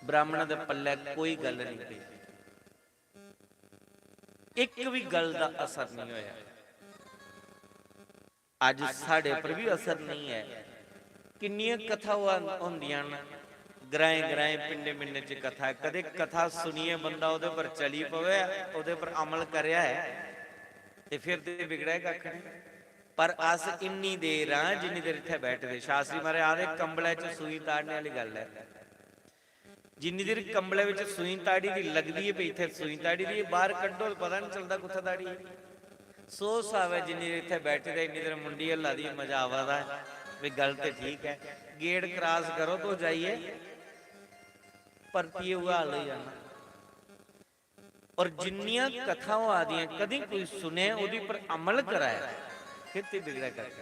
ब्राह्मण दे पल्ले कोई गल्ल नहीं पई, इक भी गल्ल दा असर नहीं होया। अज्ज साढ़े पर भी असर नहीं ऐ। किन्नियां कथा होआ-, होंदियां न, ग्राएं ग्राएं, पिंडें पिंडें च कथा ऐ। कदे कथा सुनियै बंदा ओह्दे पर चली पवै, ओह्दे पर अमल करेआ ऐ, ते फिर ते बिगड़ै कक्ख नहीं। पर अस इन्नी देर आं जिन्नी देर इत्थै बैठे दे। शास्त्री महाराज आखदे, कंबलै च सूई ताड़ने आह्ली गल्ल ऐ। जिन्नी देर कंबलै बिच सूई ताड़ी दी लगदी ऐ, भई इत्थै सूई ताड़ी दी ऐ, बाहर कड्ढो ते पता निं चलदा कुत्थै ताड़ी ऐ। सौ स्हाब ऐ, जिन्नी देर इत्थै बैठे दे, इन्नी देर मुंडी हल्ला दी, मजा आवा दा ऐ, भई गल्ल ते ठीक ऐ। गेट क्रॉस करो तुस जाइयै, परतियै उ'ऐ हाल होई जाना। और जिन्नियां कथां होआ दियां, कदें कोई सुने, ओह्दे पर अमल कराए, फिर ते बिगड़ै कक्ख।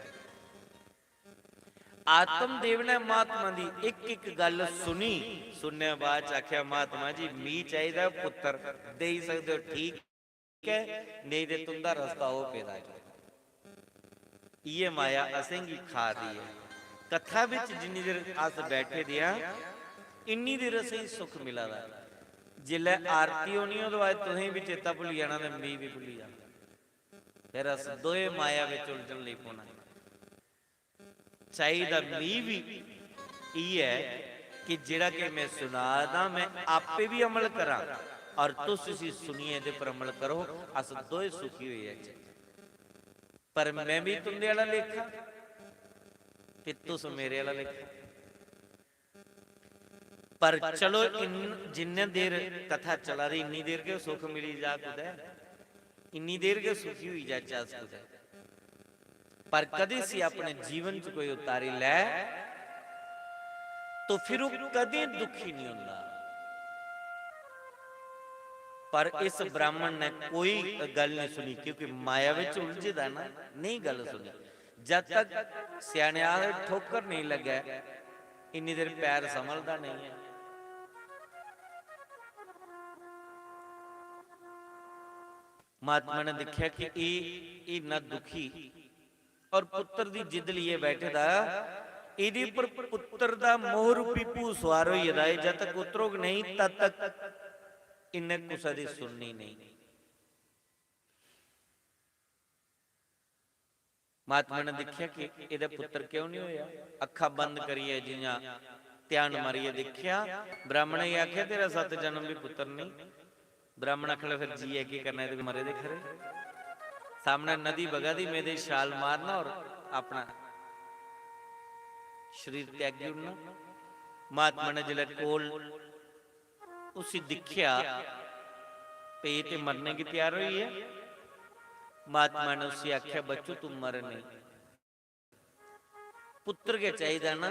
आत्मदेव ने महात्मा दी इक इक गल्ल सुनी, सुनने बाद च आखेआ, "महात्मा जी, मी चाहिदा पुत्तर, देई सकदे ओ ठीक ऐ, नेईं ते तुं'दा रस्ता ओह् पेदा ऐ।" इ'यै माया असेंगी खा दी ऐ। कथा बिच जिन्नी देर अस बैठे दे आं, इन्नी देर असेंगी सुख मिला दा ऐ। जिसलै आरती होनी, ओह्दे बाद तुसेंगी बी चेता भुल्ली जाना ते मी बी भुल्ली जाना। फिर अस दोए माया बिच उलझन लगी पौना। चाहिदा मी बी इ'यै कि जेह्ड़ा कि में सुना दा, में आपे बी अमल करां और तुस इसी सुनियै एह्दे पर अमल करो, अस दोए सुखी होई जाचै। पर में बी तुं'दे आह्ला लेखा ते तुस मेरे आह्ला लेखा। पर चलो, इन-, जिन्ने देर कथा चला दी, इन्नी देर गै सुख मिली जा कुतै, इन्नी देर गै सुखी होई जाचै अस कुतै। पर कदें इसी अपने जीवन च कोई उतारी लै, तो फिर ओह् कदें दुखी नहीं होंदा। पर इस ब्राह्मण ने कोई गल्ल नहीं सुनी, क्योंकि माया विच उलझे दा ना, नहीं गल्ल सुनी। जद तक स्याने आखदे ठोकर नहीं लग्गे, इन्नी देर पैर संभलदा नहीं है। महात्मा ने देखा कि एह्, एह् इन्ना दुखी और पुत्र दी जिद लिए बैठे दा, एह्दे पर पुत्र दा मोह रूपी भूत सवार होई गेदा ऐ। जद तक उतरोग नहीं, तद तक इन्ने कुसै दी सुननी नहीं। महात्मा ने दिक्खेआ कि एह्दा पुत्तर क्यों निं होएआ। अक्खां बंद करियै जि'यां ध्यान मारियै दिक्खेआ, ब्राह्मणै गी आखेआ, "तेरा सत्त जन्म बी पुत्तर नेईं।" ब्राह्मण आखन लगा, "फिर जियै केह् करना, एह्दे कोला मरे दे खरे।" सामनै नदी बगा दी, में एह्दे च छाल मारना और अपना शरीर त्यागी ओड़ना। महात्मा ने जिसलै कोल उसी दिक्खेआ, ते एह् ते मरने गी त्यार होई ऐ। महात्मा ने उसी आखेआ, "बच्चो, तू मर नेईं, पुत्र गै चाहिदा ना,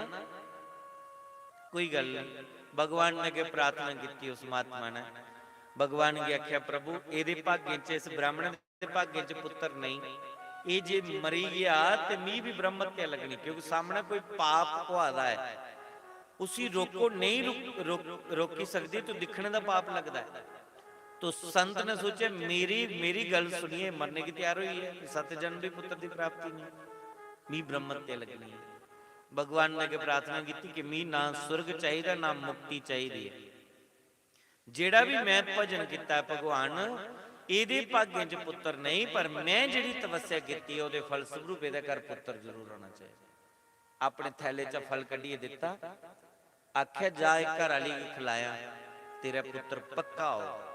कोई गल्ल नेईं।" भगवान ने अग्गें प्रार्थना कीती उस महात्मा ने। भगवान गी आखेआ, "प्रभु, एह्दे भागें च, इस ब्राह्मण दे भागें च पुत्तर नेईं, एह् जे मरी गेआ ते मी बी ब्रह्म हत्या लगनी, क्योंकि सामनै कोई पाप होआ दा ऐ।" उसी रोको, नेईं रुक-, रोक-, रोकी सकदे, तो दिक्खने दा पाप लगदा ऐ। तो संत ने सोचेआ, "मेरी, मेरी गल्ल सुनियै मरने गी त्यार होई ऐ, सत्त जन्म भी पुत्र दी प्राप्ति नेईं, मी ब्रह्म हत्या लगनी ऐ।" भगवान ने अग्गें प्रार्थना कीती कि "मी ना स्वर्ग चाहिदा, ना मुक्ति चाहिदी ऐ। जेह्ड़ा भी मैं भजन कीता ऐ भगवान, एह्दे भागें च पुत्र नेईं, पर मैं जेह्ड़ी तपस्या कीती ऐ, ओह्दे फल स्वरूप एह्दे घर पुत्र जरूर होना चाहिदा।" अपने थैले चा फल कड्ढियै दित्ता, आखेआ, "जा, इक घर आह्ली गी खलायां, तेरा पुत्तर पक्का होग।"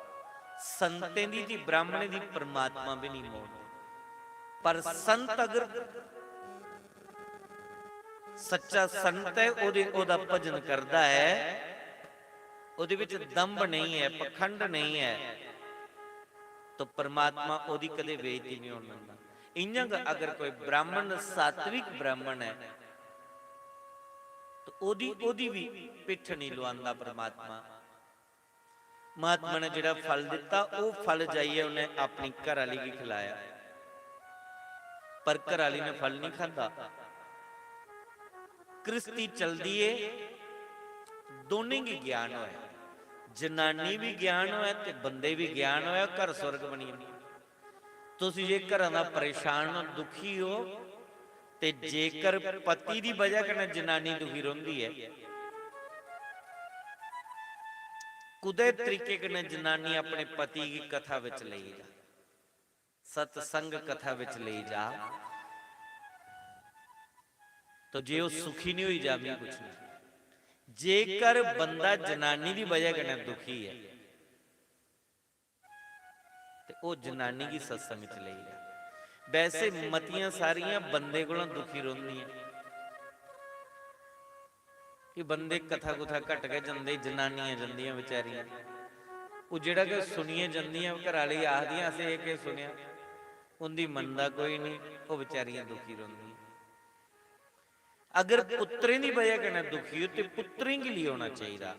संतें दी ते ब्राह्मणें दी परमात्मा बी निं मोड़दी। पर संत अगर सच्चा संत ऐ, ओह्दे, ओह्दा भजन करदा ऐ, ओह्दे बिच दंभ नेईं ऐ, पखंड नेईं ऐ, तो परमात्मा ओह्दी कदें बेइज्जती निं होन दिंदा। इ'यां गै अगर कोई ब्राह्मण, सात्विक ब्राह्मण ऐ, तो ओह्दी, ओह्दी बी पिट्ठ निं लुआंदा परमात्मा। महात्मा ने जेह्ड़ा फल दित्ता, ओह् फल जाइयै उ'नें अपनी घर आह्ली गी खलाया, पर घर आह्ली ने फल निं खाद्धा। गृहस्थी चलदी ऐ, दोनें गी ज्ञान होऐ, जनानी बी ज्ञान होऐ ते बंदे बी ज्ञान होऐ, घर स्वर्ग बनी जंदा। तुस जे घरा दा परेशान ओ, दुखी ओ, ते जेकर पति दी बजह कन्नै जनानी दुखी रौंह्दी ऐ, कुदै तरीके कन्नै जनानी अपने पति गी कथा बिच लेई जा, सत्संग कथा बिच लेई जा, तो जे ओह् सुखी निं होई जा, मिगी पुच्छना। जेकर बंदा जनानी दी बजह कन्नै दुखी ऐ, ते ओह् जनानी गी सत्संग च लेई जा। वैसे मतियां सारियां बंदे कोला दुखी रौंह्दियां। कि बंदे कथा कुथा घट गै जंदे, जनानियां जंदियां बेचारियां। ओह् जेह्ड़ा किश सुनियै जंदियां, घरै आह्ली आखदियां, "असें एह् केह् सुनेआ?" उं'दी मनदा कोई निं, ओह् बेचारियां दुखी रौंह्दियां। अगर पुत्तरें दी बजह कन्नै दुखी ओ ते पुत्तरें गी लेई औना चाहिदा।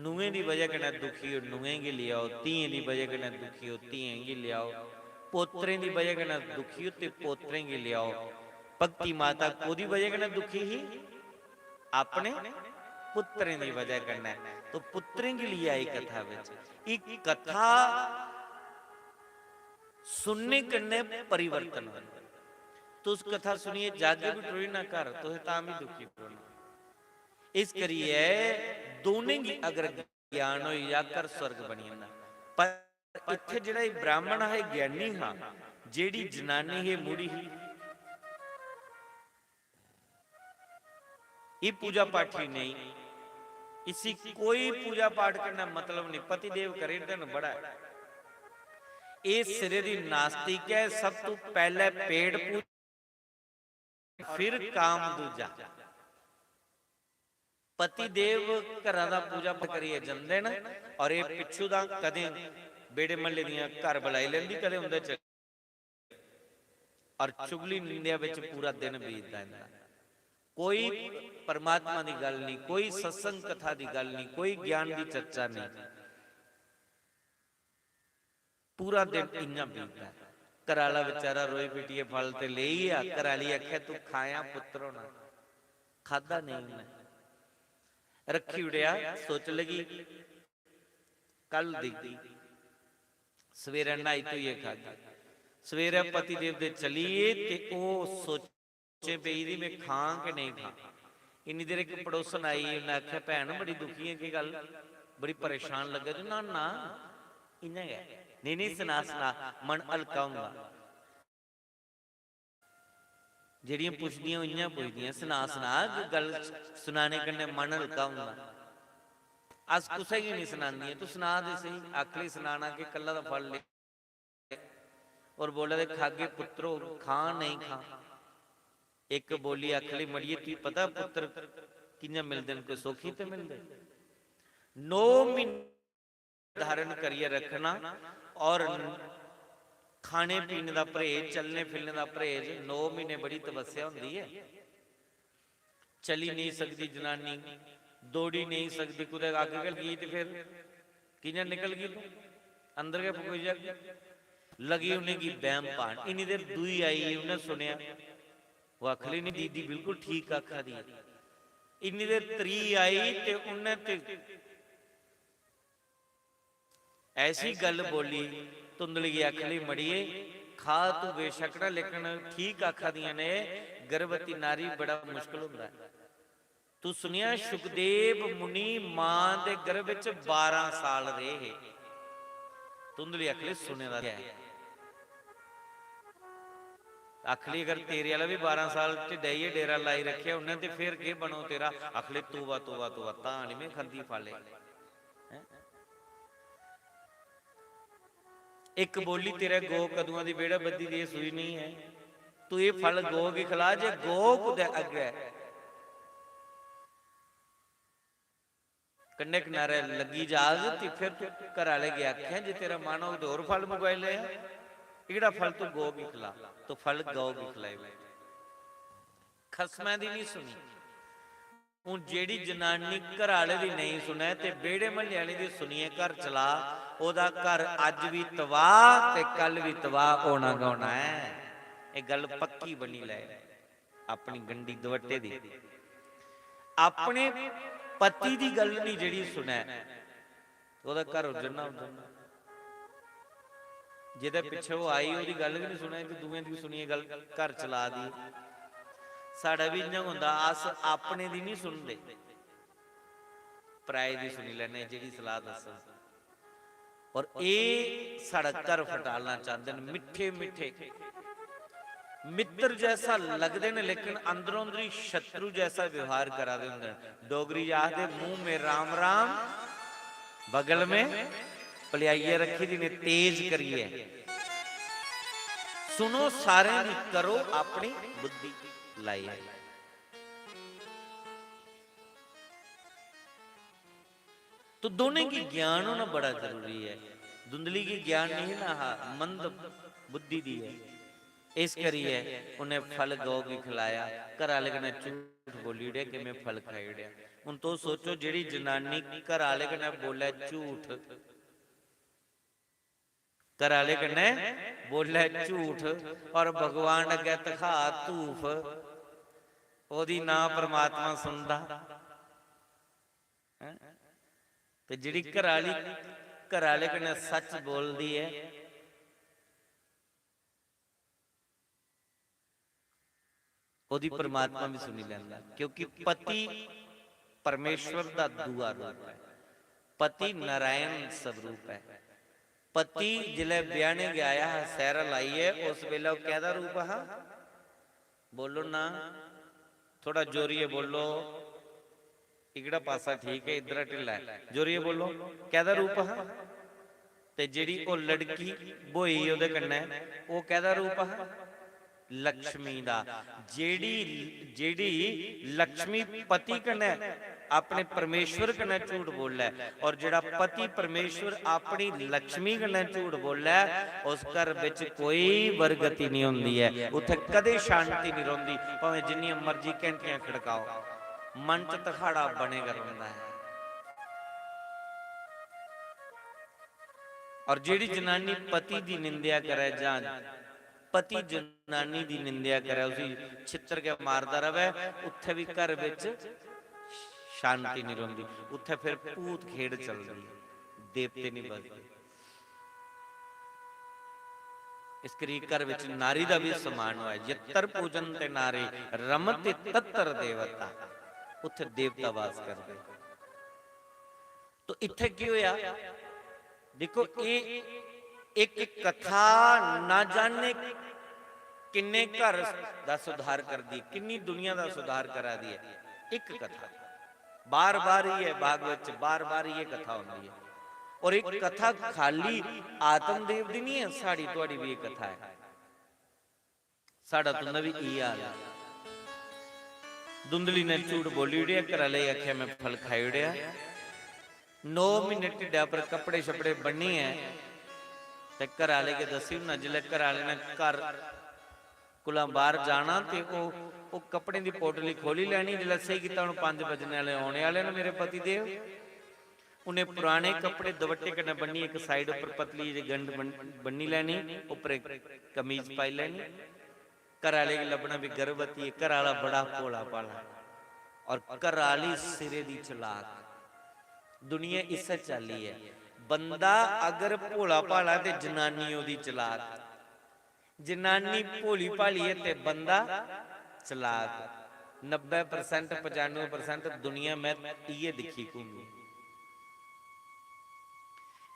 नूहें दी बजह कन्नै दुखी ओ, नूहें गी लेई आओ। धियें दी बजह कन्नै दुखी ओ, धियें गी लेई आओ। पोतरें दी बजह कन्नै दुखी ओ ते पोतरें गी लेई आओ। भक्ति माता कोह्दी बजह कन्नै दुखी ही? अपने पुत्तरें दी बजह कन्नै। तो पुत्तरें गी लेई आई कथा बिच। इक कथा सुनने कन्नै परिवर्तन होंदा। तुस कथा सुनियै जागे बी टुरी ना घर, तुसें तां बी दुखी रौह्ना। इस करियै दोनें गी अगर ज्ञान होई जा, घर स्वर्ग बनी जंदा। पर इत्थै जेह्ड़ा एह् ब्राह्मण हा, एह् ज्ञानी हा, जेह्ड़ी जनानी ही, मुड़ी ही। एह् पूजा पाठी नेईं, इसी कोई पूजा पाठ कन्नै मतलब नेईं, पतिदेव करी ओड़दे न बड़ा। एह् सिरे दी नास्तिक ऐ, सब तों पैह्ले पेट पूजा, फिर काम दूजा। पतिदेव घरा दा पूजा पाठ करियै जंदे न और एह् पिच्छू दा कदें बेड़े म्हल्ले दियां घर बलाई लैंदी, कदें उं'दे च और चुगली निंदेआ बिच पूरा दिन बीतदा इंदा। कोई परमात्मा दी गल्ल नहीं, कोई सत्संग कथा दी गल्ल नहीं, कोई ज्ञान दी चर्चा नहीं। पूरा दिन इ'यां बीतदा। घर आह्ला बेचारा रोई पिटियै फल ते लेई आ, घर आह्ली आखै, "तू खाया पुत्तर होना, खादा नेईं उन्नै, रक्खी ओड़ेआ, सोच लगी कल देगी, सवेरै न्हाई धोइयै खागी।" सवेरै पतिदेव दे चली गे ते ओह् सोचें पेई दी, "में खां कि नेईं खां?" इन्नी देर इक पड़ोसन आई, उन्नै आखेआ, "भैन, बड़ी दुखी ऐ, केह् गल्ल? बड़ी परेशान लग्गा दी?" "ना, ना, इ'यां गै।" "नेईं, नेईं, सना, सना, मन हल्का होंदा।" जेह्ड़ियां पुछदियां, ओह् इ'यां पुछदियां, "सना, सना, कोई गल्ल सनाने कन्नै मन हल्का होंदा।" अस कुसै गी निं सनांदियां, "तूं सना ते स्हेई, आखली सनाना कि कल्ला दा फल ले।" और बोला दे, "खागे पुत्रो, खां नेईं खां?" इक बोली आखली, "मड़िये, तुगी पता पुत्तर कि'यां मिलदे न? कोई सौखी ते मिलदे?" नौ म्हीने धारण करियै रखना और खाने पीने दा परहेज, चलने फिरने दा परहेज। नौ म्हीने बड़ी तपस्या होंदी ऐ। चली नेईं सकदी जनानी, दौड़ी नेईं सकदी, कुतै अग्ग गै लगी ते फिर कि'यां निकलगी तूं? अंदर गै फकोई जागी। लगी उ'नेंगी बैह्म पान। इन्नी देर दूई आई, उ'न्नै सुनेआ, ओह् आखली, "निं, दीदी बिल्कुल ठीक आखा दी ऐ।" इन्नी देर त्री आई ते उ'न्नै ते ऐसी गल्ल बोली, धुंधली गी आखली, "मड़िये, खा तू बेशक ना, लेकिन ठीक आखा दियां ने, गर्भवती नारी बड़ा मुश्कल होंदा ऐ। तू सुनेआ, सुखदेव मुनि मां दे गर्भ च बारां साल रेह् हे।" धुंधली आखली, "सुने दा ऐ।" आखली, "अगर तेरे आह्ला बी बारां साल च डाइयै डेरा लाई रक्खेआ उ'न्नै, ते फिर केह् बनो तेरा?" आखली, "तौबा, तौबा, तौबा, तां निं में खंदी फल एह्।" हैं? इक बोली, "तेरे गौ कदुआं दी बेड़ा बद्धी दी, एह् सूई निं ऐ। तूं एह् फल गौ गी खला, जे गौ कुतै अग्गै कंढे कनारे लग्गी जाग, ते फिर तूं घरै आह्ले गी आखेआं जे तेरा मन होग ते होर फल मंगवाई लेआं। एह्कड़ा फल तूं गौ गी खला।" तो फल गौ गी खलाई बैठे। खसमै दी निं सुनी। हून जेह्ड़ी जनानी घरै आह्ले दी नेईं सुनै ते बेह्ड़े म्हल्ले आह्ले दी सुनियै घर चला, ओह्दा घर अज्ज बी तबाह ते कल बी तबाह होना गै होना ऐ। एह् गल्ल पक्की बनी लै अपनी गंढी दपट्टे दी। अपने पति दी गल्ल नहीं जेह्ड़ी सुनै, ओह्दा घर उज्जड़ना, उज्जड़ना। जेह्दे पिच्छे ओह् आई, ओह्दी गल्ल गै नहीं सुनै ते दूएं दी सुनियै गल्ल घर चला दी। साढ़ा बी इ'यां होंदा, अस अपने दी नहीं सुनदे, पराए दी सुनी लैने, जेह्ड़ी सलाह दस्सन। और एह् साढ़ा घर फटालना चांह्दे न। मिट्ठे मिट्ठे मित्र जैसा लगदे न, लेकिन अंदरों अंदरी शत्रु जैसा व्यवहार करा दे होंदे न। डोगरी च आखदे, "मुंह में राम राम, बगल में पलेआइयै रक्खी दी ने तेज करियै।" सुनो सारें दी, करो अपनी बुद्धि लाइयै। तो दोनें गी ज्ञान होना बड़ा जरूरी ऐ। धुंधली गी ज्ञान नहीं ना हा, मंद बुद्धि दी ऐ। इस करियै उन्हें फल गौ गी खिलाया, घर आह्ले कन्नै झूठ बोली ओड़ेआ कि में फल खाई ओड़ेआ। हून तुस सोचो, जेह्ड़ी जनानी घर आह्ले कन्नै बोलै झूठ, घर आह्ले कन्नै बोलै झूठ और भगवान अग्गै धखा धूफ, ओह्दी ना परमात्मा सुनदा? हैं? ते जेह्ड़ी घर आह्ली घर आह्ले कन्नै सच बोलदी ऐ, ओह्दी परमात्मा भी सुनी लैंदा, क्योंकि पति परमेश्वर दा दूआ रूप ऐ, पति नारायण स्वरूप ऐ। पति जिसलै ब्याह्ने गी आया हा, सैह्रा लाइयै, उस बेल्लै ओह् कैह्दा रूप हा? बोलो ना, थोड़ा जोरियै बोलो। इकड़ा पासा ठीक ऐ, इद्धरा ढिल्ला ऐ। जोरियै बोलो, कैह्दा रूप हा? ते जेह्ड़ी ओह् लड़की ब्होई ओह्दे कन्नै, ओह् कैह्दा रूप हा? लक्ष्मी दा। जेह्ड़ी, जेह्ड़ी लक्ष्मी पति कन्नै, अपने परमेश्वर कन्नै झूठ बोलै, और जेह्ड़ा पति परमेश्वर अपनी लक्ष्मी कन्नै झूठ बोलै, उस घर बिच कोई बरगति नहीं होंदी ऐ, उत्थै कदें शांति नहीं रौंह्दी, भावें जिन्नियां मर्जी घैंटियां खड़काओ। मन च धखाड़ा बने गै रौंह्दा ऐ। और जेह्ड़ी जनानी पति दी निंदेआ करै जां पति जनानी दी निंदेआ करै, उसी छित्तर गै मारदा र'वै, उत्थै बी घर बिच शांति निं रौंह्दी, उत्थै फिर भूत खेढ चलदी, देवते निं बसदे। इस करी घर बिच नारी दा बी सम्मान होऐ। "यत्र पूजन्ते नारी रमन्ति तत्र देवता", उत्थै देवता वास करदे। तो इत्थै केह् होआ? दिक्खो, एह् इक कथा ना जाने किन्ने घर दा सुधार करदी, किन्नी दुनिया दा सुधार करा दी ऐ। इक कथा बार-बार इ'यै, भागवत च बार-बार इ'यै कथा होंदी ऐ। और इक कथा खाली आत्मदेव दी नहीं ऐ, साढ़ी तुआढ़ी भी इक कथा ऐ। साढ़ा तुं'दा बी इ'यै हाल ऐ। धुंधली ने झूठ बोली ओड़ेआ, घरै आह्ले गी आखेआ, "में फल खाई ओड़ेआ।" नौ म्हीने ढिड्डा पर कपड़े शपड़े बन्नियै ते घरै आह्ले गी दस्सी ओड़ना। जिसलै घरै आह्ले ने घर कोला बाहर जाना ते ओह्, ओह् कपड़ें दी पोटली खोली लैनी। जिसलै सेही कीता, "हून पंज बजने आह्ले, औने आह्ले न मेरे पति देव।" उ'नें पुराने कपड़े दपट्टे कन्नै बन्नियै इक side उप्पर पतली जेही गंढ बन-, बन्नी लैनी, उप्पर इक कमीज पाई लैनी। घर आह्ले गी लब्भना भी गर्भवती ऐ, घर आह्ला बड़ा भोला भाला और घर आह्ली सिरे दी चलाक। दुनिया इस्सै चाल्ली ऐ, बंदा अगर भोला भाला ते जनानी ओह्दी चलाक। जनानी भोली भाली ऐ ते बंदा चलाक। नब्बै percent, पचानुए percent दुनिया में इ'यै दिक्खी घूमी।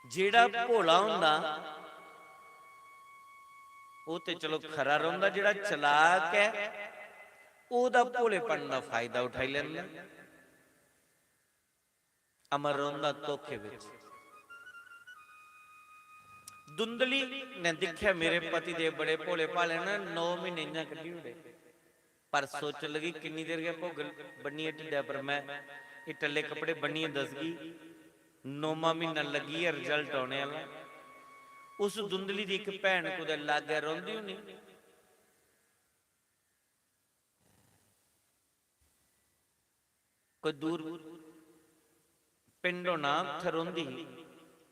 जेह्ड़ा भोला होंदा, ओह् ते चलो खरा रौंह्दा, जेह्ड़ा चलाक ऐ, ओह्दा भोलेपन दा फायदा उठाई लैंदा। अमर रौंह्दा धोखे बिच। धुंधली ने दिक्खेआ, "मेरे पति देव बड़े भोले भाले न, नौ म्हीने इ'यां कड्ढी ओड़े।" पर सोचन लगी, "किन्नी देर गै भुग्ग बन्नियै ढिड्डै पर में एह् टल्ले कपड़े बन्नियै दसगी, नौमां म्हीना लग्गी गेआ, result औने आह्ला।" उस धुंधली दी इक भैन कुतै लागै रौंह्दी होनी, कोई दूर पिंड होना, उत्थै रौंह्दी ही।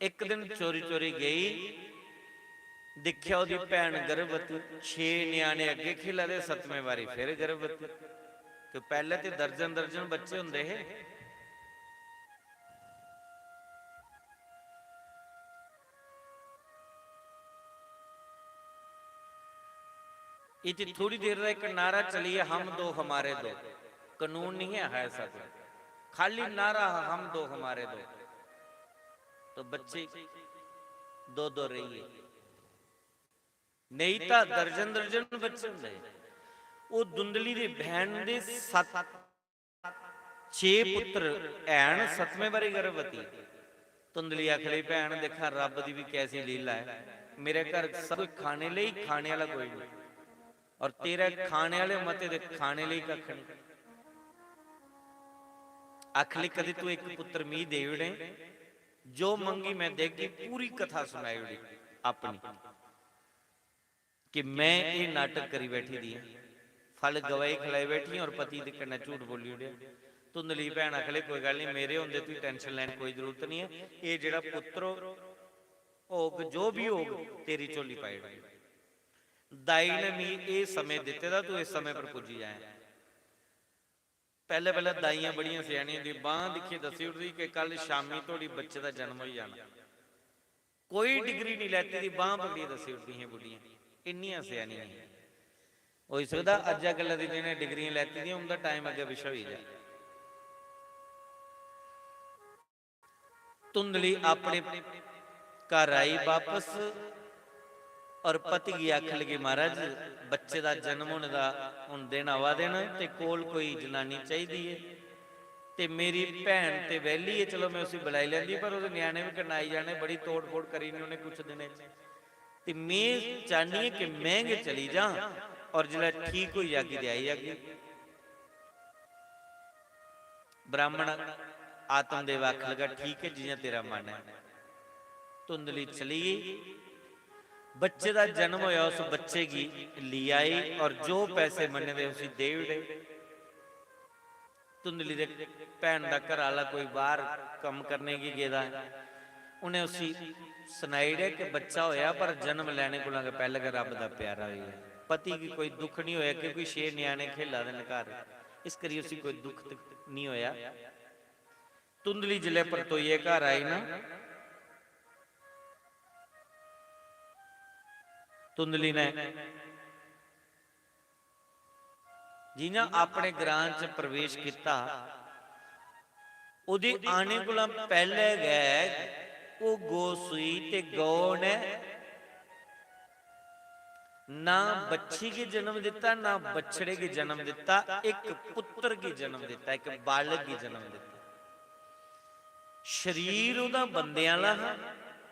इक दिन चोरी चोरी गेई, दिक्खेआ ओह्दी भैन गर्भवती, छे ञ्याणे अग्गें खेला दे, सतमें बारी फिर गर्भवती। ते पैह्ले ते दर्जन दर्जन बच्चे होंदे हे। इति थोड़ी देर दा इक नारा चलिए, "हम दो हमारे दो।" कानून नहीं है ऐसा कोई, खाली नारा हा, "हम दो हमारे दो।" तो बच्चे दो दो रहिए, नेईं तां दर्जन दर्जन बच्चे होंदे। ओह् धुंधली दी भैन दे सत्त छे पुत्र हैन, सतमें बारी गर्भवती। धुंधली आखली, "भैन, दिक्खा, रब्ब दी बी कैसी लीला ऐ। मेरे घर सब कुछ खाने लेई, खाने आह्ला कोई नहीं, और तेरे खाने आह्ले मते, ते खाने लेई कक्ख नहीं।" आखली, "कदी तू इक पुत्र मी देई ओड़े, जो मंगी मैं देगी।" पूरी कथा सुनाई ओड़ी अपनी। कि मैं एह् नाटक करी बैठी दी आं, फल गवाही खलाई बैठी आं और पति दे कन्नै झूठ बोली ओड़ेआ। धुंधली भैन आखले, "कोई गल्ल निं, मेरे होंदे तुगी tension लैने दी कोई जरूरत निं ऐ। एह् जेह्ड़ा पुत्तर हो-, होग, जो बी होग, तेरी झोली पाई ओड़गे। दाई ने मी एह् समें दित्ते दा, तूं इस समें पर पुज्जी जाएं।" पैह्ले पैह्ले दाइयां बड़ियां स्यानियां होंदियां, बांह् दिक्खियै दस्सी ओड़दी कि कल शामीं धोड़ी बच्चे दा जन्म होई जाना। कोई डिग्री निं लैती दी, बांह् पकड़ियै दस्सी ओड़दी हियां बुड्ढियां, इन्नियां स्यानियां हियां। होई सकदा अज्जै कल्लै दी जि'नें डिग्रियां लैती दियां, उं'दा time अग्गें पिच्छें होई जा। धुंधली अपने घर आई बापस और पति गी आखन लगी, "महाराज, बच्चे दा जन्म होने दा हुन दिन आवा दे न ते कोल कोई जनानी चाहिदी ऐ ते मेरी भैन ते वैली ऐ, चलो, मैं उसी बुलाई लैंदी, पर ओह्दे ञ्याणे बी कन्नै आई जाने, बड़ी तोड़-फोड़ करी ओड़नी उ'नें कुछ दिनें च। ते मैं चाह्न्नी आं कि मैं गै चली जां और जिसलै ठीक होई जागी ते आई जागी।" ब्राह्मण आत्मदेव आखन लगा, "ठीक ऐ, जि'यां तेरा मन ऐ।" धुंधली चली गेई। बच्चे दा जन्म होया, उस बच्चे गी लेई आई और जो पैसे मन्ने दे उसी देई ओड़े। धुंधली दे भैन दा घर आह्ला कोई बाहर कम्म करने गी गेदा ऐ, उ'नें उसी सनाई ओड़ेआ कि बच्चा होया, पर जन्म लैने कोला गै पैह्लें गै रब्ब दा प्यारा होई गेआ। पति गी कोई दुख निं होया, क्योंकि छे ञ्याणे खेला दे न घर, इस करियै उसी कोई दुख ते निं होया। धुंधली जिसलै परतोइयै घर आई ना, धुंधली ने जि'यां अपने ग्रां च प्रवेश कीता, ओह्दे आने कोला पैह्ले गै ओह् गौ सूई ते गौ ने ना बच्छी गी जन्म दित्ता, ना बछड़े गी जन्म दित्ता, इक पुत्तर गी जन्म दित्ता, इक बालक गी जन्म दित्ता। शरीर ओह्दा बंदे आह्ला हा,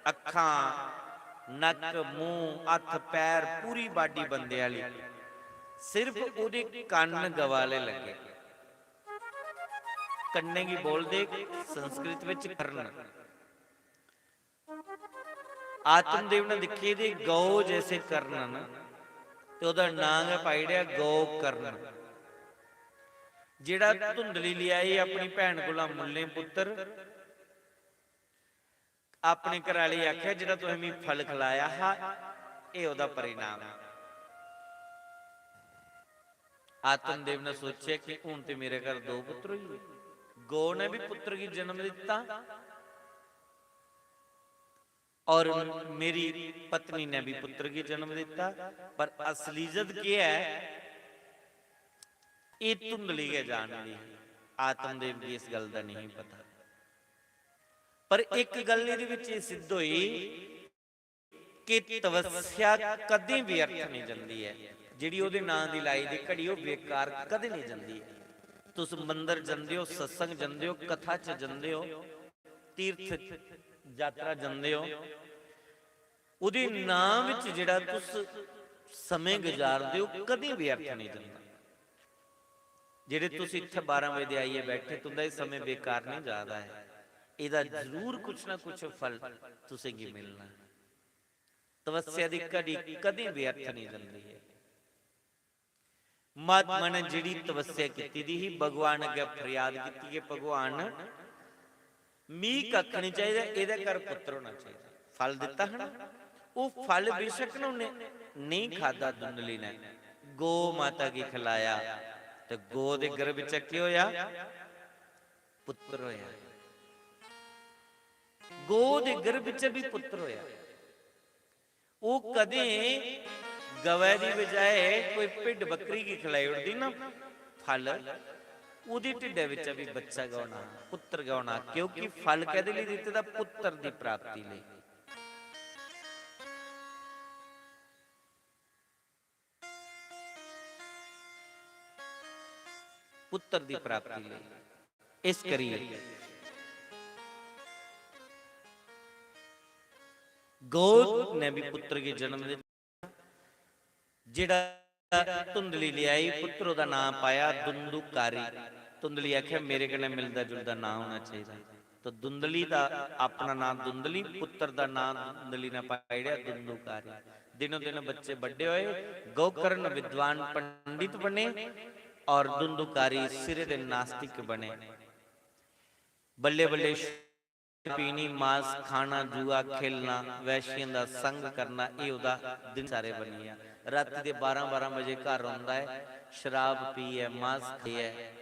अक्खां, नक्क, मूंह, हत्थ, पैर, पूरी body बंदे आह्ली। सिर्फ ओह्दे कन्न गवा आह्ले लग्गे। कन्नै गी बोलदे संस्कृत बिच कर्न। आत्मदेव ने दिक्खे दे गौ जैसे कर्न न, ते ओह्दा नां गै पाई ओड़ेआ गौ कर्न। जेह्ड़ा धुंधली लेआई अपनी भैन कोला मुल्लें पुत्तर, अपने घरै आह्ले गी आखेआ, "जेह्ड़ा तुसें मिगी फल खलाया हा, एह् ओह्दा परिणाम ऐ।" आत्मदेव ने सोचेआ कि हून ते मेरे घर दो पुत्र होई गे, गौ ने भी पुत्र गी जन्म दित्ता और मेरी पत्नी ने भी पुत्र गी जन्म दित्ता, पर असलीयत केह् ऐ, एह् धुंधली गै जानदी ही। आत्मदेव गी इस गल्ल दा नेईं पता। पर इक गल्ल एह्दे बिच एह् सिद्ध होई कि तपस्या कदें व्यर्थ नेईं जंदी ऐ। जेह्ड़ी ओह्दे नां दी लाई दी घड़ी, ओह् बेकार कदें नेईं जंदी ऐ। तुस मंदर जंदे ओ, सत्संग जंदे ओ, कथा च जंदे ओ, तीर्थ यात्रा जंदे ओ, ओह्दे नां बिच जेह्ड़ा तुस समें गुजारदे ओ, कदें व्यर्थ नेईं जंदा। जेह्ड़े तुस इत्थै बारां बजे दे आइयै बैठे, तुं'दा एह् समें बेकार नेईं जा दा ऐ। एह्दा जरूर कुछ ना कुछ फल तुसें गी मिलना। तपस्या दी घड़ी कदें व्यर्थ नेईं जंदी ऐ। महात्मा ने जेह्ड़ी तपस्या कीती दी ही, भगवान अग्गें फरियाद कीती कि भगवान, मी कक्ख निं चाहिदा, एह्दे घर पुत्तर होना चाहिदा। फल दित्ता हा ना, ओह् फल बेशक न उन्नै नेईं खाद्धा धुंधली ने, गौ माता गी खलाया, ते गौ दे गर्भ च केह् होया? पुत्र होया। गौ दे गर्भ च भी पुत्र होया। ओह् कदें गवै दी बजाए कोई भिड्ड बकरी गी खलाई ओड़दी ना फल, ओह्दी ढिड्डै बिच्चा बी बच्चा गै होना, पुत्तर गै होना, क्योंकि फल कैह्दे लेई दित्ते दा? पुत्तर दी प्राप्ति लेई। पुत्तर दी प्राप्ति लेई। इस करियै गौ ने भी पुत्र गी जन्म दित्ता। जेह्ड़ा धुंधली लेआई, पुत्र ओह्दा नां पाया धुंधुकारी। धुंधली आखेआ, "मेरे कन्नै मिलदा जुलदा नां होना चाहिदा।" तो धुंधली दा अपना नां धुंधली, पुत्र दा नां धुंधली ने पाई ओड़ेआ धुंधुकारी। दिनों दिन बच्चे बड्डे होए, गोकर्ण विद्वान पंडित बने और धुंधुकारी सिरे दे नास्तिक बने। बल्ले बल्ले पीनी, मांस खाना, जुआ खेलना, वैश्यें दा संग करना, एह् ओह्दा दिन सारे बनी गेआ। राती दे बारां बारां बजे घर औंदा ऐ, शराब पीऐ, मांस खाइयै।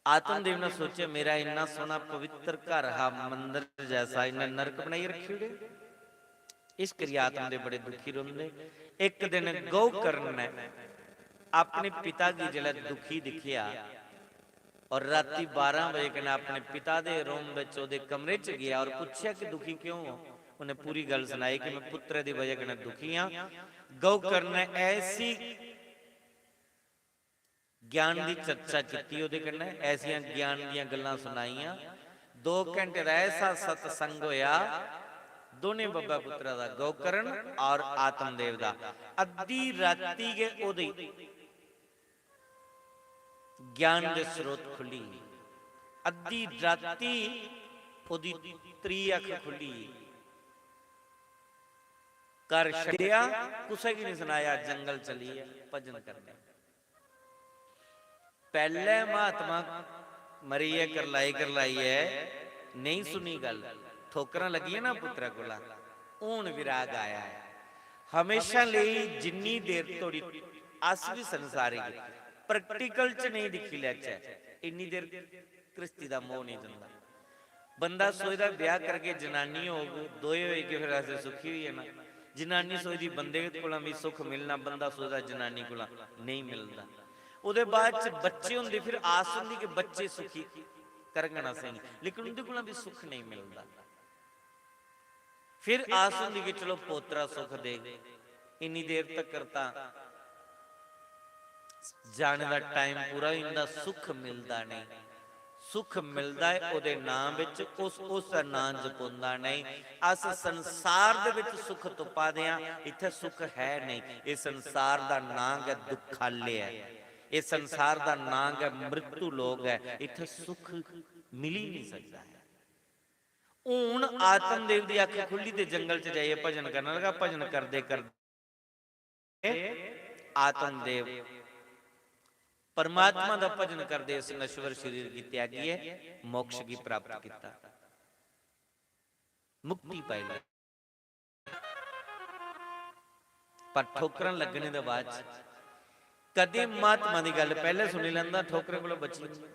आत्मदेव ने सोचेआ, "मेरा इन्ना सोह्ना पवित्र घर हा, मंदर जैसा, इन्ने नरक बनाइयै रक्खी ओड़े।" इस करियै आत्मदेव बड़े दुखी रौंह्दे। इक दिन गोकर्ण ने अपने पिता गी जिसलै दुखी दिक्खेआ, और राती बारां बजे कन्नै अपने पिता दे रूम बिच, ओह्दे कमरे च गेआ और पुच्छेआ कि दुखी क्यों हो? उन्हें पूरी गल्ल सनाई कि मैं पुत्रै दी बजह कन्नै दुखी हां। गोकर्ण ने ऐसी ज्ञान दी चर्चा कीती ओह्दे कन्नै, ऐसियां ज्ञान दियां गल्लां सुनाइयां। दो घंटे दा ऐसा सत्संग होया, दोनें बब्बै पुत्रा दा, गोकर्ण और आत्मदेव दा। अद्धी राती गै ओह्दी ज्ञान दे स्रोत खु'ल्ली। अद्धी राती ओह्दी त्री अक्ख खु'ल्ली। घर छड्डेआ, कुसै गी निं सनाया, जंगल चली गेआ भजन करने। पैह्ले महात्मा मरियै करलाई करलाइयै नेईं सुनी गल्ल, ठोकरां लग्गियां ना पुत्तरै कोला, हून विराग आया ऐ। हमेशा लेई जिन्नी देर धोड़ी अस बी संसारी practical च नेईं दिक्खी लैचै, इन्नी देर घ्रिस्ती दा मोह् नेईं जंदा। बंदा सोचदा ब्याह् करके जनानी होग, दोए होई गे, फिर असें सुखी होई जाना। जनानी सोचदी बंदे कोला बी सुख मिलना, बंदा सोचदा जनानी कोला नेईं मिलदा। ओह्दे बाद च बच्चे होंदे, फिर आस होंदी कि बच्चे सुखी करङन असेंगी, लेकिन उं'दे कोला बी सुख नेईं मिलदा। फिर आस होंदी कि चलो पोतरा सुख देग। इन्नी देर तक्कर तां जाने दा time पूरा होई जंदा, सुख मिलदा नेईं। सुख मिलदा ऐ ओह्दे नां बिच, उस, उसदा नां जपोंदा नेईं। अस संसार दे बिच सुख तुप्पा दे आं, इत्थै सुख है नेईं। एह् संसार दा नां गै दुखालय ऐ, एह् संसार दा नां गै मृत्यु लोक ऐ, इत्थै सुख मिली नेईं सकदा ऐ। हून आत्मदेव दी अक्ख खु'ल्ली ते जंगल च जाइयै भजन करन लगा। भजन करदे करदे आत्मदेव परमात्मा दा भजन करदे इस नश्वर शरीर गी त्यागियै मोक्ष गी प्राप्त कीता, मुक्ति पाई लेई। पर ठोकरां लग्गने दे बाद च कदें महात्मा दी गल्ल पैह्ले सुनी लैंदा, ठोकरें कोला बची जंदा,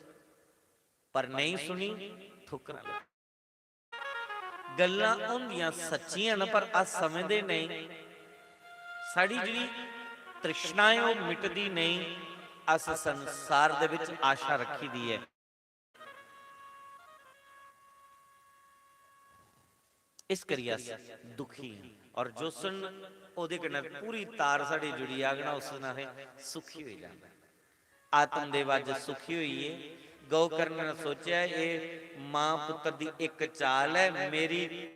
पर नेईं सुनी, ठोकरां लग्गी। गल्लां होंदियां सच्चियां न, पर अस समझदे नेईं। साढ़ी जेह्ड़ी तृष्णा ऐ, ओह् मिटदी नेईं। अस संसार दे बिच आशा रक्खी दी ऐ, इस करियै अस दुखी आं। और जो सुन ओह्दे कन्नै पूरी तार साढ़ी जुड़ी जाग ना, उस दिन असें सुखी होई जाना। आत्मदेव अज्ज सुखी होई गे। गोकर्ण ने सोचेआ, "एह् मां पुत्तर दी इक चाल ऐ, मेरी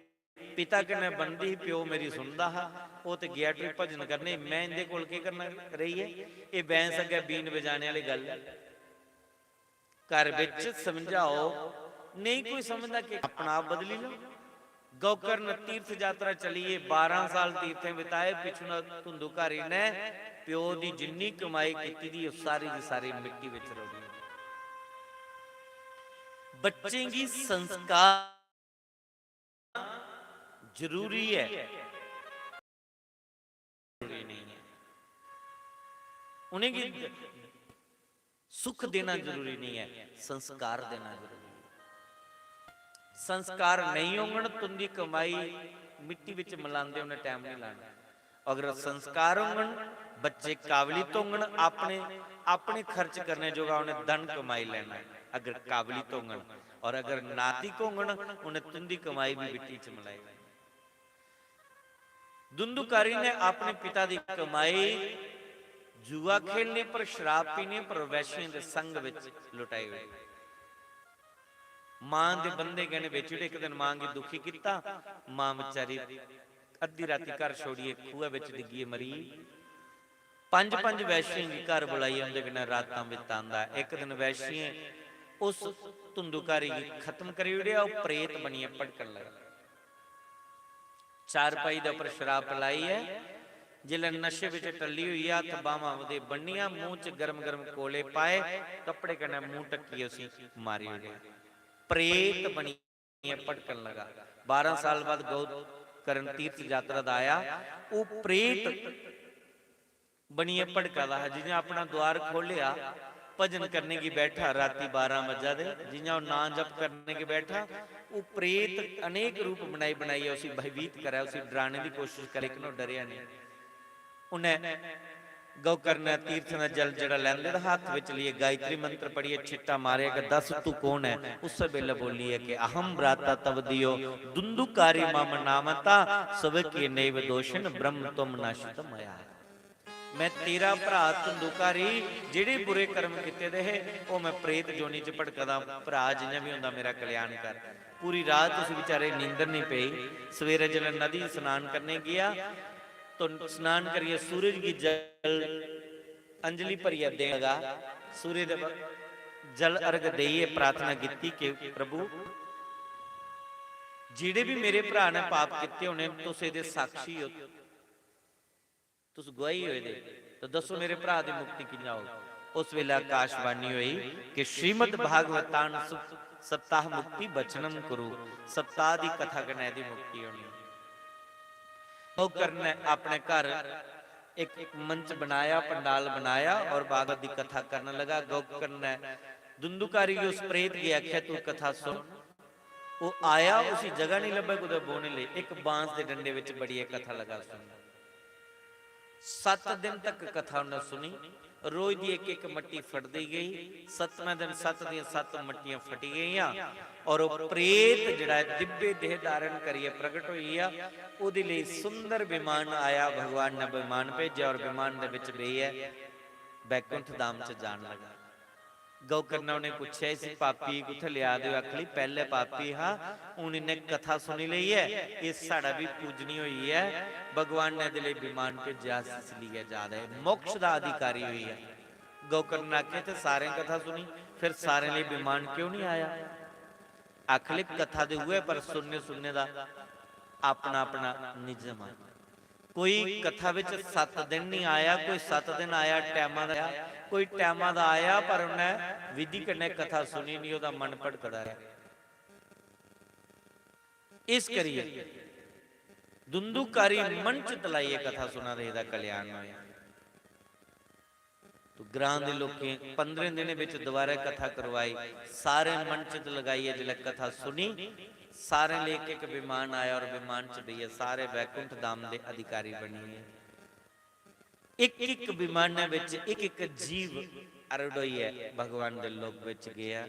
पिता कन्नै बनदी ही, प्यो मेरी सुनदा हा, ओह् ते गेआ उठी भजन करने, में इं'दे कोल केह् करना रेहियै? एह् बैंस अग्गें बीन बजाने आह्ली गल्ल ऐ।" घर बिच समझाओ, नेईं कोई समझदा कि अपना आप बदली लो। गोकर्ण तीर्थ यात्रा चलिए, बारां साल तीर्थें बिताए, पिछुना धुंधुकारी ने प्यो दी जिन्नी कमाई कीती दी, ओह् सारी दी सारी मिट्टी बिच रौली। बच्चें गी संस्कार जरूरी ऐ, जरूरी नेईं ऐ। उ'नेंगी सुख देना जरूरी नहीं है, संस्कार देना जरूरी है। संस्कार नहीं होंगन, तुंदी कमाई मिट्टी विच मिलांदे उन्हें टाइम नहीं लाना। अगर संस्कार होंगन, बच्चे काबलियत होंगन, अपने, अपने खर्च करने जोगा उन्हें धन कमाई लेना है, अगर काबलियत होंगन। और अगर नातिक होंगन, उन्हें तुंदी कमाई भी मिट्टी च मिलाई। धुंधुकारी ने अपने पिता दी कमाई जुआ खेलने पर, शराब पीने पर, वैश्यें दे संग विच लुटाई हुई। मां दे बंधे गैहने बेची ओड़े। इक दिन मां गी दुखी कीता, मां बेचारी अद्धी राती घर छोड़ियै खूहै विच डिग्गियै मरी। पंज पंज वैश्यें गी घर बुलाइयै उंदे कन्नै रातां बितांदा ऐ। इक दिन वैश्यें उस धुंधुकारी गी खत्म करी ओड़ेआ, ओह् प्रेत बनियै भटकन लगा। चारपाई दे उप्पर शराब पलाई ऐ। जिसलै नशे बिच टल्ली होई ऐ, हत्थ बाह्मां ओह्दे बन्नियां, मूंह च गर्म गर्म कोले पाए, कपड़े कन्नै मूंह ढक्कियै उसी मारी ओड़ेआ। प्रेत बनियै भटकन लगा। बारां साल बाद गौ करण तीर्थ यात्रा दा आया, ओह् प्रेत बनियै भटका दा हा। जियां अपना द्वार खोलेआ, भजन करने गी बैठा, राती बारां बजा दे, जियां ओह् नां जप करने गी बैठा, ओह् प्रेत अनेक रूप बनाई बनाइयै उसी भयभीत करै, उसी डराने दी कोशिश करे, लेकिन ओह् डरेआ नेईं। उन्नै गौकर्ण तीर्थ दा जल जेह्ड़ा लैंदे दा हा, हत्थ बिच लेइयै गायत्री मंत्र पढ़ियै छिट्टा मारेआ कि "दस तू कौन ऐ?" उस्सै बेल्लै बोली ऐ कि "अहम भ्राता तव दियो दुंदुकारी मम नामता, सवकीय नैव दोषिन ब्रह्म त्वम नाशित मया।" मैं तेरा भ्रा धुंधुकारी, जेह्ड़े बुरे कर्म कीते दे हे, ओह् मैं प्रेत जोनी च भटकदा। भ्रा जियां भी होंदा, मेरा कल्याण कर। पूरी रात उस बेचारे नींदर नहीं पेई। सवेरे जिसलै नदी स्नान करने गेआ, तो स्नान करियै सूरज गी जल अंजलि भरियै देन लगा। सूरज दे ब-, जल अर्घ देइयै प्रार्थना कीती कि "प्रभु, जेह्ड़े भी मेरे भ्रा ने पाप कीते होने, तुस एह्दे साक्षी हो।" तुस गुआही होए दे, तो दस्सो मेरे भ्रा दी मुक्ति कि'यां होग? उस बेले आकाशवाणी होई कि "श्रीमद् भागवतान सु-, सप्ताह मुक्ति वचनम कुरु", सप्ताह दी कथा कन्नै एह्दी मुक्ति होनी। गौकर्ण ने अपने घर एक, एक मंच बनाया, पंडाल बनाया और भागवत दी कथा करन लगा। गौकर्ण ने धुंधुकारी गी, उस प्रेत गी आखेआ, "तू कथा सुन।" ओह् आया, उसी जगह नहीं लब्भै कुतै बौह्ने लेई, इक बांस दे डंडे विच बड़ियै कथा लगा सुनन। सत्त दिन तक कथा उन्नै सुनी। रोज दी इक इक मट्टी फटदी गेई। सतमें दिन सत्त दियां सत्त मट्टियां फटी गेइयां और ओह् प्रेत जेह्ड़ा ऐ दिव्य देह धारण करियै प्रगट होई गेआ। ओह्दे लेई सुंदर विमान आया, भगवान ने विमान भेजेआ और विमान दे विच बेहियै बैकुंठ धाम च जान लगा। गौकर्ण ने उ'नें पुच्छेआ, "इसी पापी गी कुत्थै लेआ दे ओ?" आखली, "पैह्ले पापी हा, हून इ'न्नै कथा सुनी लेई ऐ, एह् साढ़ा बी पूजनी होई ऐ, भगवान ने एह्दे लेई विमान भेजेआ, अस इसी लेइयै जा दे, मोक्ष दा अधिकारी होई ऐ।" गौकर्ण ने आखेआ, "ते सारें कथा सुनी, फिर सारें लेई विमान क्यों निं आया?" आखले, "कथा ते उ'ऐ, पर सुनने, सुनने दा अपना, अपना निजम ऐ।" कोई कथा विच सत्त दिन निं आया, कोई सत्त दिन आया, टैमा दा आया, कोई टैमा दा आया, पर उन्नै विधि कन्नै कथा सुनी निं, ओह्दा मन भटकदा रेहा। इस करियै धुंधुकारी मन च तलाइयै कथा सुना दे, एह्दा कल्याण होया। तो ग्रां दे लोकें पंदरें दिनें बिच दोबारा कथा करवाई। सारे मन चित लगाइयै जिसलै कथा सुनी, सारें लेई इक इक विमान आया और विमान च बेहियै सारे वैकुंठ धाम दे अधिकारी बनी गे। इक इक विमानै बिच इक इक जीव आरूढ़ होइयै भगवान दे लोक बिच गेआ।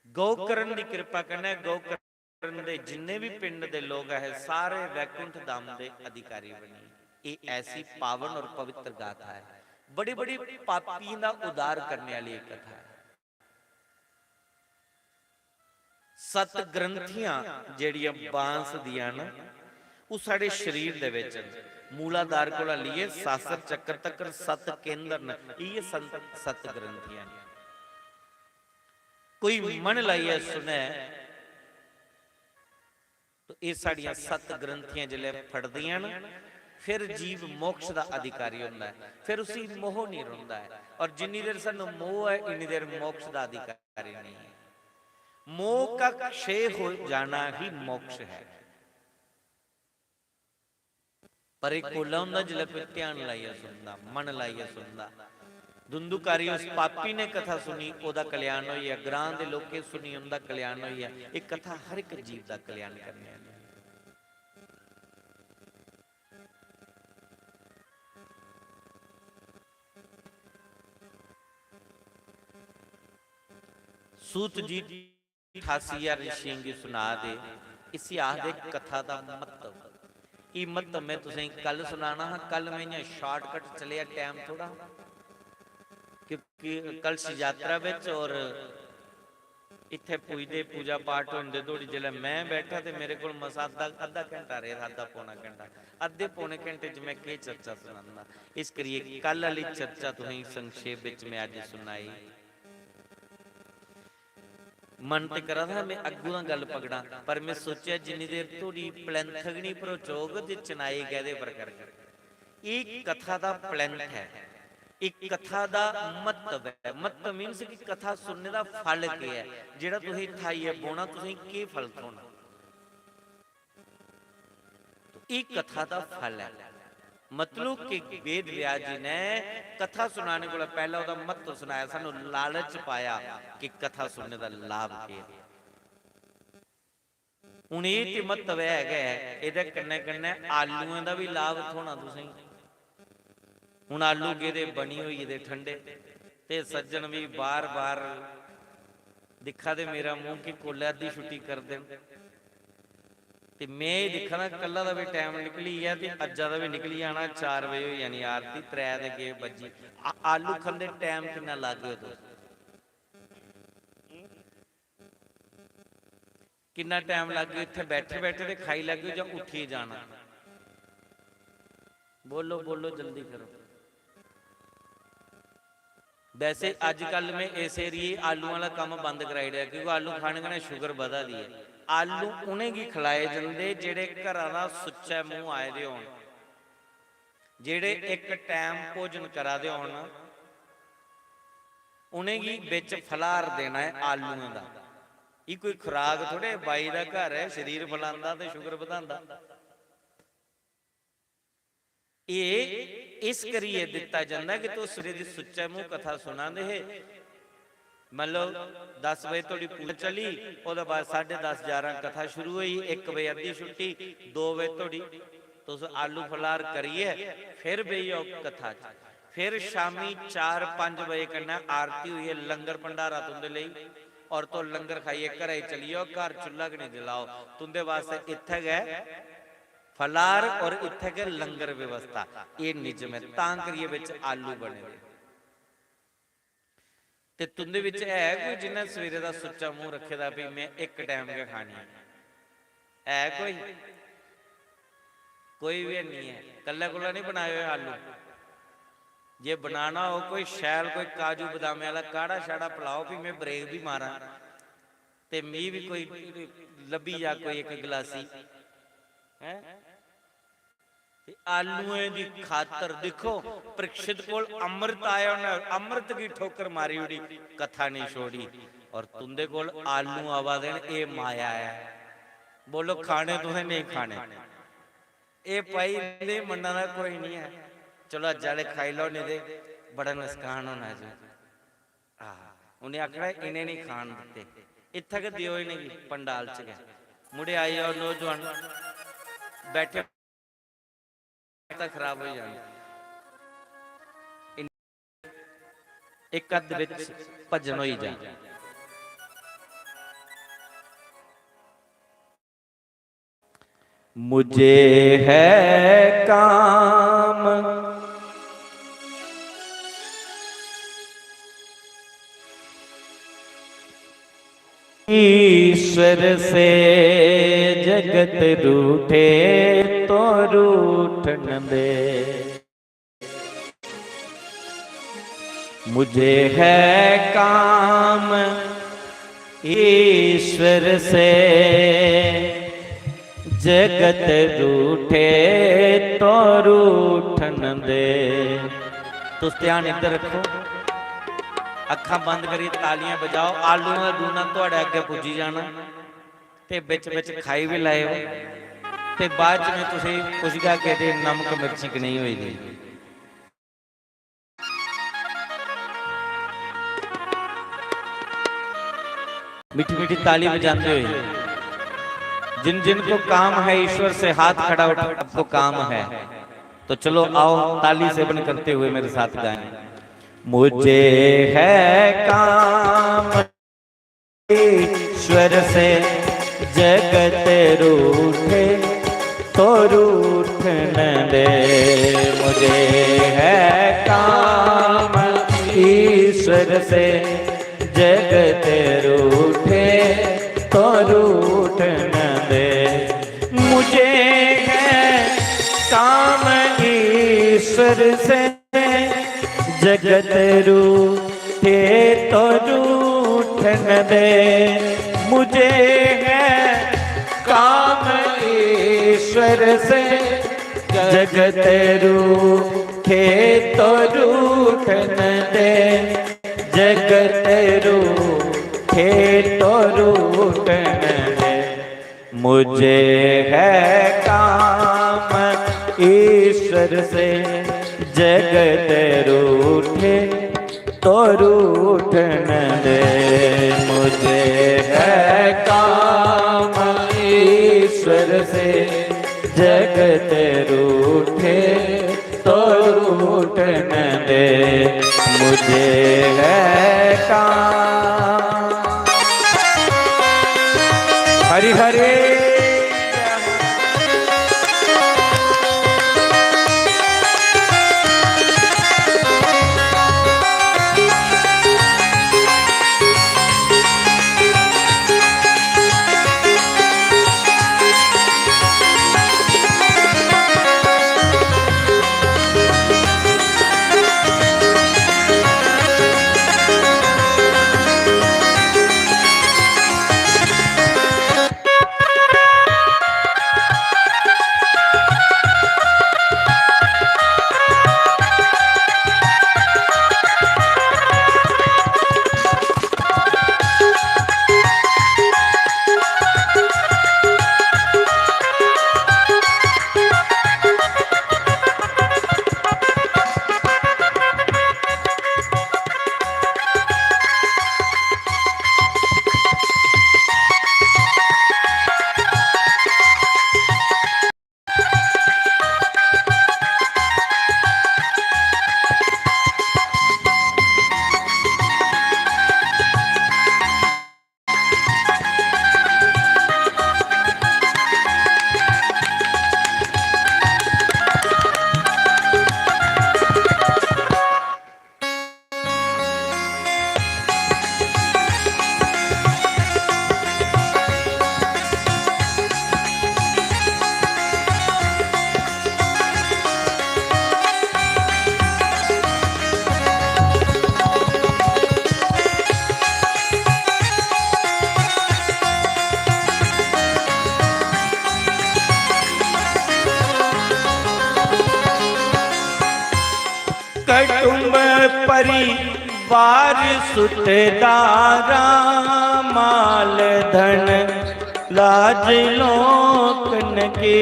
गौकर्ण दी किरपा कन्नै गौकर्ण दे जिन्ने भी पिंड दे लोग है, सारे वैकुंठ धाम दे अधिकारी बनी। ये ऐसी पावन और पवित्र गाथा है, बड़ी बड़ी पापियों का उद्धार करने वाली एक कथा है। सत ग्रंथियां जेड़ियां बांस दियां न, ओह् साढ़े शरीर दे विच न। मूलाधार कोला लेइयै सासर चक्कर तकर सत केंद्र न, इ'यै संत, सत ग्रंथियां न। कोई मन लाइयै सुनै, तो एह् साढ़ियां सत ग्रंथियां जिसलै फड़दियां न, फिर जीव मोक्ष दा अधिकारी होंदा है, फिर उसी मोह नहीं रौंह्दा है। और जिन्नी देर सानू मोह है, इन्नी देर मोक्ष दा अधिकारी नहीं है। मोह का क्षय हो जाना ही मोक्ष है। पर इक कोला होंदा जिसलै कोई ध्यान लाइयै सुनदा, मन लाइयै सुनदा। धुंधुकारी उस पापी ने कथा सुनी, ओह्दा कल्याण होई गेआ। ग्रां दे लोकें सुनी, उं'दा कल्याण होई गेआ। एह् कथा हर इक जीव दा कल्याण करने आह्ली ऐ। सूत जी ठासी ज्हार ऋषियें गी सुना दे, इसी आखदे कथा दा म्हत्तव। एह् म्हत्तव में तुसें गी कल सुनाना हा, कल में इ'यां shortcut चलेआ, time थोह्ड़ा, क्योंकि कलश यात्रा बिच और इत्थै पुजदे, पूजा पाठ होंदे धोड़ी जिसलै में बैठा ते मेरे कोल मसा अद्धा, अद्धा घैंटा रेहा, अद्धा पौना घैंटा। अद्धे पौने घैंटे च में केह् चर्चा सनांदा? इस करियै कल आह्ली चर्चा तुसें गी संक्षेप बिच में अज्ज सुनाई। मन ते करा दा हा में अग्गूं दा गल्ल पकड़ां, पर में सोचेआ जिन्नी देर धोड़ी plinth गै निं भरोचोग ते चनाई कैह्दे पर करगे। एह् कथा दा plinth ऐ, एह् कथा दा म्हत्तव ऐ। म्हत्तव means कि कथा सुनने दा फल केह् ऐ, जेह्ड़ा तुसें इत्थै आइयै बौह्ना, तुसें केह् फल थ्होना। तो एह् कथा दा फल ऐ। मतलब कि वेद व्यास जी ने कथा सुनाने कोला पैह्ला ओह्दा म्हत्तव सनाया, सानू लालच पाया कि कथा सुनने दा लाभ केह् ऐ। हून एह् ते म्हत्तव है गै ऐ, एह्दे कन्नै कन्नै आलूएं दा बी लाभ थ्होना तुसेंगी। हून आलू गेदे बनी होई गेदे ठंडे, ते सज्जन बी बार-बार दिक्खा दे मेरा मूंह कि कोल्लै अद्धी छुट्टी करदे न। ते में एह् दिक्खा दा कल्ला दा बी टैम निकली गेआ ते अज्जा दा बी निकली जाना। चार बजे होई जानी आरती, त्रै दे गे बज्जी। आ-, आलू खंदे टैम किन्ना लाग्गेओ तुस? किन्ना टैम लाग्गेओ? इत्थै बैठे बैठे ते खाई लैगेओ जां उट्ठियै जाना? बोलो, बोलो, जल्दी करो। वैसे अजकल में इस एरिये आलू आह्ला कम्म बंद कराई ओड़ेआ, क्योंकि आलू खाने कन्नै शुगर बधा दी ऐ। आलू उ'नेंगी खलाए जंदे जेह्ड़े घरा दा सुच्चा मूंह आए दे होन, जेह्ड़े इक टैम भोजन करा दे होन, उ'नेंगी बिच फलाहार देना ऐ आलूएं दा। एह् कोई खुराक थोड़े, बाई दा घर ऐ, शरीर फलांदा ते शुगर बधांदा। एह् इस करियै दित्ता जंदा कि तुस सवेरे दी सुच्चा मूंह कथा सुना दे हे, मतलब दस बजे धोड़ी पूजा चली, ओह्दे बाद साढ़े दस, ग्यारह कथा शुरू होई, इक बजे अद्धी छुट्टी, दो बजे धोड़ी तुस आलू फलार करियै फिर बेही जाओ कथा च। फिर शामी चार पंज बजे कन्नै आरती होइयै लंगर भंडारा तुं'दे लेई, और तुस लंगर खाइयै घरै गी चली जाओ, घर चुल्हा गै निं जलाओ, तुं'दे वास्तै इत्थै गै फलार और इत्थै गै लंगर व्यवस्था, एह् निजम ऐ, तां करियै बिच आलू बने दे। ते तुं'दे बिच है कोई जिन्नै सवेरे दा सुच्चा मूंह रक्खे दा, "भी में इक टैम गै खानी"? है कोई? कोई बी हैनी ऐ। कल्लै कोला निं बनाए होए आलू। जे बनाना हो कोई शैल, कोई काजू बदामें आह्ला काढ़ा शाढ़ा पलाओ, भी में break बी मारां। ते मी बी कोई लब्भी जा कोई इक गलासी, हैं? ते आलूएं दी खातर दिक्खो, परीक्षित कोल अमृत आया, उन्हें अमृत गी ठोकर मारी ओड़ी, कथा नहीं छोड़ी। और तुंदे कोल आलू आवा दे न, एह् माया ऐ। बोलो, खाने तुसें, नहीं खाने? एह् भाई, नहीं मन्ना दा कोई नहीं है। चलो, अज्ज आह्ले खाई लैओ, नहीं ते बड़ा नसकान होना जी। आह, उ'नें आखना, "इ'नें निं खान दित्ते, इत्थै गै देओ इ'नेंगी, पंडाल च गै।" मुड़े आई जाओ, नौजवान बैठे, हालत खराब होई जानी। इन-, इक अद्ध बिच भजन होई जा। मुझे है काम ईश्वर से, जगत रूठे तो रूठन दे। मुझे है काम ईश्वर से, जगत रूठे तो रूठन दे। तुस ध्यान इद्धर रक्खो, अक्खां बंद करियै तालियां बजाओ। आलूआं दा डूना थुआढ़े अग्गें पुज्जी जाना। ते बिच बिच खाई बी लैओ। ते बाद च में तुसेंगी पुच्छगा कि एह्दे नमक मिर्ची कनेही होई दी। मीठी मीठी ताली बजाते हुए, जिन जिन को काम है ईश्वर से, हाथ खड़ा उठा, आपको काम है। तो चलो आओ, ताली सेवन करते हुए मेरे साथ गाएं। मुझे है काम ईश्वर से, जगत रूठे तो रूठन दे। मुझे है काम ईश्वर से, जगत रूठे तो रूठन दे। मुझे है काम ईश्वर से, जगत रूठे तो रूठन दे। मुझे है काम ईश्वर से, जगत रूठे तो रूठन दे। जगत रूठे तो रूठन दे। मुझे है काम ईश्वर से, जगत रूठे तो रूठन दे। मुझे है काम ईश्वर से, जगत रूठे तो रूठन दे। मुझे है काम। हरि हरि। कुटुंब परिवार सुत दारा, माल धन लाज लोकन के।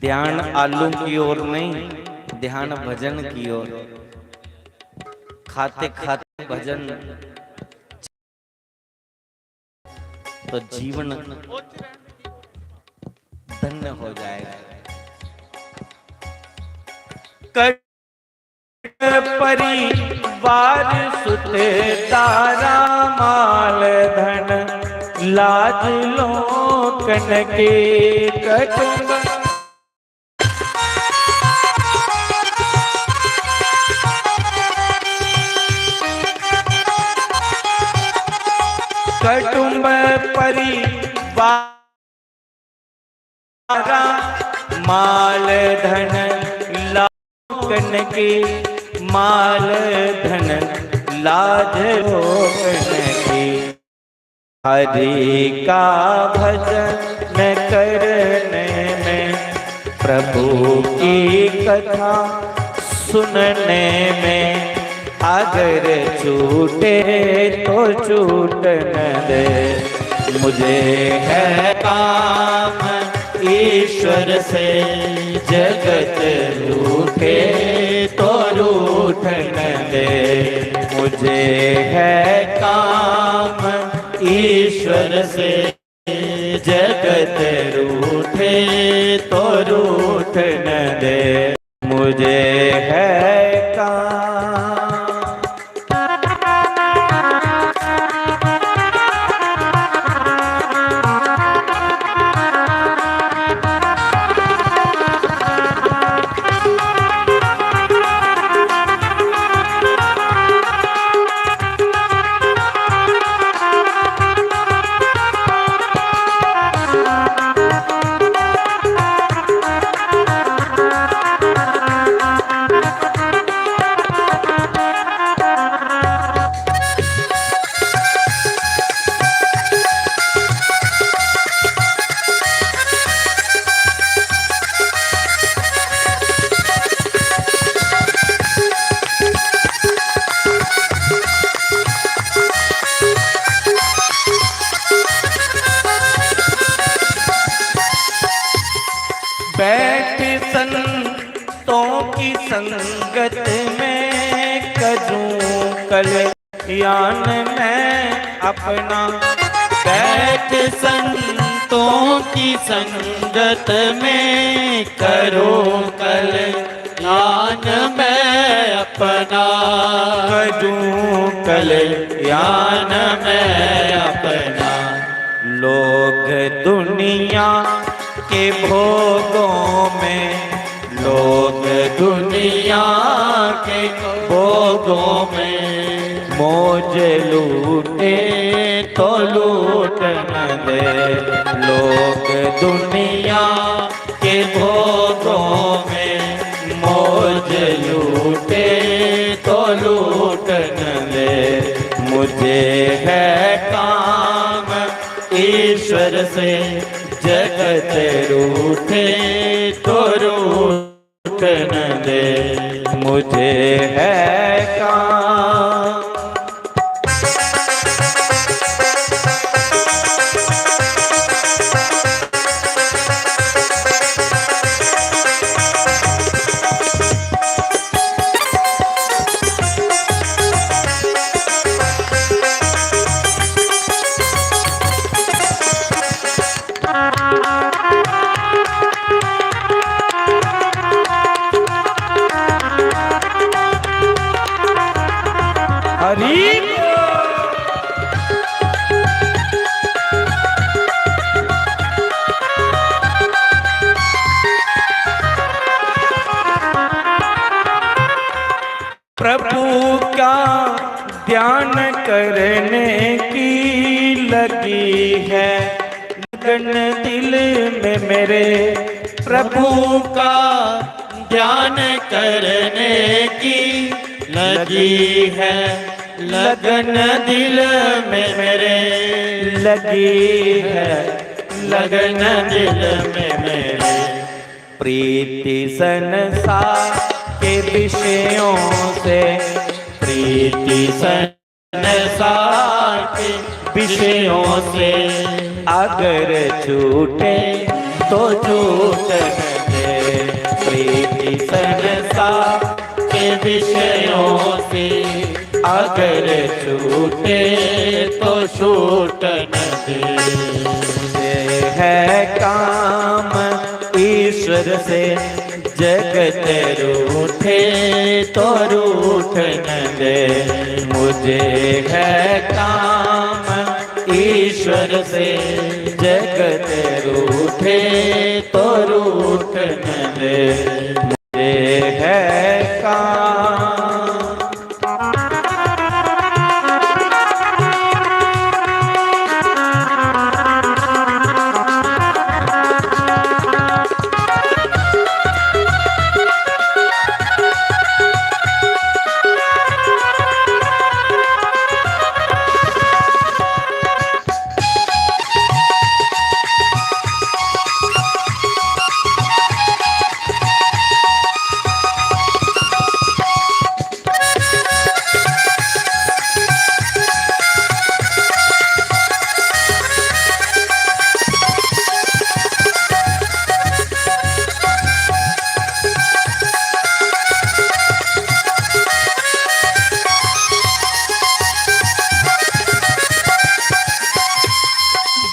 ध्यान आलू की ओर नहीं, ध्यान भजन की ओर। खाते खाते भजन तो जीवन धन्य हो जाएगा। कर परिवार सुत तारा, माल धन लाज लोकन के। कुटुंब कुटुंब परिवार, माल धन लोकन के, माल धन लाज लोकन के। हरि का भजन करने में, प्रभु की कथा सुनने में, अगर छूटे तो छूटन दे। मुझे है काम ईश्वर से, जगत रूठे तो रूठन दे। मुझे है काम ईश्वर से, जगत रूठे तो रूठन दे। मुझे है काम। बैठ संतों की संगत में करूं कल्याण मैं अपना। बैठ संतों की संगत में करूं कल्याण मैं अपना। करूं कल्याण मैं अपना। लोग दुनिया के भोगों में, लोग दुनिया के भोगों में मौज लूटे तो लूटन दे। लोग दुनिया के भोगों में मौज लूटे तो लूटन दे। मुझे है काम ईश्वर से, जगत रूठे तो रूठन दे। मुझे है काम। हरी प्रभु का ध्यान करने की लगी है लगन दिल में मेरे। प्रभु का ध्यान करने की लगी है लगन दिल में मेरे। लगी है लगन दिल में मेरे। प्रीति संसार के विषयों से, प्रीति संसार के विषयों से अगर छूटे तो छूटन दे। प्रीति संसार के विषयों से अगर छूटे तो छूटन दे। ये है काम ईश्वर से, जगत रूठे तो रूठन दे। मुझे है काम ईश्वर से, जगत रूठे तो रूठन दे। मुझे है काम।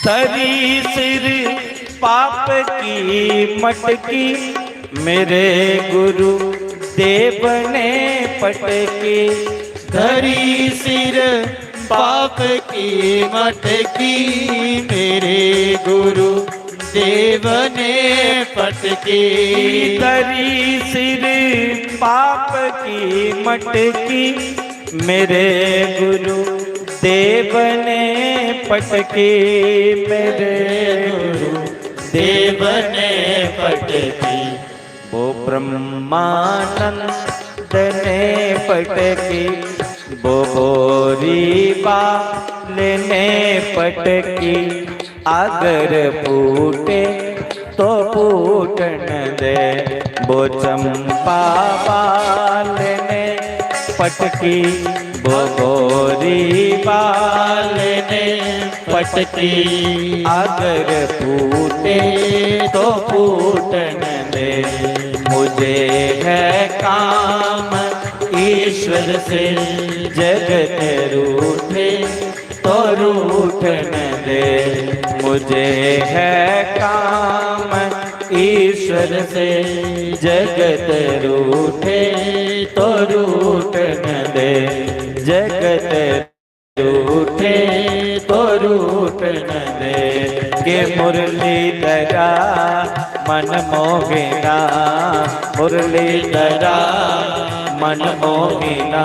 धरी सिर पाप की मटकी, मेरे गुरु देव ने पटकी। धरी सिर पाप की मटकी, मेरे गुरु देव ने पटकी। धरी सिर पाप की मटकी, मेरे गुरु देव ने पटकी। मेरे गुरु देव ने पटकी। वो ब्रह्मानंद ने पटकी, वो बोरी बाल ने पटकी। अगर फूटे तो फूटन दे, वो चंपा बाल ने पटकी, वो बोरी बाल ने पटकी। अगर फूटे तो फूटन दे, मुझे है काम ईश्वर से। जगत रूठे तो रूठन दे, मुझे है काम ईश्वर से। जगत रूठे तो रूठन दे, जगत रूठे तो रूठन दे। के मुरलीधरा मन मोहिना, मुरलीधरा मन मोहिना।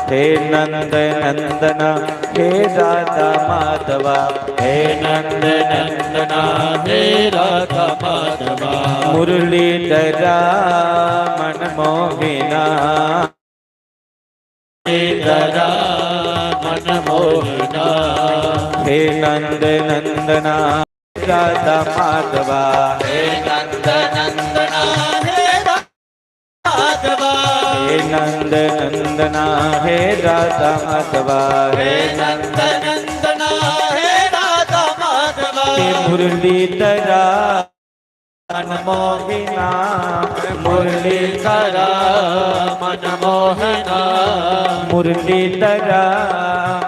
हे नंद नंदना, हे राधा माधवा। हे नंद नंदना, हे राधा माधवा। मुरलीधरा मन मोहिना, मुरलीधरा मन मोहिना। हे नंद नंदना, राधा माधवा। हे नंद नंदना, हे राधा माधवा। हे नंद नंदना, हे राधा माधवा। हे नंद नंदना, हे राधा माधवा। हे मुरलीधरा मन मोहिना, मुरलीधरा मन मोहिना। मुरलीधरा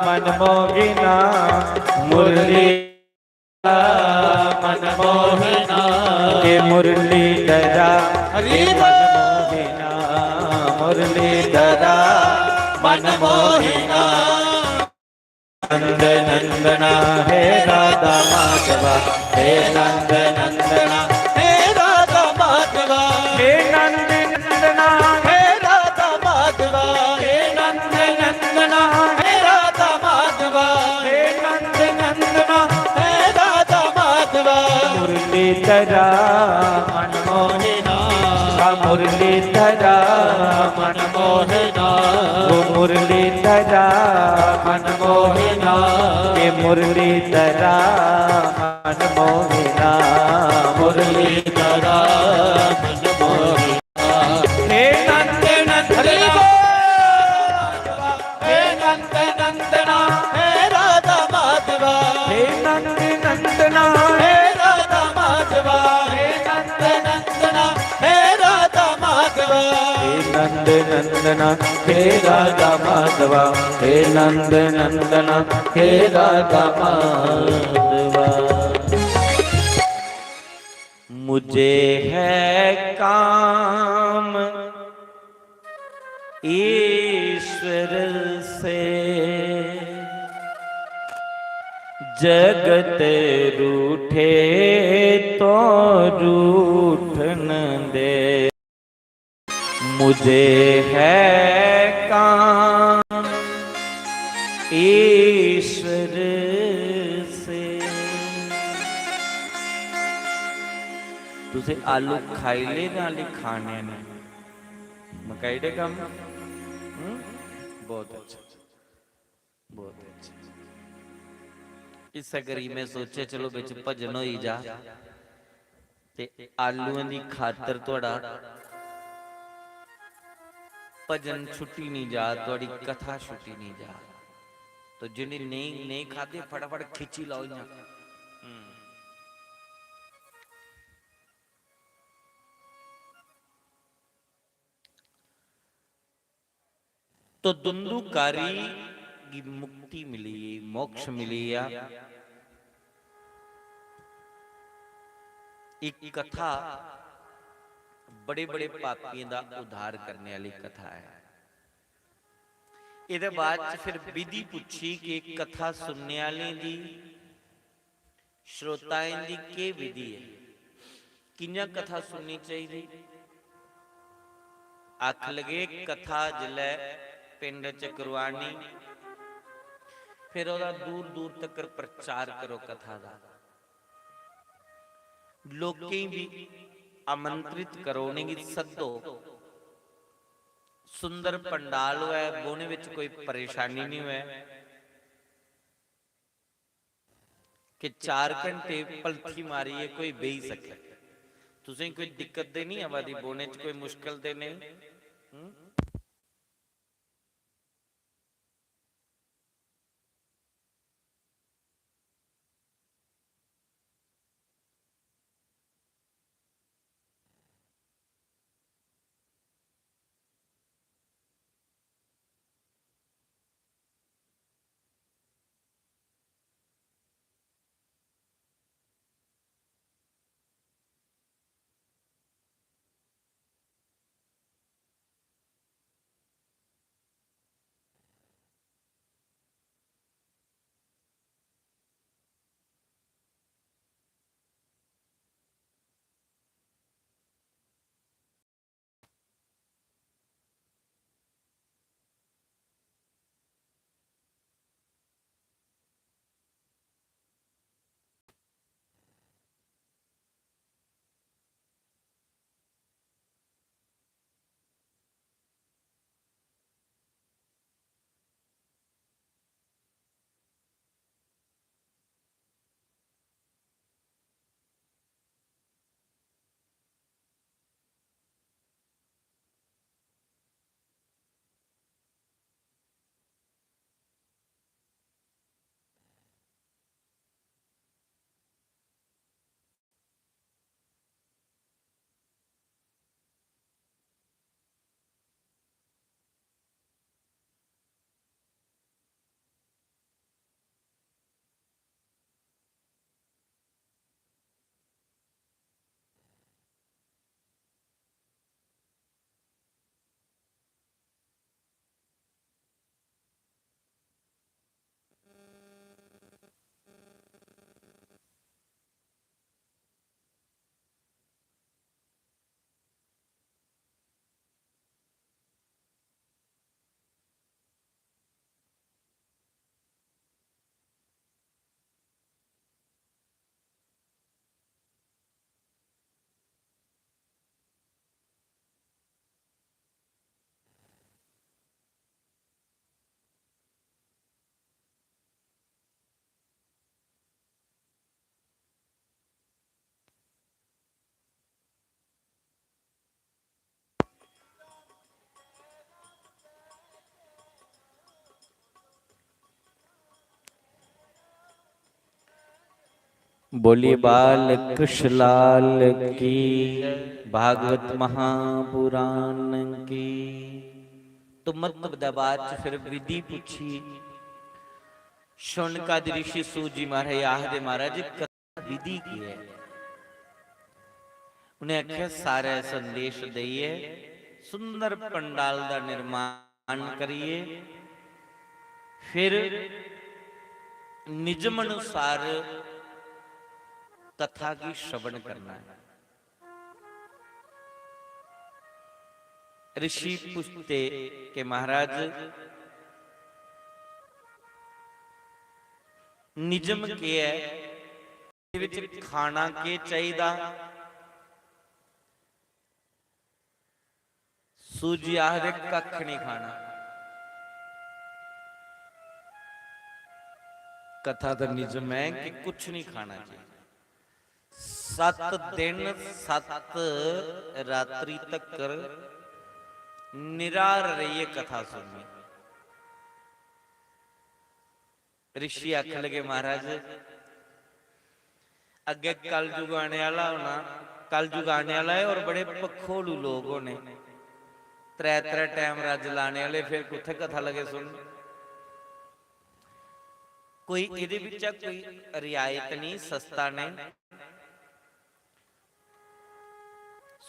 मन मोहिना, मुरली मन मोहिना। के मुरलीधरा हरि मन मोहिना, मुरलीधरा मन मोहिना। नंद नंदना, हे राधा माधवा। हे नंद नंदना, हे राधा माधवा। हे नंद नंदना, हे राधा माधवा। हे नंद नंदना, हे राधा माधवा। हे नंद नंदना, हे राधा माधवा। मुरलीधरा मन मोहिना, मुरलीधरा मन मोहिना। वो मुरलीधरा मन मोहिना। ये मुरलीधरा मन मोहिना। मुरलीधरा मन मोहिना। हे नंद नंदना, हे नंद नंदना, हे राधा माधवा। हे नंद नंदना, हे राधा माधवा। हे नंद नंदना, हे राधा माधवा। हे नंद नंदना, हे राधा माधवा। हे नंद नंदना, हे राधा माधवा। मुझे है काम ईश्वर से, जगत रूठे तो रूठन दे। मुझे है काम ईश्वर से। तुसें आलू खाई ले जां हाली खाने न? मकाई दे कम्म? हम्म? बहुत अच्छा, बहुत अच्छा। इस्सै करी में सोचेआ, चलो बिच भजन होई जा ते आलूएं दी खातर थुआढ़ा भजन छुट्टी निं जा, थुआढ़ी कथा छुट्टी निं जा। तो जिन्हें नेईं, नेईं खादे, फटाफट खिच्ची लैओ इ'यां। हम्म। तो धुंधुकारी गी मुक्ति मिली, मोक्ष मिली आ। एक कथा बड़े बड़े पापियें दा उद्धार करने आह्ली कथा ऐ। एह्दे बाद च फिर विधि पुच्छी कि कथा सुनने आह्लें दी, श्रोताएं दी केह् विधि ऐ, कि'यां कथा सुननी चाहिदी? आख लगे, कथा जिसलै पिंड च करवानी, फिर ओह्दा दूर दूर तकर प्रचार करो कथा दा। लोकें गी आमंत्रित करो, उ'नेंगी सद्दो। सुंदर पंडाल होऐ, बौह्ने बिच कोई परेशानी निं होऐ। कि चार घंटे पलथी मारियै कोई बेही सकै। तुसें कोई दिक्कत ते निं आवा दी, बौह्ने च कोई मुश्कल ते नेईं? हं? बोलिए बाल कृष्ण लाल की, भागवत महापुराण की। तो मतलब दे बाद च फिर विधि पुच्छी। शौनकादि ऋषि सूत जी महाराज आखदे, महाराज, विधि केह् ऐ? उ'नें आखेआ, सारे संदेश देइयै सुंदर पंडाल दा निर्माण करियै फिर निजम अनुसार कथा गी श्रवण करना ऐ। ऋषि पुछदे कि महाराज, निजम केह् ऐ? एह्दे बिच खाना केह् चाहिदा? सूत जी आखदे, कक्ख निं खाना। कथा दा निजम ऐ कि कुछ निं खाना चाहिए। सत्त दिन, सत्त रात्रि तकर निराहार रेहियै कथा सुननी। ऋषि आखन लगे, महाराज, अग्गें कलयुग आने आह्ला होना, कलयुग आने आह्ला ऐ और बड़े भखोलू लोक होने, त्रै त्रै टैम रज्ज लाने आह्ले, फिर कुत्थै कथा लगे सुनन? कोई एह्दे बिच्चा कोई रियायत नेईं, सस्ता नेईं।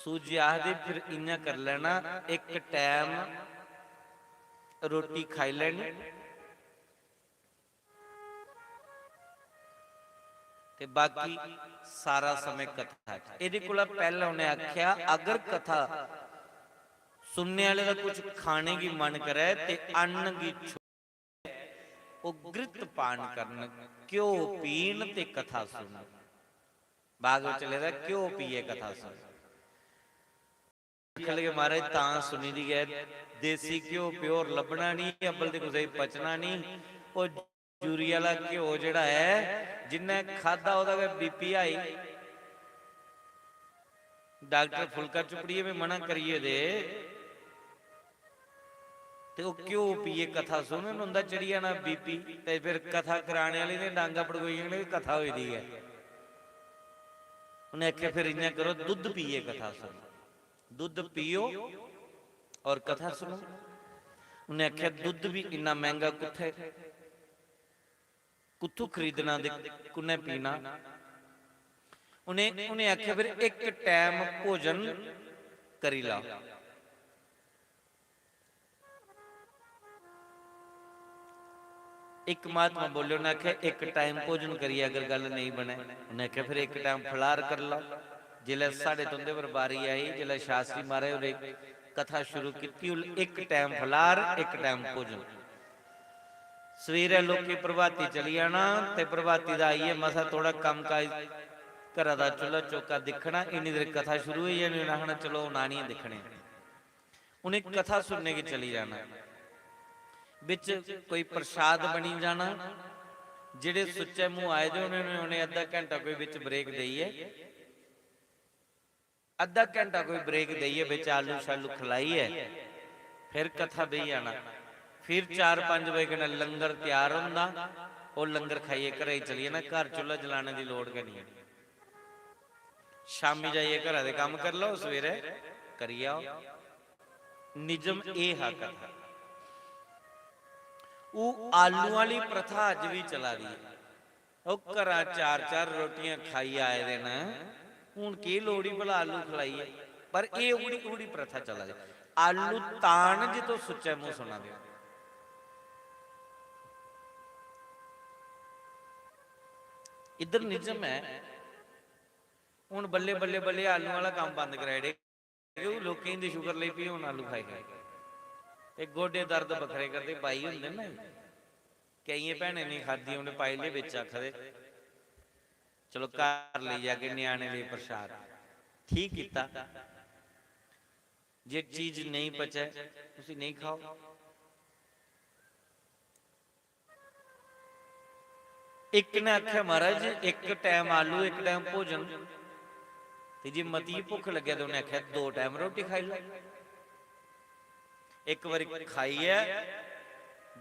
सूत जी आखदे, "फिर इ'यां करी लैना, इक टैम रोटी खाई लैनी ते बाकी सारा समें कथा च।" एह्दे कोला पैह्लें उ'नें आखेआ, "अगर कथा सुनने आह्ले दा कुछ खाने गी मन करै ते अन्न गी छुड़ै, ओह् घृत पान करन, घ्यो पीन ते कथा सुनन।" भागवत च लिखे दा, "घ्यो पियै कथा सुन।" आखन लगे, "महाराज, तां सुनी दी ऐ, देसी घ्यो pure लब्भना निं, अब्बल ते कुसै गी पचना निं। ओह् यूरिया आह्ला घ्यो जेह्ड़ा ऐ, जिन्नै खाद्धा ओह्दा गै BP high।" डाक्टर फुल्का चुपड़ियै बी मना करियै दे, ते ओह् घ्यो पियै कथा सुनन, उं'दा चढ़ी जाना BP। ते फिर कथा कराने आह्ले दियां डांगां पड़कोई जानियां, कथा होई दी ऐ। उ'नें आखेआ, "फिर इ'यां करो, दुद्ध पियै कथा सुनो, दुद्ध पियो और कथा सुनो।" उ'नें आखेआ, "दुद्ध बी इन्ना मैंह्गा कुत्थै, कुत्थूं खरीदना ते कु'न्नै पीना?" उ'नें, उ'नें आखेआ, "फिर इक टैम भोजन करी लैओ।" इक महात्मा बोले, उ'नें आखेआ, "इक टैम भोजन करियै अगर गल्ल नेईं बनै," उ'नें आखेआ, "फिर इक टैम फलार करी लैओ।" जिसलै साढ़े तुं'दे पर बारी आई, जिसलै शास्त्री महाराज होरें कथा शुरू कीती, उल-, इक टैम फलार, इक टैम भोजन। सवेरै लोकें प्रभाती चली जाना ते प्रभाती दा आइयै मसा थोह्ड़ा कम्म काज, घरा दा चु'ल्ला चौका दिक्खना, इन्नी देर कथा शुरू होई जानी, उ'नें आखना, "चलो, हून आनियै दिक्खने आं।" उ'नें कथा सुनने गी चली जाना। बिच कोई प्रसाद बनी जाना, जेह्ड़े सुच्चे मूंह आए दे होने, उ'नें, उ'नें अद्धा घैंटा कोई बिच break देइयै, अद्धा घैंटा कोई break देइयै, बिच आलू शालू खलाइयै, फिर कथा बेही जाना। फिर चार पंज बजे कन्नै लंगर त्यार होंदा, ओह् लंगर खाइयै घरै गी चली जाना। घर चु'ल्ला जलाने दी लोड़ गै निं ऐ। शामीं जाइयै घरा दे कम्म करी लैओ, सवेरै करी आओ। निजम एह् हा कथा। ओह् आलू आह्ली प्रथा अज्ज बी चला दी ऐ। ओह् घरा चार चार रोटियां खाई आए दे न, हून केह् लोड़ ही भला आलू खलाइयै? पर एह् ओह्कड़ी, ओह्कड़ी प्रथा चला दी। आलू तां न जे तुस सुच्चे मूंह सुना दे ओ। इद्धर निजम ऐ। हून बल्ले, बल्ले, बल्ले आलू आह्ला कम्म बंद कराई ओड़े। क्यों? लोकें दी शुगर लेई पी हून आलू खाई खाई। ते गोडे दर्द बक्खरे करदे, बाई होंदे ना। केइयें भैनें नेईं खाद्धी, उ'नें पाई ले बिच, आखदे, "चलो, घर लेई जागे ञ्याणे लेई प्रसाद।" ठीक कीता। जे चीज नेईं पचै, उसी नेईं खाओ। इक ने आखेआ, "महाराज, इक टैम आलू, इक टैम भोजन, ते जे मती भुक्ख लग्गै ते उ'नें आखेआ, दो टैम रोटी खाई लैओ। इक बारी खाइयै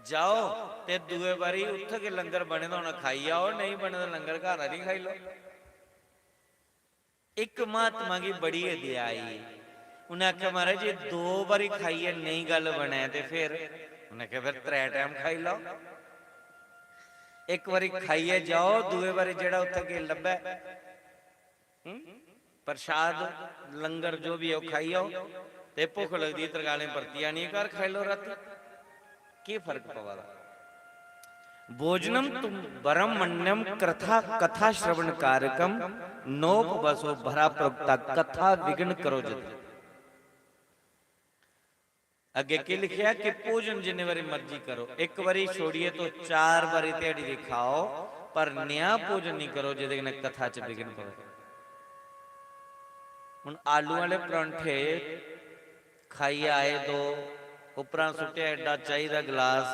जाओ ते दूए बारी उत्थै गै लंगर बने दा होना, खाई आओ, नेईं बने दा लंगर घर आह्नियै खाई लैओ।" इक महात्मा गी बड़ी गै दया आई। उ'नें आखेआ, "महाराज, जे दो बारी खाइयै नेईं गल्ल बनै ते फिर?" उ'नें आखेआ, "फिर त्रै टैम खाई लैओ। इक बारी खाइयै जाओ, दूए बारी जेह्ड़ा उत्थै किश लब्भै, हं? प्रसाद, लंगर जो बी ऐ, ओह् खाई आओ, ते भुक्ख लगदी, तरकालें परतियै आनियै घर खाई लैओ रातीं। केह् फर्क पवा दा?" भोजनम तुम वरम मन्यम कथा, कथा श्रवण कारकम, नोपवसो भरा प्रोक्ता, कथा विघ्न करो जत। अग्गें केह् लिखेआ कि भोजन जिन्ने बारी मर्जी करो, इक बारी छोड़ियै तुस चार बारी ध्याड़ी दी खाओ, पर नेहा भोजन निं करो जेह्दे कन्नै कथा च विघ्न पवै। हून आलू आह्ले परांठे खाइयै आए दो, उप्परा सुट्टेआ एड्डा चाही दा गलास,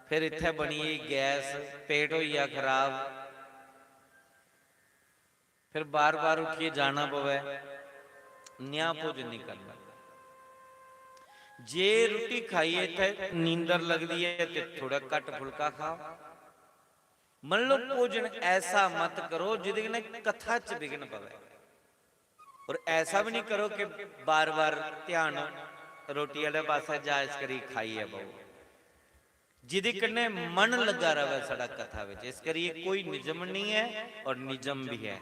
फिर इत्थै बनी गेई गैस, पेट होई गेआ खराब, फिर बार-बार उट्ठियै जाना पवै, नेहा भोजन निं करना। जे रुट्टी खाइयै इत्थै नींदर लगदी ऐ ते थोह्ड़ा घट्ट फुल्का खाओ। मतलब, भोजन ऐसा मत करो जेह्दे कन्नै कथा च विघ्न पवै। और ऐसा बी निं करो कि बार-बार ध्यान रोटी आह्ले पासै जा, इस करी खाइयै बवो, जेह्दे कन्नै मन लग्गा र'वै साढ़ा कथा बिच। इस करियै कोई निजम निं ऐ और निजम बी ऐ।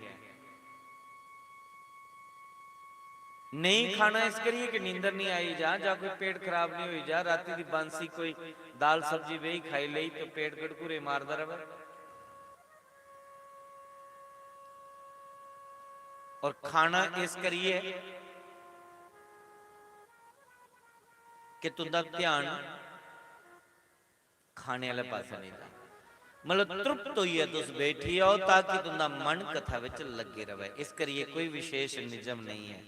नेईं खाना इस करियै कि नींदर निं आई जा, जां कोई पेट खराब निं होई जा, रातीं दी बांसी कोई दाल सब्जी बेही खाई लेई ते पेट गड़गुरे मारदा र'वै। और खाना इस करियै कि तुं'दा ध्यान खाने आह्ले पासै नेईं जा। मतलब, तृप्त होइयै तुस बैठी जाओ, ताकि तुं'दा मन कथा बिच लग्गे र'वै। इस करियै कोई विशेष निजम नेईं ऐ।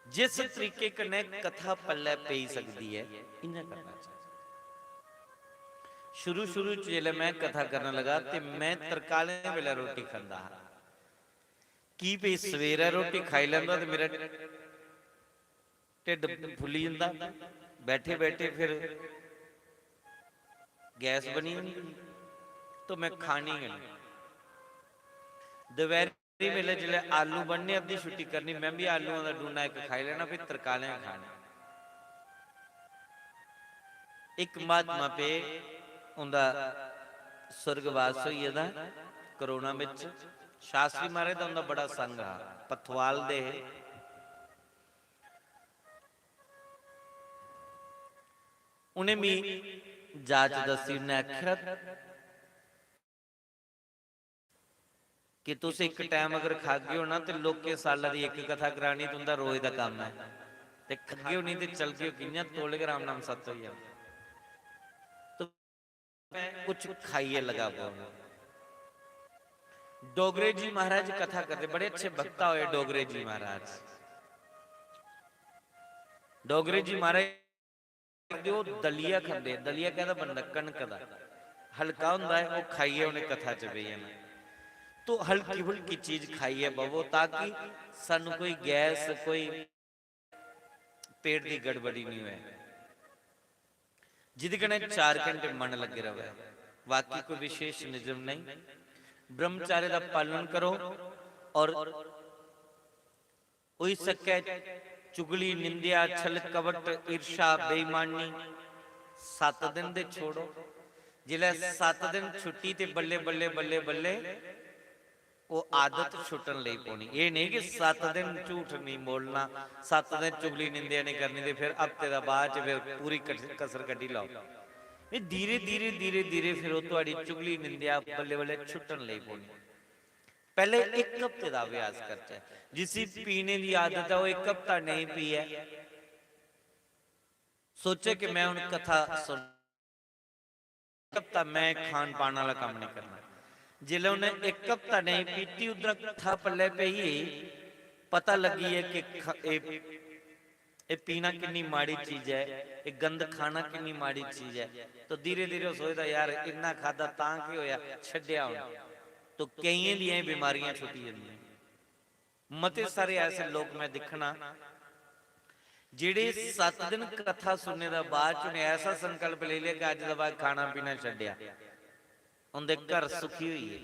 जिस तरीके कन्नै कथा पल्लै पेई सकदी ऐ, इ'यां करना चाहिदा। शुरू-शुरू च जिसलै में कथा करन लगा, ते में तरकालें बेल्लै रोटी खंदा हा। की भई, सवेरै रोटी खाई लैंदा ते मेरा ढिड्ड फुल्ली जंदा, बैठे-बैठे फिर गैस बनी जंदी, तो में खानी गै नेईं। दपैह्री बेल्लै जिसलै आलू बनने, अद्धी छुट्टी करनी, में बी आलूआं दा डूना इक खाई लैना, फिर तरकालें खाने। इक महात्मा पे, उं'दा सुर्गवास होई गेदा कोरोना बिच। शास्त्री महाराज दा उं'दा बड़ा संग हा, पथवाल दे हे। उ'नें मी जाच दस्सी, उ'नें आखेआ कि तुस इक टैम अगर खागे ओ ना, ते लोकें साल्ला दी इक कथा करानी तुं'दा रोज दा कम्म ऐ, ते खागे ओ निं ते चलगे ओ कि'यां? तौले गै राम नाम सत्त होई जाना। तो कुछ खाइयै लगा पौना। डोगरे जी महाराज कथा करदे, बड़े अच्छे वक्ता होए डोगरे जी महाराज। डोगरे जी महाराज खंदे, ओह् दलिया खंदे। दलिया कैह्दा बनदा? कनक दा। हल्का होंदा ऐ, ओह् खाइयै उ'नें कथा च बेही जाना। तो हल्की फुल्की चीज खाइयै बवो, ताकि सानू कोई गैस, कोई पेट दी गड़बड़ी निं होऐ, जिदे कन्नै चार घैंटे मन लग्गे र'वै। बाकी कोई विशेष निजम नेईं। ब्रह्मचार्य दा पालन करो और होई सकै चुगली, निंदेआ, छल, कपट, ईर्षा, बेईमानी सत्त दिन दे छोड़ो। जिसलै सत्त दिन छुट्टी ते बल्ले, बल्ले, बल्ले, बल्ले ओह् आदत छुट्टन लगी पौनी। एह् नेईं कि सत्त दिन झूठ नेईं बोलना, सत्त दिन चुगली, निंदेआ नेईं करनी ते फिर हफ्ते दा बाद च फिर पूरी कस-, कसर कड्ढी लैओ। एह् धीरे, धीरे, धीरे, धीरे फिर ओह् थुआढ़ी चुगली, निंदेआ बल्ले, बल्ले छुट्टन लगी पौनी। पैह्ले इक हफ्ते दा अभ्यास करचै। जिसी पीने दी आदत ऐ, ओह् इक हफ्ता नेईं पीऐ। सोचे कि में हून कथा सुन, इक हफ्ता में खान पान आह्ला कम्म नेईं करना। जिसलै उ'नें इक हफ्ता नेईं पीती, उद्धरा कथा पल्लै पेई, पता लग्गी गेआ कि ख-, एह् एह् पीना किन्नी माड़ी चीज ऐ, एह् गंद खाना किन्नी माड़ी चीज ऐ। तो धीरे-धीरे ओह् सोचदा, "यार, इन्ना खाद्धा तां केह् होएआ, छड्डेआ हून।" तो केइयें दियां एह् बमारियां छुट्टी जंदियां। मते सारे ऐसे लोक में दिक्खना, जेह्ड़े सत्त दिन कथा सुनने दे बाद च उ'नें ऐसा संकल्प लेई लेआ कि अज्ज दे बाद खाना पीना छड्डेआ, उं'दे घर सुखी होई गे।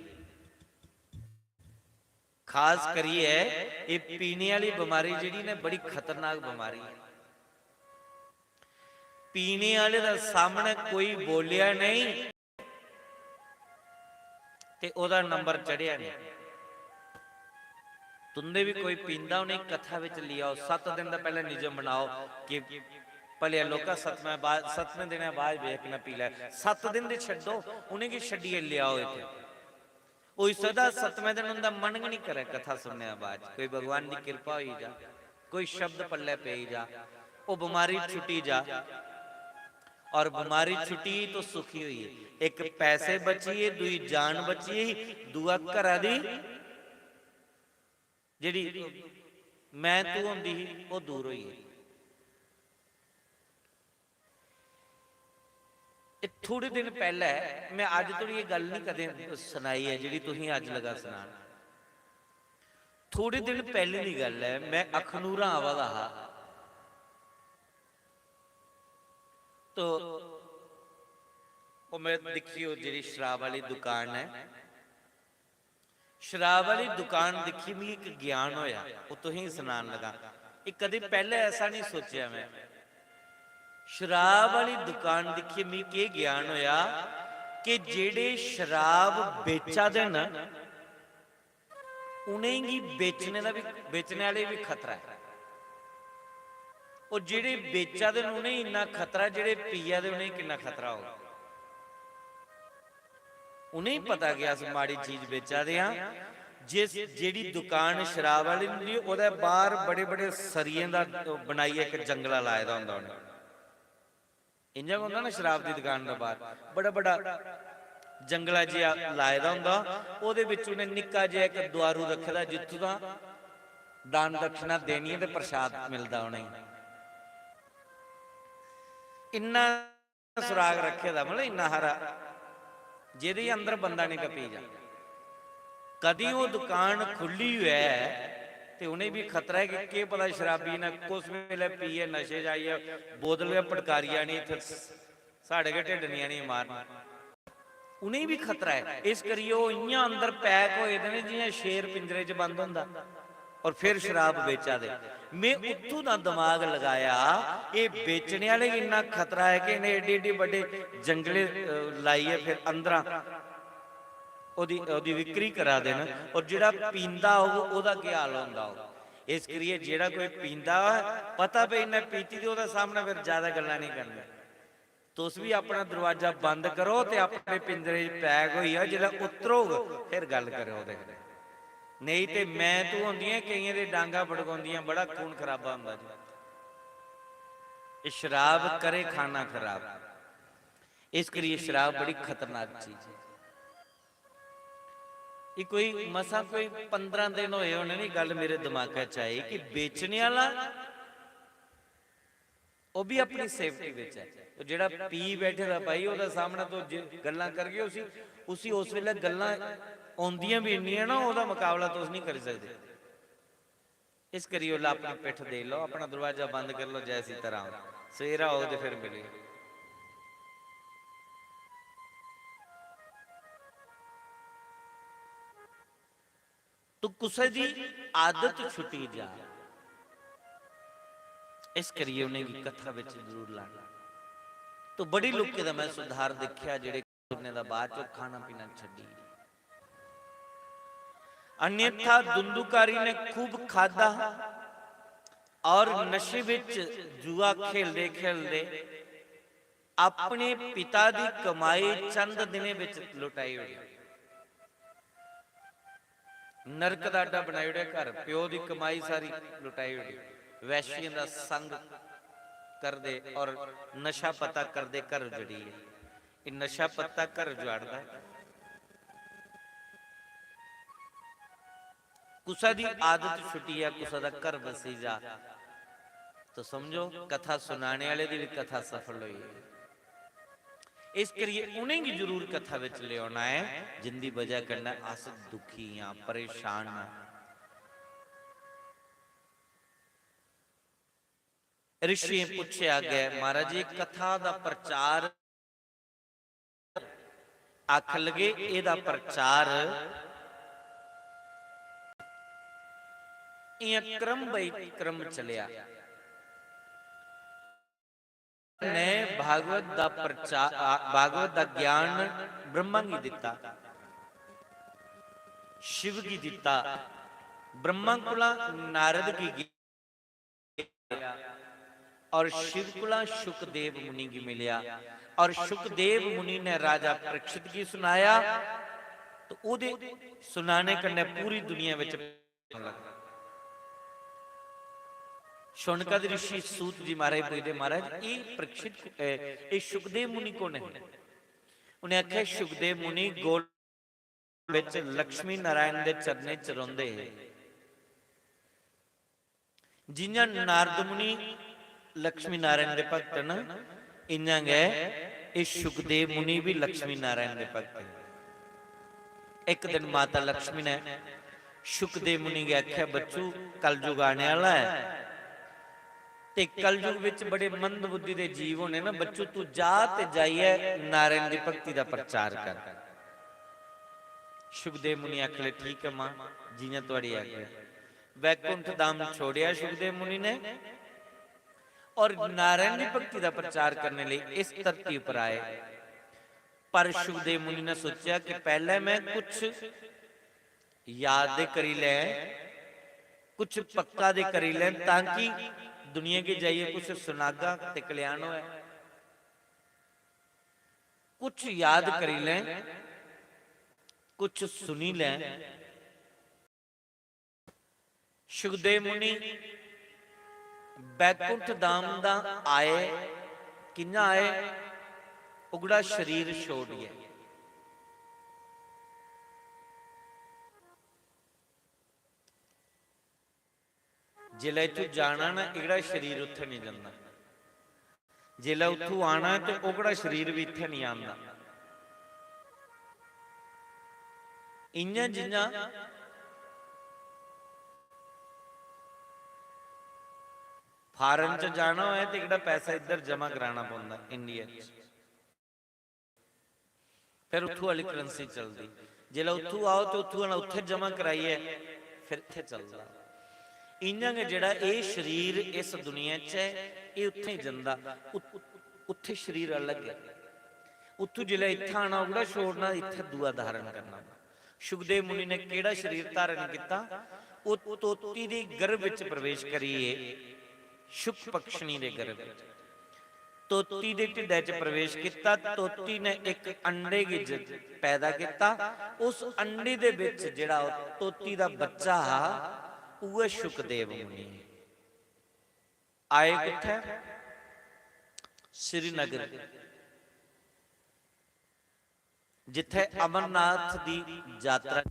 खास करियै एह् पीने आह्ली बमारी जेह्ड़ी ना, बड़ी खतरनाक बमारी ऐ। पीने आह्ले दे सामनै कोई बोलेआ नेईं ते ओह्दा नंबर चढ़ेआ नेईं। तुं'दे बी कोई पींदा, उ'नेंगी कथा बिच लेई आओ, सत्त दिन दा पैह्लें निजम बनाओ कि भलेआ लोका सतमें बाद, सतमें दिनै बाद बी इक ने पी लै। सत्त दिन दे छड्डो, उ'नेंगी छड्डियै लेआओ इत्थै। होई सकदा सतमें दिन उं'दा मन गै निं करै कथा सुनने दे बाद च। कोई भगवान दी किरपा होई जा, कोई शब्द पल्लै पेई जा, ओह् बमारी छुट्टी जा। और बमारी छुट्टी तो सुखी होई गे। इक पैसे बची गे, दूई जान बची गेई, दूआ घरा दी जेह्ड़ी मैं तू होंदी ही, ओह् दूर होई गेई। एह् थोड़े दिन पैह्लै, मैं अज्ज धोड़ी एह् गल्ल निं कदें सनाई ऐ जेह्ड़ी तुसें अज्ज लगा सनान। थोड़े दिन पैह्लें दी गल्ल ऐ, मैं अखनूरा आवा दा हा, तो ओह् मैं दिक्खी, ओह् जेह्ड़ी शराब आह्ली दुकान ऐ, शराब आह्ली दुकान दिक्खी, मिगी इक ज्ञान होएआ, ओह् तुसेंगी सनान लगा। एह् कदें पैह्लें ऐसा निं सोचेआ मैं। शराब आह्ली दुकान दिक्खियै मिगी केह् ज्ञान होएआ कि जेह्ड़े शराब बेचा दे न, उ'नेंगी बेचने दा बी, बेचने आह्ले बी खतरा ऐ। और जेह्ड़े बेचा दे न, उ'नेंगी इन्ना खतरा, जेह्ड़े पिया दे, उ'नेंगी किन्ना खतरा होग? उ'नेंगी पता कि अस माड़ी चीज बेचा दे आं। जिस, जेह्ड़ी दुकान शराब आह्ली होंदी, ओह्दे बाह्र बड़े-बड़े सरियें दा बनाइयै इक जंगला लाए दा होंदा उ'नें। इ'यां गै होंदा ना, शराब दी दुकान दे बाह्र बड़ा-बड़ा जंगला जेहा लाए दा होंदा, ओह्दे बिच उ'नें निक्का जेहा इक दुआरू रक्खे दा, जित्थूं दा दान दक्षिणा देनी ऐ ते प्रसाद मिलदा उ'नेंगी। इन्ना सुराग रक्खे दा, मतलब इन्ना हारा, जेह्दे अंदर बंदा निं टप्पी जा। कदी ओह् दुकान खु'ल्ली होऐ ते उ'नेंगी बी खतरा ऐ कि केह् पता शराबी ने कुस बेल्लै पीयै नशे च आइयै बोतल गै पटकारी आनी इत्थै, साढ़े गै ढिड्ड निं आनी मारन। उ'नेंगी बी खतरा ऐ। इस करियै ओह् इ'यां अंदर पैक होए दे न जि'यां शेर पिंजरे च बंद होंदा। और फिर शराब बेचा दे। में उत्थूं दा दमाग लगाया, एह् बेचने आह्ले गी इन्ना खतरा ऐ कि इ'नें एड्डे एड्डे बड्डे जंगले, अ, लाइयै फिर अंदरा ओह्दी, ओह्दी विक्री करा दे न। और जेह्ड़ा पींदा होग, ओह्दा केह् हाल होंदा होग? इस करियै जेह्ड़ा कोई पींदा होऐ, पता भई इन्नै पीती ते ओह्दे सामनै फिर ज्यादा गल्लां नेईं करनियां। तुस बी अपना दरवाजा बंद करो ते अपने पिंजरे च पैक होई जाओ, जिसलै उतरोग फिर गल्ल करेओ ओह्दे कन्नै। नेईं ते मैं तू होंदियां, केइयें दे डांगा फड़कोंदियां, बड़ा खून खराबा होंदा जी। एह् शराब करे खाना खराब, इस करियै शराब बड़ी खतरनाक चीज ऐ। एह् कोई मसां कोई पंदरां दिन होए होने, नी गल्ल मेरे दमाकै च आई कि बेचने आह्ला ओह् बी अपनी सेफ्टी बिच ऐ। ते जेह्ड़ा पी बैठे दा भाई, ओह्दा सामना तुस जे गल्लां करगे, उसी, उसी उस बेल्लै गल्लां औंदियां बी इन्नियां ना, ओह्दा मकाबला तुस निं करी सकदे। इस करियै उसलै अपनी पिट्ठ देई लैओ, अपना दरवाजा बंद करी लैओ, जै सीता राम। सवेरा होग ते फिर मिलेओ। तो कुसै दी आदत छुट्टी जा, इस करियै उ'नेंगी कथा बिच जरूर लाना। तो बड़ी लोकें दा मैं सुधार दिक्खेआ, जेह्ड़े सुनने दा बाद चों खाना पीना छड्डी। अन्यथा धुंधुकारी ने खूब खादा और नशे बिच जुआ खेलदे खेलदे अपने पिता दी कमाई चंद दिनें बिच लुटाई ओड़ी। नरक दा अड्डा बनाई ओड़ेआ घर, प्यो दी कमाई सारी लुटाई ओड़ी। वैश्यें दा संग करदे और नशा पता करदे घर उजड़ी गे। एह् नशा पता घर उजाड़दा ऐ। कुसै दी आदत छुट्टी जा, कुसै दा घर बसी जा, तो समझो कथा सुनाने आह्ले दी बी कथा सफल होई। इस करियै उ'नेंगी जरूर कथा बिच लेऔना ऐ, जिंदी बजह कन्नै अस दुखी आं, परेशान आं। ऋषियें पुच्छेआ अग्गै, "महाराज, एह् कथा दा प्रचार आखन लगे, एह्दा प्रचार इ'यां क्रम बाई क्रम चलेआ। ने भागवत दा प्रचार, आ, भागवत दा ज्ञान ब्रह्मा गी दित्ता, शिव गी दित्ता, ब्रह्मा कोला नारद गी और शिव कोला शुकदेव मुनि गी मिलेआ और शुकदेव मुनि ने राजा परीक्षित गी सुनाया, तो ओह्दे सुनाने कन्नै पूरी दुनिया बिच लगा। शौनकादि ऋषि सूत जी महाराज पुछदे, "महाराज, एह् परीक्षित, ए, एह् शुकदेव मुनि कौन है?" उ'नें आखेआ, "शुकदेव मुनि गौल बिच लक्ष्मी नारायण दे चरणें च रौंह्दे हे।" जि'यां नारद मुनि लक्ष्मी नारायण दे भक्त न, इ'यां गै एह् शुकदेव मुनि बी लक्ष्मी नारायण दे भक्त न। इक दिन माता लक्ष्मी ने शुकदेव मुनि गी आखेआ, "बच्चू, कलयुग आने आह्ला ऐ, ते कलयुग बिच बड़े मंद बुद्धि दे जीव होने न। बच्चू, तू जा ते जाइयै नारायण दी भक्ति दा प्रचार कर।" शुकदेव मुनि आखन लगे, "ठीक ऐ मां, जि'यां थुआढ़ी आज्ञा।" वैकुंठ धाम छोड़ेआ शुकदेव मुनि ने और नारायण दी भक्ति दा प्रचार करने लेई इस धरती उप्पर आए। पर शुकदेव मुनि ने सोचेआ कि पैह्ले मैं कुछ याद दे करी लैं, कुछ पक्का दे करी लैं, ताकि दुनिया गी जाइयै कुछ सुनागा ते कल्याण होऐ। कुछ याद करी लें, कुछ सुनी लें। सुखदेव मुनि बैकुंठ धाम दा आए, कि'यां आए? उगड़ा शरीर छोड़ियै। जिसलै इत्थूं जाना ना, एह्कड़ा शरीर उत्थै निं जंदा। जिसलै उत्थूं आना ते ओह्कड़ा शरीर बी इत्थै निं आंदा। इ'यां जि'यां फारेन च जाना होऐ ते एह्कड़ा पैसा इद्धर जमा कराना पौंदा इंडिया च। फिर उत्थूं आह्ली currency चलदी। जिसलै उत्थूं आओ ते उत्थूं आह्ला उत्थै जमा कराइयै फिर इत्थै चलदा। इ'यां गै जेह्ड़ा एह् शरीर इस दुनिया च ऐ, एह् उत्थै जंदा, उत-, उत्थै शरीर अलग ऐ। उत्थूं जिसलै इत्थै आना, ओह्कड़ा छोड़ना, इत्थै दूआ धारण करना। सुखदेव मुनि ने केह्ड़ा शरीर धारण कीता? ओह् तोती दे गर्भ च प्रवेश करियै शुक पक्षिणी दे गर्भ च तोती दे ढिड्डै च प्रवेश कीता। तोती ने इक अंडे गी ज-, पैदा कीता। उस अंडे दे बिच जेह्ड़ा ओह् तोती दा बच्चा हा, उ'ऐ शुकदेव मुनि। आए कुत्थै? श्रीनगर, जित्थै अमरनाथ दी यात्रा।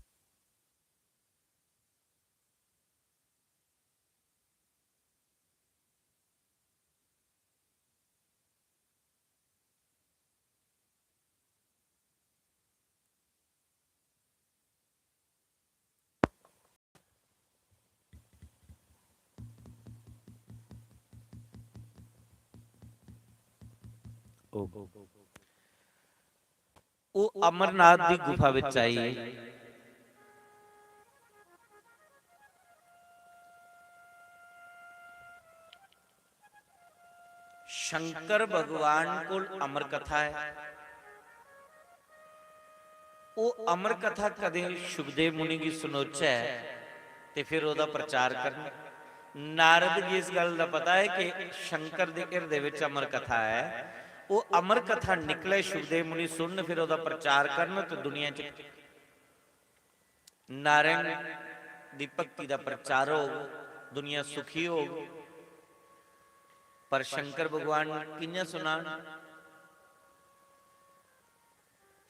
ओह अमरनाथ दी गुफा विच आई। शंकर भगवान कोल अमर कथा है। ओह अमर कथा कदें शुकदेव मुनि गी सुनोचै ते फिर ओहदा प्रचार करन। नारद गी इस गल्ल दा पता है कि शंकर दे हिरदे विच अमर कथा है। ओह अमर कथा निकले, शुकदेव मुनि सुनन, फिर ओहदा प्रचार करन ते दुनिया च नारायण दी भक्ति दा प्रचार होग, दुनिया सुखी होग। पर शंकर भगवान कि'यां सुनान?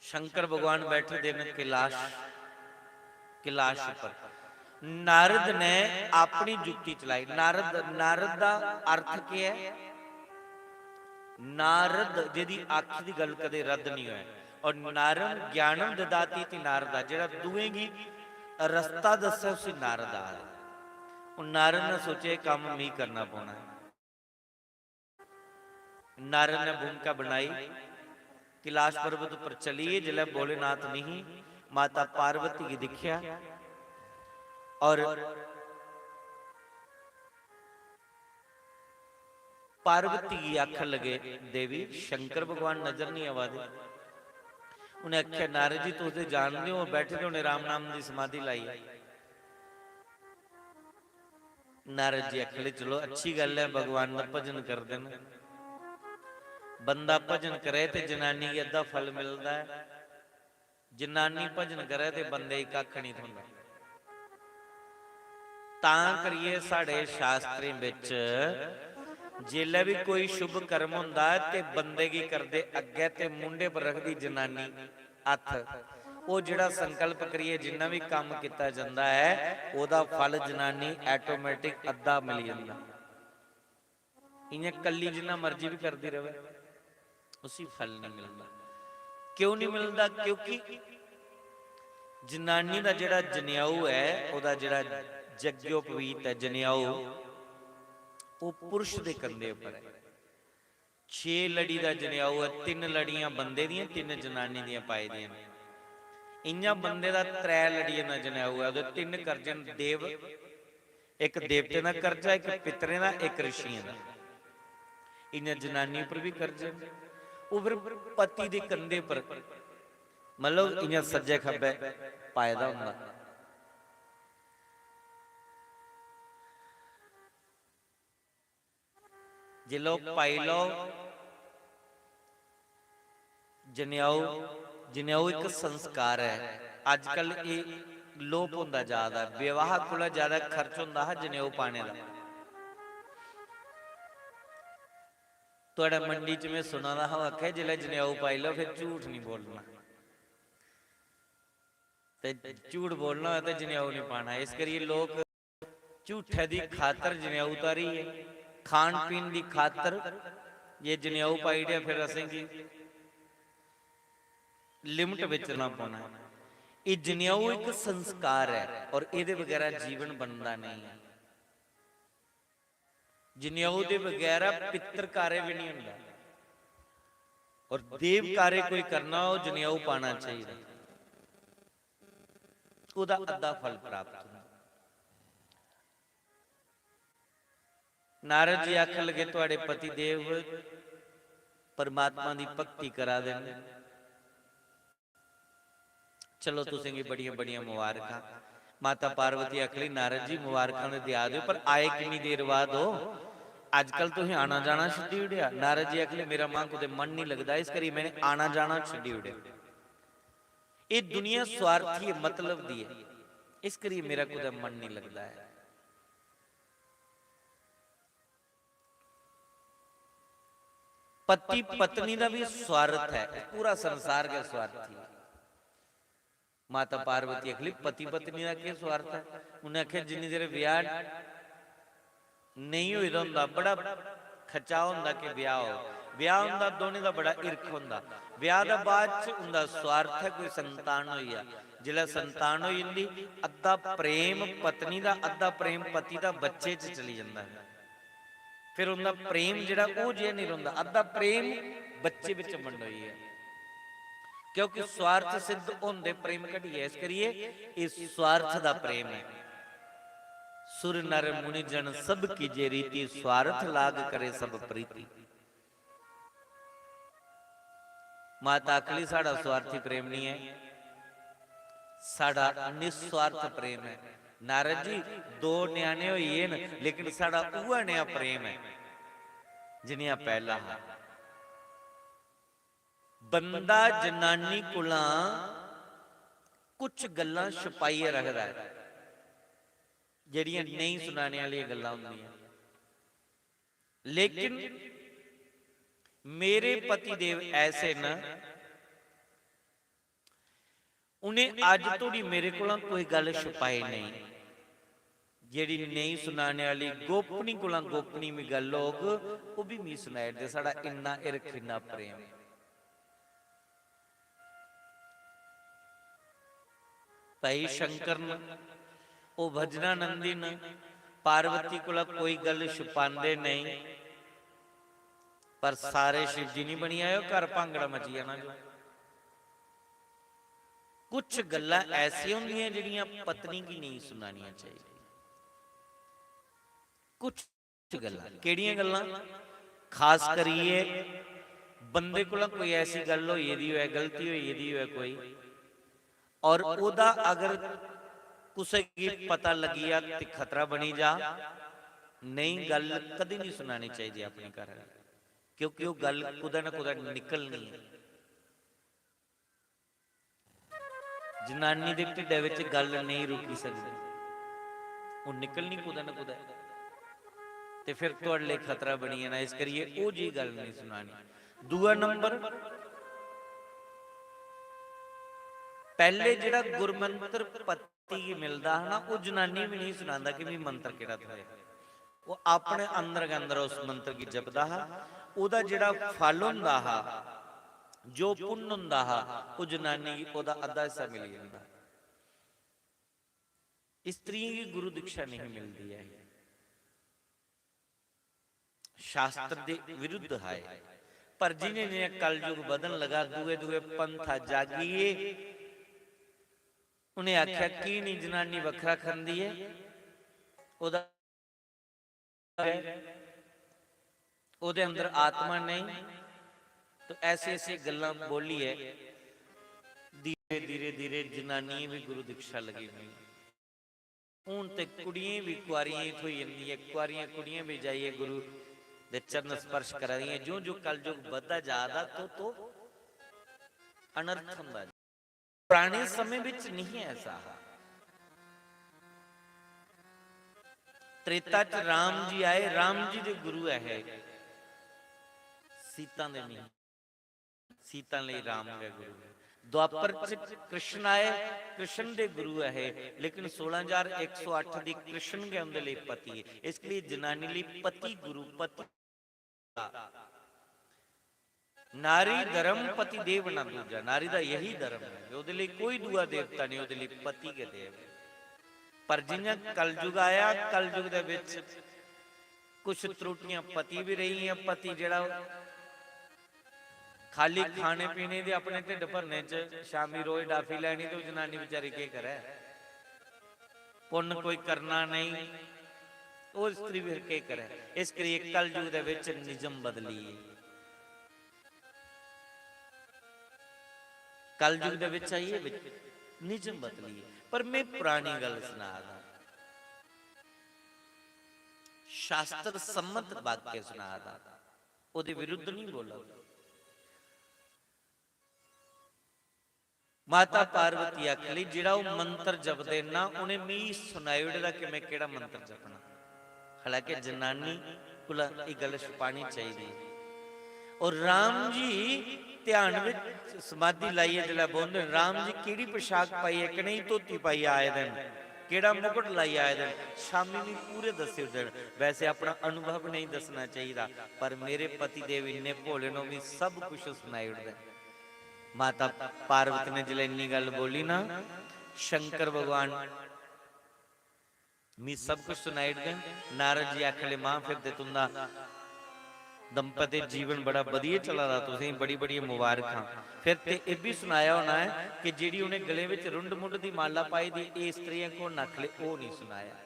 शंकर भगवान बैठे दे न कैलाश, कैलाश पर। नारद ने अपनी जुक्ति चलाई। नारद, नारद दा अर्थ केह् ऐ? नारद जेह्दी अक्ख दी गल्ल कदें रद्द निं होऐ। और नारं ज्ञानं ददाति इति नारदा, जेह्ड़ा दूएं गी रस्ता दस्सै, उसी नारद आखदे। हून नारद ने सोचेआ, "एह् कम्म मी करना पौना ऐ।" नारद ने भूमिका बनाई, कैलाश पर्वत उप्पर चलियै जिसलै भोलेनाथ निं ही, माता पार्वती गी दिक्खेआ और पार्वती गी आखन लगे, "देवी, शंकर भगवान नजर नहीं आवा दे।" उ'नें आखेआ, "नारद जी, तुस ते जानदे ओ, बैठे दे होने राम नाम दी समाधि लाइयै।" नारद जी आखन लगे, "चलो, अच्छी गल्ल ऐ, भगवान दा भजन करदे न। बंदा भजन करे ते जनानी गी अद्धा फल मिलदा ऐ।" जनानी भजन करै ते बंदे गी कक्ख निं थ्होंदा। तां करियै साढ़े शास्त्रें बिच जेल्लै बी कोई शुभ कर्म होंदा ऐ ते बंदे गी करदे अग्गै ते मूंढे पर रखदी जनानी हत्थ, ओह् जेह्ड़ा संकल्प करियै जिन्ना बी कम्म कीता जंदा ऐ, ओह्दा फल जनानी automatic अद्धा मिली जंदा। इ'यां कल्ली जिन्ना मर्जी बी करदी र'वै, उसी फल निं मिलदा। क्यों निं मिलदा? क्योंकि जनानी दा जेह्ड़ा जनेऊ ऐ, ओह्दा जेह्ड़ा यज्ञोपवीत ऐ जनेऊ, ओह् पुरुष दे कंधे उप्पर ऐ। छे लड़ी दा जनेऊ ऐ, तिन्न लड़ियां बंदे दियां, तिन्न जनानी दियां पाई दियां न। इ'यां बंदे दा त्रै लड़ियें दा जनेऊ ऐ, ओह्दे तिन्न कर्जे न, देव, इक देवतें दा कर्जा, इक पितरें दा, इक ऋषियें दा। इ'यां जनानी उप्पर बी कर्जे न। ओह् फिर पति दे कंधे पर, मतलब, इ'यां सज्जै खब्बै पाए दा होंदा। जिसलै ओह् पाई लैओ, जनेऊ, जनेऊ इक संस्कार ऐ। अजकल एह् लोप होंदा जा दा। विवाह कोला ज्यादा खर्च होंदा हा जनेऊ पाने दा। थुआढ़े मंडी च में सुना दा हा, ओह् आखै, "जिसलै जनेऊ पाई लैओ, फिर झूठ निं बोलना।" ते झूठ बोलना होऐ ते जनेऊ निं पाना। इस करियै लोक झूठै दी खातर जनेऊ तारी ऐ, खान पीन दी खातर जे जनेऊ पाई ओड़ेआ, फिर असेंगी लिमिट बिच रौह्ना पौना ऐ। एह् जनेऊ इक संस्कार ऐ और एह्दे बगैरा जीवन बनदा नेईं ऐ। जनेऊ दे बगैरा पित्तर कार्य बी नेईं होंदा और देव कार्य कोई करना हो, जनेऊ पाना चाहिदा। ओह्दा अद्धा फल प्राप्त होंदा। नारद जी आखन लगे, "थुआढ़े पति देव परमात्मा दी भक्ति करा दे न। चलो, तुसें गी बड़ियां बड़ियां मुबारखां।" माता पार्वती आखन लगी, "नारद जी, मुबारखां ते देआ दे ओ, पर आए किन्नी देर बाद ओ? अजकल तुसें आना जाना छड्डी ओड़ेआ।" नारद जी आखन लगे, "मेरा मां कुतै मन निं लगदा, इस करी में आना जाना छड्डी ओड़ेआ। एह् दुनिया स्वार्थी ऐ, मतलब दी ऐ, इस करियै मेरा कुतै मन निं लगदा ऐ।" पति पत्नी दा बी स्वार्थ ऐ, पूरा संसार गै स्वार्थी ऐ। माता पार्वती आखली, "पति पत्नी दा केह् स्वार्थ ऐ?" उ'नें आखेआ, "जिन्नी देर ब्याह नेईं होए दा होंदा, बड़ा खचाऽ होंदा कि ब्याह हो। ब्याह होंदा, दोनें दा बड़ा हिरख होंदा। ब्याह दे बाद च उं'दा स्वार्थ ऐ, कोई संतान होई जा। जिसलै संतान होई जंदी, अद्धा प्रेम पत्नी दा, अद्धा प्रेम पति दा बच्चे च चली जंदा ऐ। फिर उं'दा प्रेम जेह्ड़ा, ओह् जेहा निं रौंह्दा, अद्धा प्रेम बच्चे बिच बंडोई गेआ।" क्योंकि स्वार्थ सिद्ध होंदे प्रेम घटी गेआ, इस करियै एह् स्वार्थ दा प्रेम ऐ। "सुर नर मुनि जन सब कीजे रीति, स्वार्थ लाग करे सब प्रीति।" माता आखली, "साढ़ा स्वार्थी प्रेम निं ऐ, साढ़ा निस्वार्थ प्रेम ऐ।" नारद जी, दो ञ्याणे होई गे न, लेकिन साढ़ा उ'ऐ नेहा प्रेम ऐ जनेहा पैह्ला हा। बंदा जनानी कोला कुछ गल्लां छपाइयै रखदा ऐ, जेह्ड़ियां नेईं सुनाने आह्लियां गल्लां होंदियां। लेकिन मेरे पति देव ऐसे न, उ'नें अज्ज धोड़ी मेरे कोला कोई गल्ल छपाई नेईं। जेह्ड़ी नेईं सुनाने आह्ली, गोपनी कोला गोपनी बी गल्ल होग, ओह् बी मिगी सनाई ओड़दे। साढ़ा इन्ना हिरख, इन्ना प्रेम। भाई शंकर न, ओह् भजनानंदी न, पार्वती कोला कोई गल्ल छुपांदे नेईं। पर सारे शिव जी निं बनी आएओ, घर भांगड़ा मची जाना जो। कुछ गल्लां ऐसियां होंदियां जेह्ड़ियां पत्नी गी नेईं सुनानियां चाहिदियां। कुछ गल्लां, केह्ड़ियां गल्लां? खास करियै बंदे कोला कोई ऐसी गल्ल होई गेदी होऐ, गलती होई गेदी होऐ कोई, और ओह्दा अगर कुसै गी पता लग्गी जा ते खतरा बनी जा, नेईं, गल्ल कदी निं सुनानी चाहिदी अपने घर आह्ले, क्योंकि ओह् गल्ल कुतै ना कुतै निकलनी ऐ। जनानी दे ढिड्डै बिच गल्ल नेईं रुकी सकदी, ओह् निकलनी कुतै ना कुतै, ते फिर थुआढ़े लेई खतरा बनी जाना। इस करियै ओह् जेही गल्ल नेईं सुनानी। दूआ नंबर, पैह्ले जेह्ड़ा गुरमंत्र पति गी मिलदा हा ना, ओह् जनानी बी नेईं सुनांदा कि मिगी मंत्र केह्ड़ा थ्होएआ। ओह् अपने अंदर गै अंदर उस मंत्र गी जपदा हा। ओह्दा जेह्ड़ा फल होंदा हा, जो पुन्न होंदा हा, ओह् जनानी गी ओह्दा अद्धा हिस्सा मिली जंदा। स्त्रियें गी गुरु दीक्षा नेईं मिलदी ऐ, शास्त्र दे विरुद्ध हा एह्। पर जि'यां जि'यां कलयुग बधन लगा, दूए दूए पंथ जागिये। उ'नें आखेआ, "की निं जनानी बक्खरा खंदी ऐ? ओह्दा, ओह्दे अंदर आत्मा नेईं।" तो ऐसी ऐसी गल्लां बोलियै धीरे धीरे धीरे जनानियें बी गुरु दीक्षा लगी पेई। हून ते कुड़ियें बी, कुआरियें गी थ्होई जंदी ऐ, कुआरियां कुड़ियां बी जाइयै गुरु दे चरण स्पर्श करा दियां। ज्यों ज्यों कलयुग बधदा जा दा, तो तो अनर्थ होंदा जा। पुराने समय विच नहीं ऐसा हा। त्रेता च राम जी आए, राम जी दे गुरु ऐ हे, सीता दे नहीं। सीता लेई राम गै गुरु है। द्वापर च कृष्ण आए, कृष्ण दे गुरु ऐ हे, लेकिन सोलह हजार एक सौ अट्ठ दी कृष्ण गै उंदे लेई पति है। इस करी जनानी लेई पति गुरु, पति। नारी धर्म पति देव ना दूजा, नारी दा यही धर्म है, ओदे लेई कोई दूआ देवता नहीं, ओदे लेई पति गै देव है। पर जियां कलयुग आया, कलयुग दे विच कुछ त्रुटियां पति भी रही हैं, पति जेड़ा खाली खाने पीने दे अपने ढिड्ड भरने च शामी रोज डाफी लैनी, ते ओह् जनानी बेचारी केह् करै? पुन्न कोई करना नहीं, ओह् स्त्री फिर केह् करै? इस करियै कलयुग दे विच निजम बदली। कलयुग दे विच आइयै विच निजम बदली। पर मैं पुरानी गल्ल सुना दा, शास्त्र सम्मत वाक्य सुना दा, ओह्दे विरुद्ध नहीं बोला। माता पार्वती आखी लई, "जेह्ड़ा ओह् मंत्र जपदे ना, उ'नें मी सनाई ओड़े दा कि मैं केह्ड़ा मंत्र जपना।" हालांकि जनानी कोला एह् गल्ल छुपानी चाहिदी। और राम जी ध्यान विच समाधि लाइयै जिसलै बौंह्दे न, राम जी केह्ड़ी पोशाक पाइयै, कनेही धोती पाइयै आए दे न, केह्ड़ा मुकुट लाइयै आए दे न, शामी मी पूरे दस्सी ओड़दे न। वैसे अपना अनुभव नहीं दस्सना चाहिदा, पर मेरे पति देव इन्ने भोले न, ओह् मी सब कुछ सनाई ओड़दे न। माता पार्वती ने जिसलै इन्नी गल्ल बोली ना, शंकर भगवान मी सब कुछ सनाई ओड़दे न। नारद जी आखन लगे, "मां, फिर ते तुंदा दंपति जीवन बड़ा बधिया चला दा, तुसें बड़ी बड़ी मुबारखां। फिर ते एह् बी सनाया होना ऐ कि जेह्ड़ी उ'नें गले विच रुंड मुंड दी माला पाई दी, एह् स्त्रियां कु'न आखले, ओह् नहीं सनाया।"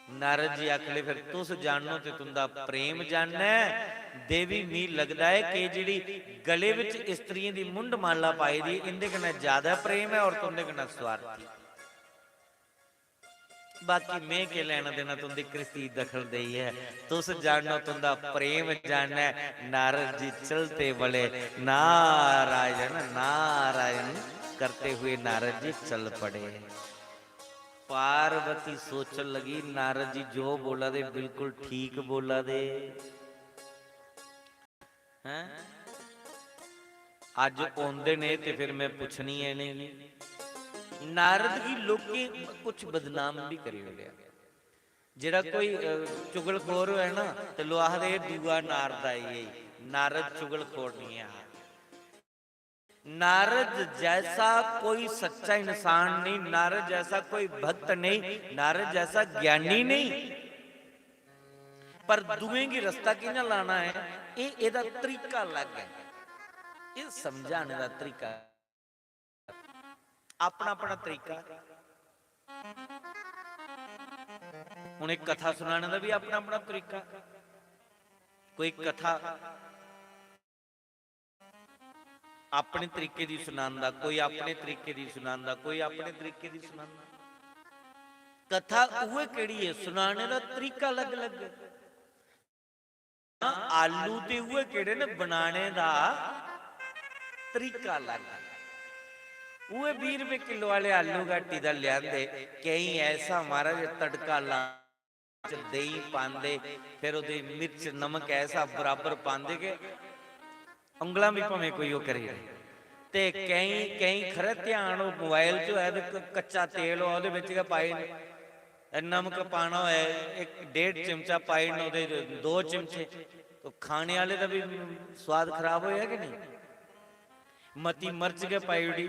नारद जी आखले, "फिर तुस जानो ते तुंदा प्रेम जानना ऐ। देवी, मी लगदा ऐ कि जेह्ड़ी गले विच स्त्रियें दी मुंड माला पाई दी, इंदे कन्नै ज्यादा प्रेम ऐ और तुंदे कन्नै स्वार्थी। बाकी में केह् लैना देना तुंदी कृति दखल देइयै। तुस जानो तुंदा प्रेम जानना ऐ।" नारद जी चलते बड़े, नारायण नारायण करते हुए नारद जी चल पड़े। पार्वती सोचन लगी, "नारद जी जो बोला दे बिल्कुल ठीक बोला दे हैं। अज औंदे ने ते फिर मैं पुच्छनी ऐ इ'नेंगी।" नारद गी लोकें कुछ बदनाम भी करी ओड़ेआ। जेह्ड़ा कोई, अ, चुगलखोर होऐ ना, ते लोक आखदे, "एह् दूआ नारद आई गेई।" नारद चुगलखोर नहीं है। नारद जैसा कोई सच्चा इंसान नहीं, नारद जैसा कोई भक्त नहीं, नारद जैसा ज्ञानी नहीं। पर दुएं गी रस्ता कि'यां लाना ऐ, एह्, एह्दा तरीका अलग ऐ। एह् समझाने दा तरीका, अपना अपना तरीका। हून इक कथा सुनाने दा बी अपना अपना तरीका। कोई कथा अपने तरीके दी सुनांदा, कोई अपने तरीके दी सुनांदा, कोई अपने तरीके दी सुनांदा। कथा उ'ऐ केह्ड़ी ऐ, सुनाने दा तरीका अलग-अलग ऐ। आलू ते उ'ऐ केह्ड़े न, बनाने दा तरीका अलग ऐ। उ'ऐ बीह् रपेऽ किलो आह्ले आलू गै हट्टी दा लेआंदे, केईं ऐसा, महाराज, तड़का ला च देहीं पांदे, फिर ओह्दे मिर्च नमक ऐसा बराबर पांदे कि उंगलां बी भामें कोई ओह् करी ओड़े। ते केईं, केईं खरै ध्यान ओह् मोबाइल च होऐ ते क-, कच्चा तेल होऐ, ओह्दे बिच गै पाई ओड़े। ते नमक पाना होऐ, इक डेढ़ चिमचा पाई ओड़ना, ओह्दे च दो चिमचे। तो खाने आह्ले दा बी सोआद खराब होएआ कि नेईं? मती मर्च गै पाई ओड़ी,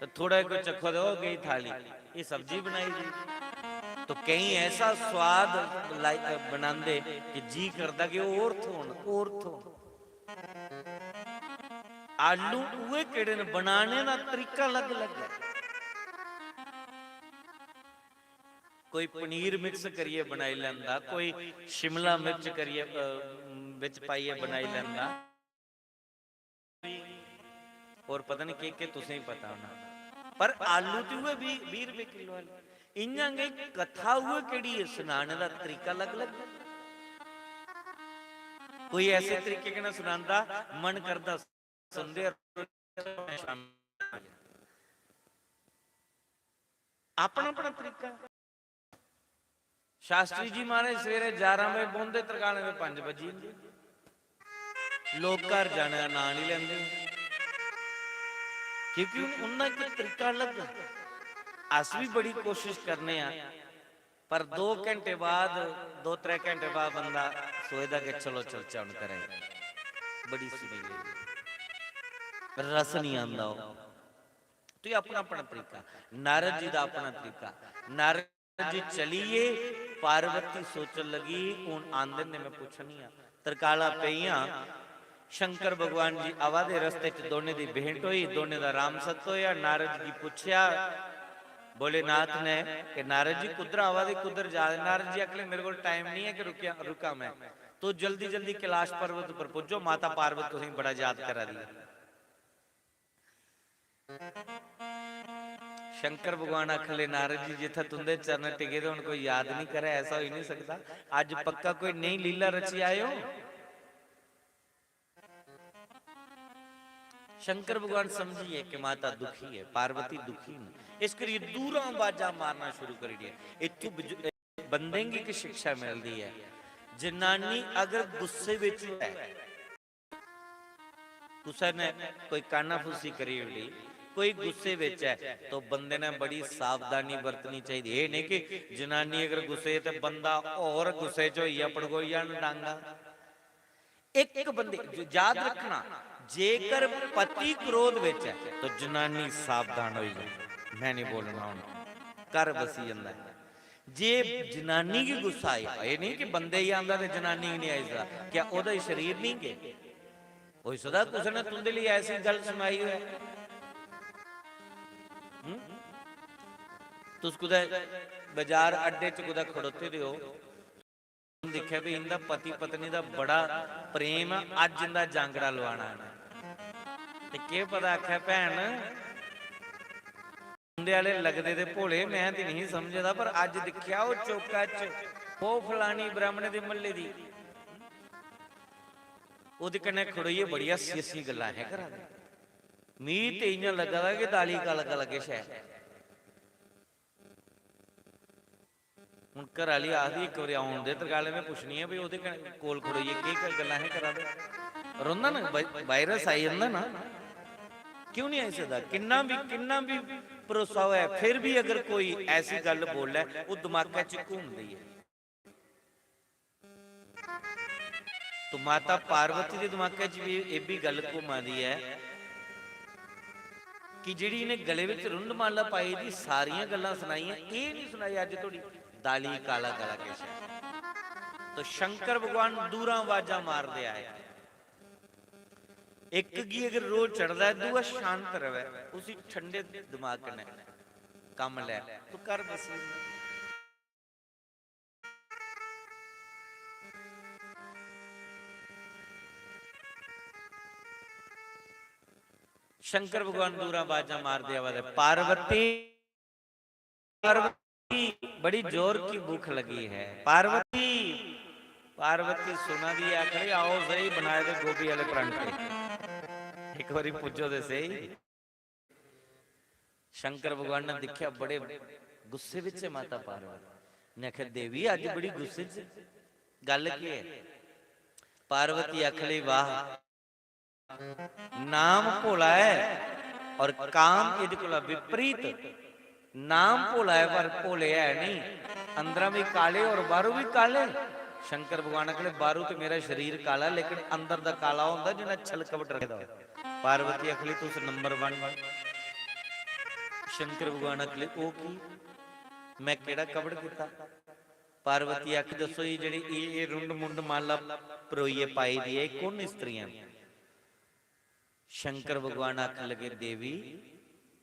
ते थोड़ा कोई चक्खो ते ओह् गेई थाली, एह् सब्जी बनाई दी। तो केईं ऐसा स्वाद लाई, बनांदे कि जी करदा कि ओह् होर थ्होन, होर थ्होन। आलू उ'ऐ केह्ड़े न, बनाने दा तरीका अलग-अलग ऐ। कोई पनीर mix करियै बनाई लैंदा, कोई शिमला मिर्च करियै, अ, बिच पाइयै बनाई लैंदा। और पता नहीं केह् केह् तुसें गी पता होना, पर आलू ते उ'ऐ बीह्, बीह् रपेऽ किलो आलू। इ'यां गै कथा उ'ऐ केह्ड़ी ऐ, सनाने दा तरीका अलग-अलग ऐ। कोई ऐसे तरीके कन्नै सुनांदा, मन करदा सुनदे। अपना अपना तरीका। शास्त्री जी महाराज सवेरे ग्यारह बजे बौंह्दे, तरकालें दे पंज बजी जंदे। लोक घर जाने दा नांऽ निं लैंदे, क्योंकि उं'दा इक तरीका अलग ऐ। अस बी बड़ी कोशिश करने आं, पर दो घैंटे बाद, दो त्रै घैंटे बाद बंदा सोचदा कि चलो चलचै हून घरै गी। बड़ी सुनी लेई, रस निं आंदा ओह्। तो ये अपना अपना तरीका, नारद जी दा अपना तरीका। नारद जी चली गे, पार्वती सोचन लगी, "हून आंदे न ते मैं पुच्छनी आं।" तरकालां पेइयां, शंकर भगवान जी आवा दे, रस्ते च दोनें दी भेंट होई, दोनें दा राम सत्य होया। नारद जी पुच्छेआ भोलेनाथ ने कि "नारद जी, कुद्धर आवा दे, कुद्धर जा दे?" नारद जी आखले, "मेरे कोल टाइम नहीं है कि रुकिया, रुका मैं, तो जल्दी जल्दी कैलाश पर्वत पर पुज्जो, माता पार्वती तुसेंगी बड़ा याद करा दी है।" शंकर भगवान आखले, "नारद जी, जित्थै तुंदे चरण टिके दे, हून कोई याद नहीं करे, ऐसा हो ही नहीं सकता। अज्ज पक्का कोई नई लीला रची आए हो।" शंकर भगवान समझिए कि माता दुखी है, पार्वती दुखी न, इस करियै दूरां आवाजां मारना शुरू करी दिया। इत्थों बज-, बंदे गी इक शिक्षा मिलदी है, जनानी अगर गुस्से विच है, कुसै ने कोई कानाफूसी करी ओड़ी, कोई गुस्से विच ऐ, तो बंदे ने बड़ी सावधानी बरतनी चाहिदी। एह् नेईं कि जनानी अगर गुस्से ते बंदा होर गुस्से च होइयै पड़कोई जान डांगा। इक बंदे ज-, याद रखना, जेकर पति क्रोध विच ऐ, तो जनानी सावधान होई जाए। मैं नहीं बोलना हूं, घर बसी जंदा है। जे जनानी गी गुस्सा आया, एह् नेईं कि बंदे गी आंदा ते जनानी गी नहीं आई सकदा, क्या ओह्दा शरीर नहीं गे? होई सकदा कुसै ने तुंदे लेई ऐसी गल्ल सुनाई होऐ। हम्म? तुस कुतै बाजार अड्डे च कुतै खड़ोते दे हो, दिक्खेआ भी इंदा पति पत्नी दा बड़ा प्रेम ऐ, अज्ज इंदा जांगड़ा लुआना ऐ। ते केह् पता आखै भैन, उंदे आह्ले लगदे ते भोले, मैं ते नहीं समझदा, पर अज्ज दिक्खेआ ओह् चौका च, ओह् फलानी ब्राह्मणे दे म्हल्ले दी, ओह्दे कन्नै खड़ोइयै बड़ी हस्सी हस्सी गल्लां अहें करा दे। मी ते इ'यां लग्गा दा कि दाली काला काला किश ऐ। हून घर आह्ली आखदी, "इक बारी औन दे तरकालें, में पुच्छनी आं भई ओह्दे कन्नै कोल खड़ोइयै केह् केह् गल्लां अहें करा दे।" रौंह्दा ना, वाय-, वायरस आई जंदा ना, क्यों नहीं आई सकदा? किन्ना भी, किन्ना भी भरोसा होऐ, फिर भी अगर कोई ऐसी गल्ल बोलै, ओह् दमाकै च घूमदी ऐ। तो माता पार्वती दे दमाकै च भी एह् भी गल्ल घूमा दी ऐ कि जेह्ड़ी इ'नें गले बिच रुंडमाला पाई दी, सारियां गल्लां सनाइयां, एह् नहीं सनाई अज्ज धोड़ी दाली काला काला किश ऐ। तो शंकर भगवान दूरा आवाजां मारदे आए, इक गी अगर रोह चढ़दा ऐ, दूआ शांत रवै, उसी ठंडे दिमाग कन्नै कम्म लै, तो घर बसी जंदा। शंकर भगवान दूरा बाजां मारदे आवा दे, "पार्वती, पार्वती।" बड़ी जोर की भूख लगी है, "पार्वती।" पार्वती सुना दी आखरी, "आओ सही, बनाए दे गोभी आह्ले परांठे, इक बारी पुज्जो ते सही।" शंकर भगवान ने दिक्खेआ, बड़े गुस्से विच ऐ माता पार्वती। उन्हें आखेआ, "देवी, अज्ज बड़ी गुस्से च, गल्ल केह् ऐ?" पार्वती आखन लगी, "वाह, नाम भोला है और काम इहदे कोला विपरीत। नाम भोला है पर भोले है नहीं, अंदरा भी काले और बाहरों भी काले।" शंकर भगवान आखन लगे, "बाहरों ते मेरा शरीर काला, लेकिन अंदर दा काला होंदा जिन्ना छल कपट रखे दा होऐ।" पार्वती आखन लगी, "तुस नंबर वन।" शंकर भगवान आखन लगे, "ओह् की? मैं केह्ड़ा कपट कीता?" पार्वती आखन लगी, "दस्सो, एह् जेह्ड़ी, एह्, एह् रुंड मुंड माला परोइयै पाई दी ऐ, एह् कु'न स्त्रियां न?" शंकर भगवान आखन लगे, "देवी,